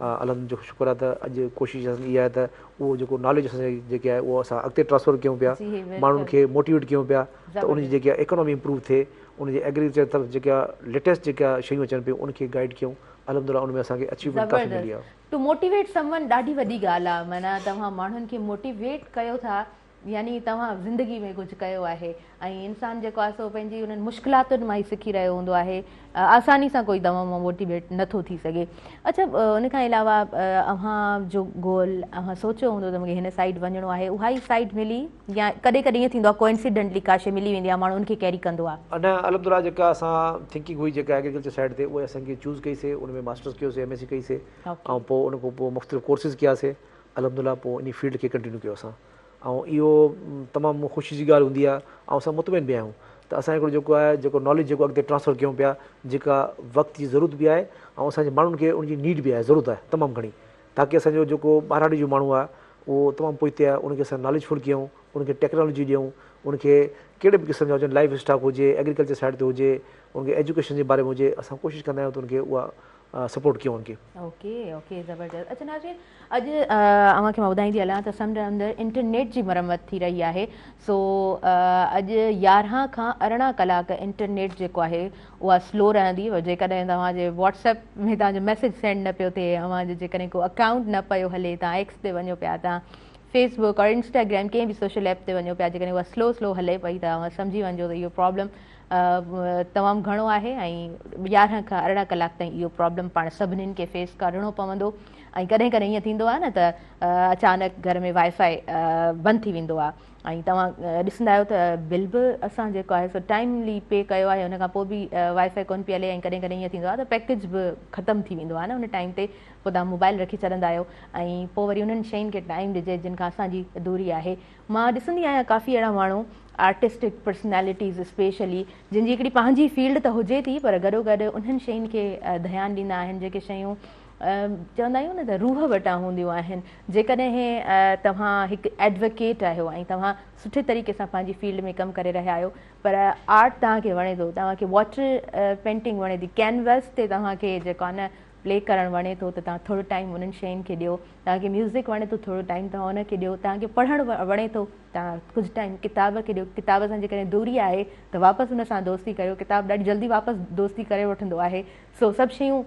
الحمد جو شڪر آهي ته اڄ ڪوشش اسان جي اها آهي ته اهو جيڪو ناليج اسان جي جيڪي آهي اهو اسان اڳتي ٽرانسفر ڪيون پيا ماڻهن کي موٽيويٽ ڪيون پيا ته ان جي جيڪي ايڪانامي امپروو ٿئي ان جي ايگريڪلچر طرف جيڪا ليٽيسٽ جيڪا شيون اچن پيون ان کي گائيڊ ڪيون الحمد لله ان ۾ اسان کي اچيومينٽ ڪافي ملي آهي. ٽو موٽيويٽ سم ون ڏاڍي وڏي ڳالهه آهي معنيٰ توهان ماڻهن کي موٽيويٽ ڪيو ٿا يعني توهان زندگي ۾ ڪجهه ڪيو آهي ۽ انسان جيڪو آهي سو پنهنجي انهن مشڪلاتن مان ئي سکي رهيو هوندو آهي آساني سان ڪوئي توهان مان موٽيويٽ نٿو ٿي سگهي اڇا ان کان علاوه اوهان جو گول اوهان سوچيو هوندو ته مونکي هن سائيڊ وڃڻو آهي اها ئي سائيڊ ملي يا ڪڏهن ڪڏهن ائين ٿيندو آهي ڪوئنسيڊنٽلي ڪا شي ملي ويندي آهي ماڻهو ان کي ڪيري ڪندو آهي. نه الحمدلله جيڪا اسان ٿنڪنگ هئي جيڪا ايگريڪلچر سائيڊ تي اها اسان کي چوز ڪئي سي ان ۾ ماسٽرس ڪيو سي ايم ايس سي ڪئي سي ۽ پوء ان کان پوء مختلف ڪورسز ڪيا سي الحمدلله پوء انهي فيلڊ کي ڪنٽينيو ڪيو اسان ۽ اهو تمام خوشي جي ڳالهه هوندي آهي ۽ اسان مطمئن به آهيون ته اسان هڪڙو جيڪو آهي جيڪو ناليج جيڪو اڳتي ٽرانسفر ڪيون پيا جيڪا وقت جي ضرورت به آهي ۽ اسان جي ماڻهن کي ان جي نيڊ به آهي ضرورت آهي تمام گهڻي تاڪي اسان جو جيڪو ٻهراڙي جو ماڻهو آهي اهو تمام پوئتي آهي ان کي اسان ناليج فل ڪيون ان کي ٽيڪنالاجي ڏيون ان کي ڪهڙي به قسم جا هجن لائيو اسٽاڪ هجي ايگريڪلچر سائيڊ تي هجي ان کي ايجوڪيشن جي باري ۾ هجي اسان ڪوشش ڪندا آهيون ته ان کي اها سپورٽ ڪيون ان کي. اوڪي اوڪي زبردست اڇا ناظرين اڄ اوهان کي مان ٻڌائيندي هلان ته سمنڊ اندر انٽرنيٽ جي مرمت ٿي رهي آهي سو اڄ 11 کان 18 ڪلاڪ انٽرنيٽ جيڪو آهي اها سلو رهندي جيڪڏهن توهان جي واٽس ايپ ۾ توهان جو ميسيج سينڊ نه پيو ٿئي اوهان جو جيڪڏهن ڪو اڪائونٽ نه پيو هلي توهان ايڪس تي وڃو پيا توهان فيس بڪ اور انسٽاگرام ڪنهن به سوشل ايپ تي وڃو پيا جيڪڏهن اها سلو سلو هلي پئي ته اوهان سمجهي وڃجو ته اهو پرابلم تمام گهڻو آهي ۽ 11 کان 18 ڪلاڪ تائين اهو پرابلم پاڻ سڀنين کي فيس ڪرڻو پوندو ۽ ڪڏهن ڪڏهن ائين ٿيندو آهي نه ته اچانڪ گهر ۾ وائي فائي بند ٿي ويندو آهي ۽ توهان ڏسندا آهيو ته بل به اسان جيڪو آهي سو ٽائملي پي ڪيو آهي ان کان پوء به وائي فائي ڪونه پئي هلي ۽ ڪڏهن ڪڏهن ائين ٿيندو آهي ته پيڪيج به ختم ٿي ويندو آهي نه ان ٽائيم تي پوء توهان موبائل رکي ڇڏندا آهيو ۽ پوء وري انهن شين کي ٽائيم ڏجي جن کان اسان جي دوري آهي مان ڏسندي آهيان ڪافي اهڙا ماڻهو آرٽسٽڪ پرسنالٽيز اسپيشلي جن جي هڪڙي پنهنجي فيلڊ ته هجي ٿي پر گڏو گڏ انهن شين کي ڌيان ڏيندا آهن جيڪي شيون چوندا آهيون نه ته روح وٽان هونديون آهن جيڪڏهن توهان هڪ ايڊوڪيٽ آهيو ۽ توهان سٺي طريقي سان پنهنجي فيلڊ ۾ ڪم ڪري رهيا آهيو پر آرٽ توهان کي وڻي ٿو توهان کي واٽر پينٽنگ وڻي ٿي ڪينوس تي توهان کي جيڪو آهي نه پلي ڪرڻ وڻي ٿو ته توهان ٿورو ٽائيم انهن شين کي ڏيو توهان کي ميوزڪ وڻي ٿو ٿورو ٽائيم توهان ان کي ڏيو توهان کي پڙهڻ وڻي ٿو توهان ڪجهه ٽائيم ڪتاب کي ڏيو ڪتاب سان جيڪڏهن دوري آهي ته واپس ان سان دوستي ڪريو ڪتاب ڏاڍي جلدي واپس دوستي ڪري وٺندو آهي سو سڀ شيون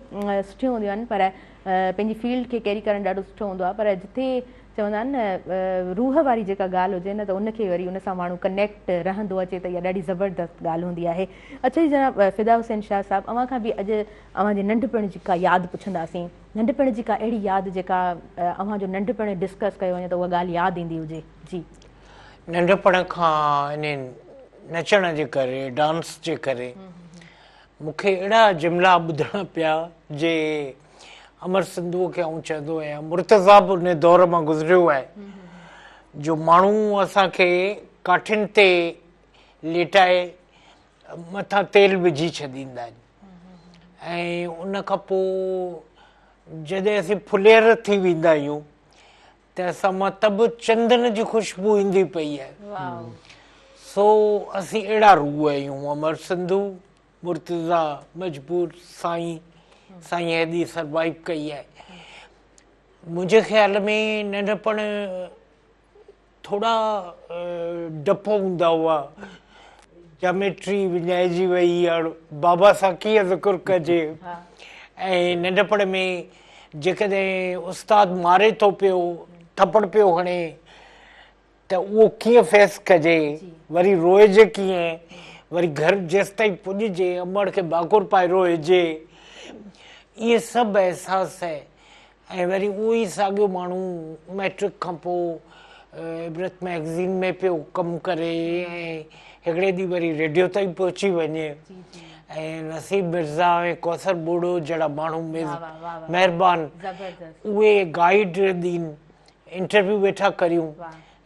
سٺيون هونديون آهن پر پنهنجي فيلڊ کي ڪيري ڪرڻ ڏاڍو سٺو هوندو آهي پر جتي چوندا آهن نه روح واري جيڪا ڳالهه هجي نه ته ان کي وري ان سان ماڻهو ڪنيڪٽ رهندو اچي ته اها ڏاڍي زبردست ڳالهه هوندي آهي اڇا جي جناب فدا حسين شاهه صاحب اوهان کان به اڄ اوهان جي ننڍپڻ جي ڪا ياد پڇنداسين ننڍپڻ جي ڪا اهڙي ياد جيڪا اوهان جو ننڍپڻ ڊسڪس ڪيو وڃي ته اها ڳالهه ياد ايندي هجي جي. ننڍپڻ کان انهن نچڻ جي ڪري ڊانس جي ڪري مون کي اهڙا جملا ٻڌڻا پيا جي امر سنڌوء کي آئون چوندو آهيان مرتضيٰ به ان دور مان گذريو آهي جو ماڻهو اسان کي ڪاٺين تي ليٽائي مٿان تيل وجهي ڇڏيندا آهن ۽ ان کان پوء جڏهن اسين ڦلير ٿي ويندا آهيون. ته اسان مان ته به چندن جي خوشبو ايندي پئي آهي. سو اسين اهڙا روح آهيون امر سنڌو، مرتضيٰ مجبور، سائين، سائين هيڏي سروائيو ڪئي آهي. منهنجي خيال ۾ ننڍپڻ ٿورا ڊپ هوندا هئا، جاميٽري وڃائجي وئي هاڻ بابا سان ڪيئن ذڪر ڪجي ۽ ننڍپڻ ۾ جيڪڏهن استاد ماري ٿو پيو ٿپڙ پيو هڻي ته اهو ڪيئن فيس ڪجي وري روئجي ڪيئن وري گهر جيستائين پڄجي امڙ کي ڀاڪر پائي روئجي اهي سڀ احساس ۽ وري اهو ئي ساڳيو ماڻهو مئٽرڪ کان پوء عبرت مئگزين ۾ پيو ڪم ڪري ۽ هڪڙي ڏينهن وري ريڊيو تائين پهچي وڃي ۽ نصيب مرزا ۽ ڪوثر ٻرڙو جهڙا ماڻهو مهربان اهي گائيڊ ڏين انٽرويو ويٺا ڪريون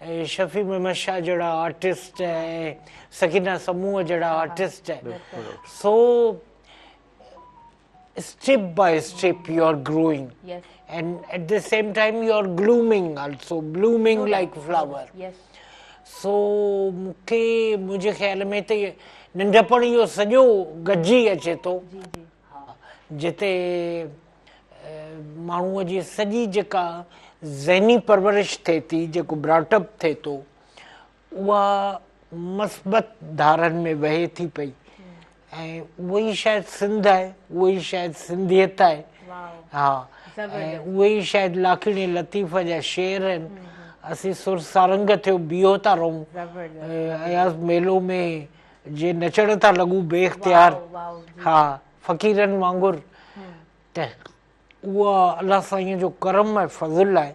۽ شفيع محمد شاهه جهڙا آرٽسٽ ۽ سڪينه سمون جهڙا artist so step by step you are growing and at the same time you are glooming also blooming like flower so مونکي منهنجي خيال ۾ ته ننڍپڻ اهو سڄو گڏجي اچي ٿو جتي ماڻهوء جي سڄي جيڪا ذهني پرورش ٿئي ٿي جيڪو براٽ اپ ٿئي ٿو اها مثبت ڌارن ۾ وهي ٿي پئي ۽ اهو ئي شايد سنڌ آهي، اهو ئي شايد سنڌيت آهي، ها ۽ اهي ئي شايد لاکيڻي لطيف جا شعر آهن. اسين سر سارنگ ٿيو بيهو ٿا رهون، اياز ميلو ۾ جي نچڻ ٿا لڳون بي اختيار، ها فقيرن وانگر ته اهو الله سائينء جو ڪرم ۽ فضل آهي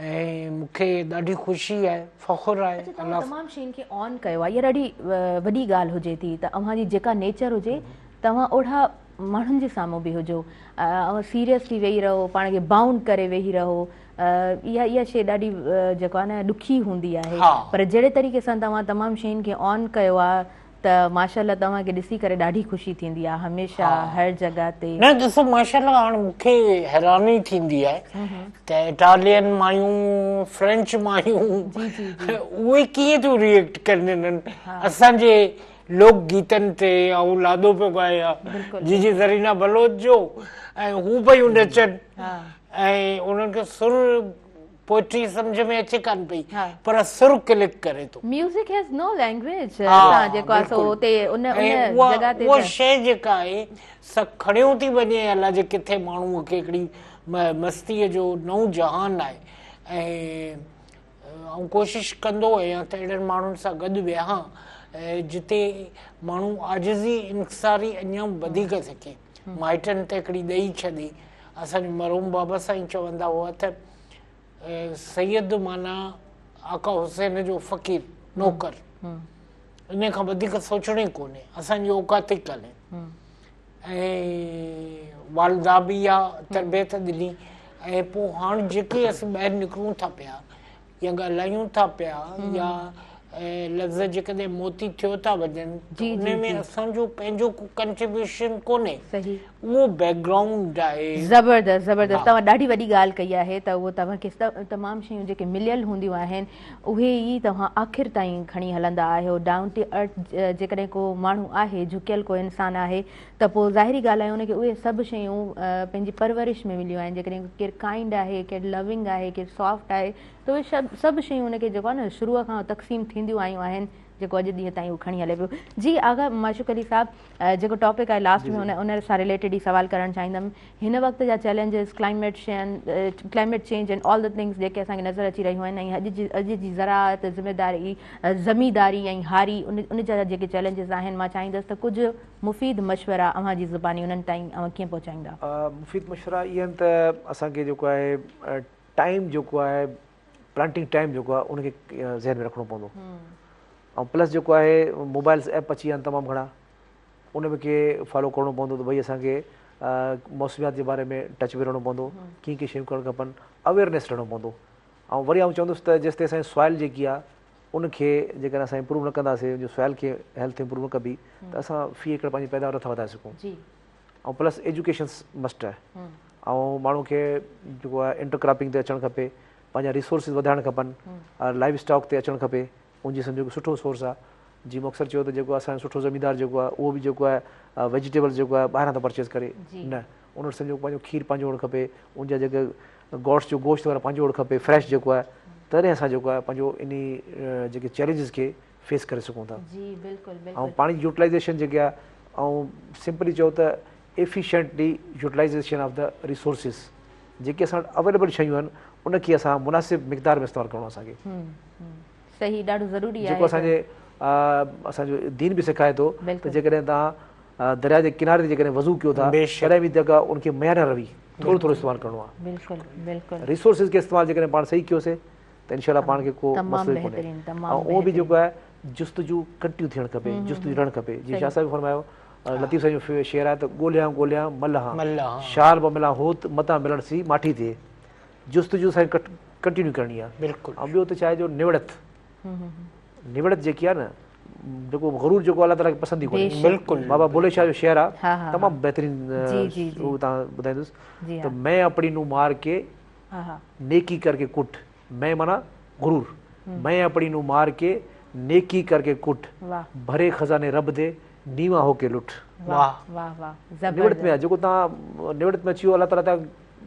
۽ مون کي ڏاڍي خوشي آهي فخر آهي. اڇا توهان تمام شين کي آن ڪيو آهي اها ڏاڍي وڏي ڳالهه هجي ٿي ته اوهان جي جيڪا نيچر هجي توهان اوڙها ماڻهن جي سامهون به هجو اوهان سيريس ٿي ويهي رهو پاڻ کي بائونڊ ڪري ويهي رهو اها اها شي ڏاڍي جيڪو آهي نه ڏکي هوندي آهي پر جهڙي طريقي سان توهان تمام شين کي آن ڪيو آهي ته ماشاءالله توهان کي ڏسي ڪري ڏاڍي خوشي ٿيندي آ هميشه هر جڳهه تي. نه ڏسو ماشاءالله هاڻ مون کي حيراني ٿيندي آهي ته اٽالين مايون فرينچ مايون اهي ڪيئن ٿيون ري ايڪٽ ڪن انهن اسان جي لوڪ گيتن تي آئون لاڏو پيو ڳايان جيجي زرينا بلوچ جو ۽ هو پيون نچن ۽ انهن کي سر پوئٽري سمجهه ۾ اچي ڪانه پئي پر سر ڪلڪ ڪري ٿو. ميوزڪ هيز نو لينگويج اسان جيڪو آهي سو اتي ان ان جڳهه تي اها شيء جيڪا آهي سا کڻيو ٿي وڃي الاجي ڪٿي ماڻهوء کي هڪڙي مستيء جو نئون جهان آهي ۽ آئون ڪوشش ڪندو آهيان ته اهڙن ماڻهن سان گڏ ويهان جتي ماڻهو عاجزي انڪساري اڃا به وڌيڪ سکي. مائٽن ته هڪڙي ڏئي ڇڏي. اسان جو مرحوم بابا سائين چوندا هئا ته سيد معنيٰ آقا حسين جو فقير، نوڪر. انهي کان وڌيڪ سوچڻو ئي ڪونهي. اسان جي اوقات ئي ڪانهي. ۽ والده به اها تربيت ڏني ۽ پوء هاڻ جيڪي اسين ٻاهر نڪرون ٿا پيا يا ڳالهايون ٿا پيا يا لفظ جيڪڏهن موتي ٿيو ٿا وڃن ته ان ۾ اسان جو پنهنجو ڪو ڪنٽريبيوشن ڪونهي اهو بيڪ گرائونڊ آهي. زبردست زبردست توهان ڏاڍي وڏي ڳالهه ڪئي آهي ته اهو توهان کي تمام شيون جيڪي مليل هونديون آهن اهي ئي توهان آخر تائين کڻي هلندا آهيو ڊائون ٽو ارٿ جيڪڏهن ڪو ماڻهو آهي جهڪيل ڪو انسان آهي ته پوء ظاهري ڳالهه آهي ان کي اهي سڀ شيون پنهنجي پرورش ۾ مليون آهن جيڪڏهن ڪير ڪائنڊ آهي ڪير لونگ آهي ڪير سافٽ آهي ته اهي سڀ شيون ان کي جيڪو آهي نه شروع کان تقسيم ٿينديون آيون آهن جيڪو اڄ ڏينهن تائين هو کڻي هلي پيو جي آغا معشوق علي صاحب جيڪو ٽاپڪ آهي لاسٽ ۾ ان سان رليٽيڊ ئي سوال ڪرڻ چاهيندم هن وقت جا challenges climate Shane climate change and all the things جيڪي اسان کي نظر اچي رهيون آهن ۽ اڄ جي اڄ جي زراعت ذميداري زمينداري ۽ هاري ان جا جيڪي چئلينجز آهن مان چاهيندس ته ڪجهه مفيد مشورا اوهان جي زباني انهن تائين اوهان ڪيئن پهچائيندا؟ مفيد مشورا اهي آهن ته اسان کي جيڪو آهي ٽائيم جيڪو آهي پلانٽنگ ٽائيم جيڪو آهي ان کي ذهن ۾ رکڻو پوندو ۽ پلس جيڪو آهي موبائلس ايپ اچي ويا آهن تمام گهڻا ان ۾ کي فالو ڪرڻو پوندو ته ڀئي اسان کي موسميات جي باري ۾ ٽچ ۾ رهڻو پوندو ڪيئن ڪيئن شيون ڪرڻ کپن اويئرنيس رهڻو پوندو ۽ وري آئون چوندس ته جيستائين اسان جي سوائل جيڪي آهي ان کي جيڪڏهن اسان امپروو نه ڪنداسين ان جو سوائل کي هيلٿ امپروو نه ڪبي ته اسان في ايڪڙ پنهنجي پيداوار نٿا وڌائي سگهون ۽ پلس ايجوڪيشن مسٽ آهي ۽ ماڻهو کي جيڪو آهي انٽر ڪراپنگ تي اچڻ کپي پنهنجا ريسورسز وڌائڻ کپن لائيو اسٽاڪ تي اچڻ کپي ان جي سمجهو سٺو سورس آهي جيئن مون اڪثر چيو ته جيڪو اسان جو سٺو زميندار جيڪو آهي اهو به جيڪو آهي ويجيٽيبلز جيڪو آهي ٻاهران ٿو پرچيز ڪري نه ان وٽ سمجهو پنهنجو کير پنهنجو هئڻ کپي ان جا جيڪي گوٽس جو گوشت وغيره پنهنجو هئڻ کپي فريش جيڪو آهي تڏهن اسان جيڪو آهي پنهنجو انهي جيڪي چئلينجز کي فيس ڪري سگهون ٿا جي بلڪل بلڪل ۽ پاڻي جي يوٽيلائيزيشن جيڪي آهي ۽ سمپلي چئو ته efficiently utilization of the resources جيڪي اسان وٽ اويليبل شيون آهن ان کي اسان مناسب مقدار ۾ استعمال ڪرڻو اسان کي صحيح ڏاڍو ضروري آهي جيڪو اسان جي اسان جو دين به سيکاري ٿو ته جيڪڏهن توهان درياء جي ڪناري تي جيڪڏهن وضو ڪيو ٿا تڏهن به جيڪا ان کي ميان روي ٿورو ٿورو استعمال ڪرڻو آهي بلڪل بلڪل ريسورسز کي استعمال جيڪڏهن پاڻ صحيح ڪيوسي ته انشاء الله پاڻ کي ڪو مسئلو ئي ڪونهي ۽ اهو به جيڪو آهي جستجو ڪنٽينيو ٿيڻ کپي جستجو رهڻ کپي جيئن شاهه صاحب فرمايو لطيف سائين جو شعر آهي ته ڳوليان ڳوليان م لهان شال به ملان هوت متان ملڻ سي ماٺي ٿئي جستجو سائين ڪنٽينيو ڪرڻي آهي بلڪل ۽ ٻيو ته ڇا آهي جو نوڙت نوڙت جيڪي آهي نه جيڪو غرور جيڪو الله تعالي کي پسند ئي ڪونهي بلڪل بابا بلهي شاهه جو شعر آهي تمام بهترين اهو توهان ٻڌائيندس ته مين اپڻي نون مار ڪي نيڪي ڪر ڪي ڪٽ مين معنيٰ غرور مين اپڻي نون مار ڪي نيڪي ڪر ڪي ڪٽ ڀري خزاني رب the نيوان هو ڪي لٽ واه واه واه زبردست نوڙت ۾ آ جيڪو توهان نوڙت ۾ اچي ويو الله تعالي توهان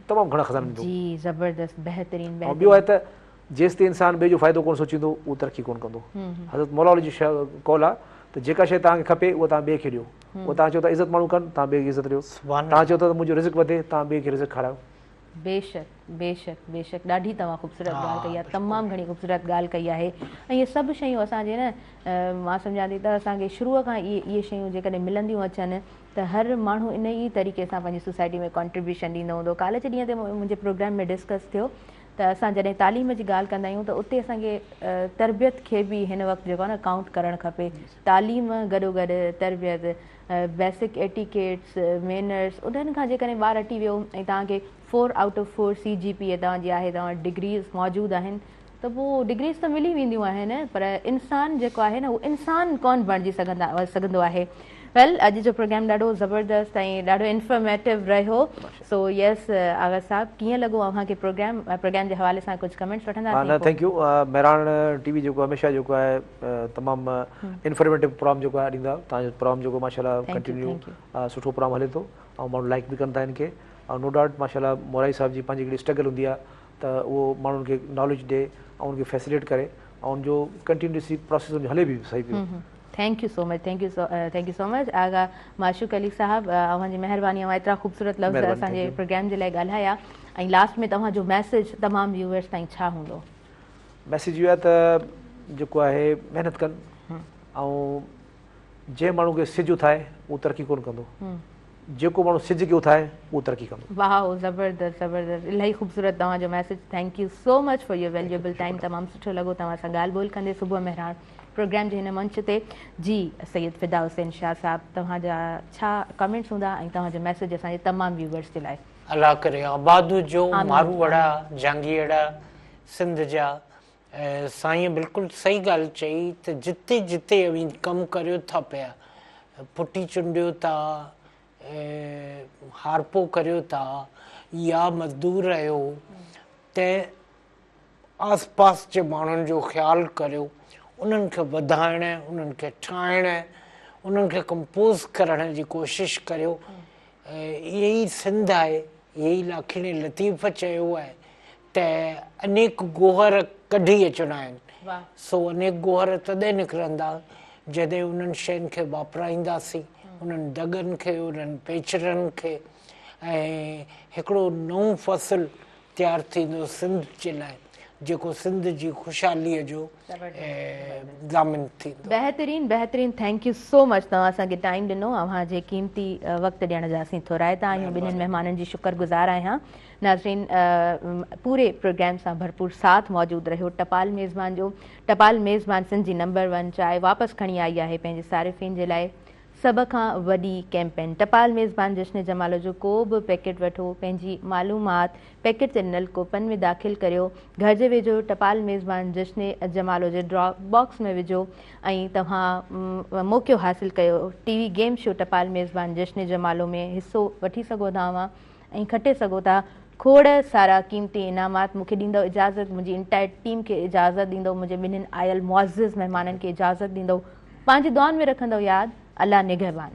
تمام گهڻا خزانا ڏيندو. جي زبردست بهترين ۽ ٻيو آهي ته جيستائين انسان ٻئي جو فائدو ڪونه سوچيندو اهو ترقي ڪونه ڪندو. حضرت مولا علي جو قول آهي ته جيڪا شيء توهان کي کپي اها توهان ٻئي کي ڏيو. اهو توهان چئو ٿا عزت ماڻهو ڪن توهان ٻئي کي عزت ڏيو. توهان چئو ٿا ته منهنجو رزق وڌي توهان ٻئي کي رزق کارايو. بيشڪ بيشڪ بيشڪ ڏاڍي توهان خوبصورت ڳالهه ڪئي آهي تمام گهڻي خوبصورت ڳالهه ڪئي آهي ۽ اهي سڀ شيون اسان جي نه مان سمجهان ٿي ته اسان کي شروع کان ئي اهي شيون جيڪڏهن ملنديون اچن ته هر ماڻهو ان ئي طريقي سان پنهنجي سوسائٽي ۾ ڪنٽريبيوشن ڏيندو هوندو. ڪالهه جي ڏينهن تي منهنجي پروگرام ۾ ڊسڪس ٿيو ته اسان جڏهن تعليم جي ڳالهه ڪندا آهيون ته اتي اسان کي تربيت کي به هن وقت جيڪو آهي نه ڪائونٽ ڪرڻ کپي. تعليم گڏوگڏ تربيت، بيسڪ ايٽيڪيٽس، مينرس انهن کان جيڪڏهن ٻار هٽي ويو ۽ توهان کي four out of four C G P اي توهان جي آهي توهان وٽ ڊگريز موجود آهن ته پوء ڊگريز ته ملي وينديون آهن پر انسان جيڪو آهي نه اهو انسان ڪونه بڻجي سگهندو آهي. ويل اڄ جو پروگرام ڏاڍو زبردست ۽ ڏاڍو انفارميٽو رهيو سو يس آغا صاحب ڪيئن لڳو اوهان کي پروگرام پروگرام جي حوالي سان ڪجهه ڪمينٽس وٺنداسين نه thank you Mehran T V جيڪو هميشه جيڪو آهي تمام انفارميٽو پروگرام جيڪو آهي ڏيندا توهان جو پروگرام جيڪو ماشاءالله ڪنٽينيو سٺو پروگرام هلي ٿو ۽ ماڻهو لائڪ به ڪن ٿا ان کي ۽ نو ڊائوٽ ماشاءالله مورائي صاحب جي پنهنجي هڪڙي اسٽرگل هوندي آهي ته اهو ماڻهن کي ناليج ڏي ۽ ان کي فيسليٽ ڪري ۽ ان جو ڪنٽينيوسلي پراسيس ان جو هلي به صحيح پيو. Thank you so much thank you thank you so much Agha Mashooq Ali صاحب اوهان جي مهرباني اوهان ايترا خوبصورت لفظ اسان جي پروگرام جي لاء ڳالهايا ۽ لاسٽ ۾ توهان جو ميسيج تمام ويوئرس تائين ڇا هوندو؟ ميسيج اهو آهي ته جيڪو آهي محنت ڪن ۽ جنهن ماڻهو کي سج اٿائي اهو ترقي ڪونه ڪندو جيڪو ماڻهو سج کي اٿائي اهو ترقي ڪندو. واهه زبردست زبردست الاهي خوبصورت توهان جو message thank you so much for your valuable time تمام سٺو لڳو توهان سان ڳالهه ٻولهه ڪندي صبح مهراڻ پروگرام جي هن منچ تي جي سيد فدا حسين شاهه صاحب توهان جا ڇا ڪمينٽس هوندا ۽ توهان جو ميسج اسان جي تمام ويوئرس جي لاء. الله ڪري آباد هجو ماروئڙا جهانگيئڙا سنڌ جا سائينء بلڪل صحيح ڳالهه چئي ته جتي جتي اوهين ڪم ڪريو ٿا پيا، ڦٽي چونڊيو ٿا، هارپو ڪريو ٿا يا مزدور آهيو ته آس پاس جي ماڻهن جو خيال ڪريو، انهن کي وڌائڻ، انهن کي ٺاهڻ، انهن کي ڪمپوز ڪرڻ جي ڪوشش ڪريو. اهي ئي سنڌ آهي، اهي ئي لاکيڻي لطيف چيو آهي ته انيڪ گوهر ڪڍي اچڻا آهن، سو انيڪ گوهر تڏهن نڪرندا جڏهن انهن شين کي واپرائينداسين، انهن دڳن کي، انهن پيچرن کي ۽ هڪڙو نئون فصل تيار ٿيندو سنڌ جي لاء جيڪو سنڌ جي خوشحاليء جو ضامن ٿيندو. بهترين بهترين thank you سو مچ توهان اسان کي ٽائيم ڏنو اوهان جي قيمتي وقت ڏيڻ جا اسين ٿورائتا آهيون ٻنهين مهمانن جي شڪر گذار آهيان ناظرين پوري پروگرام سان ڀرپور ساٿ موجود رهيو ٽپال ميزبان جو ٽپال ميزبان سنڌ جي نمبر ون چانهه واپس کڻي آئي آهي پنهنجي صارفين جي لاء سڀ کان وڏي ڪيمپين ٽپال ميزبان جشن جمالو جو ڪو به پيڪيٽ وٺو پنهنجي معلومات پيڪيٽ تي ڏنل ڪوپن ۾ داخل ڪريو گهر جي ويجهو ٽپال ميزبان جشن جمالو جي ڊراپ باڪس ۾ وجهو ۽ توهان موقعو حاصل ڪيو ٽي وي گيم شو ٽپال ميزبان جشن جمالو ۾ حصو وٺي سگهو ٿا اوهان ۽ کٽي سگهو ٿا کوڙ سارا قيمتي انعامات. مون کي ڏيندؤ اجازت، منهنجي انٽائر ٽيم کي اجازت ڏيندؤ، منهنجي ٻنهين آيل معزز مهمانن کي اجازت ڏيندؤ، پنهنجي دعائن ۾ رکندؤ ياد. الله نگهبان.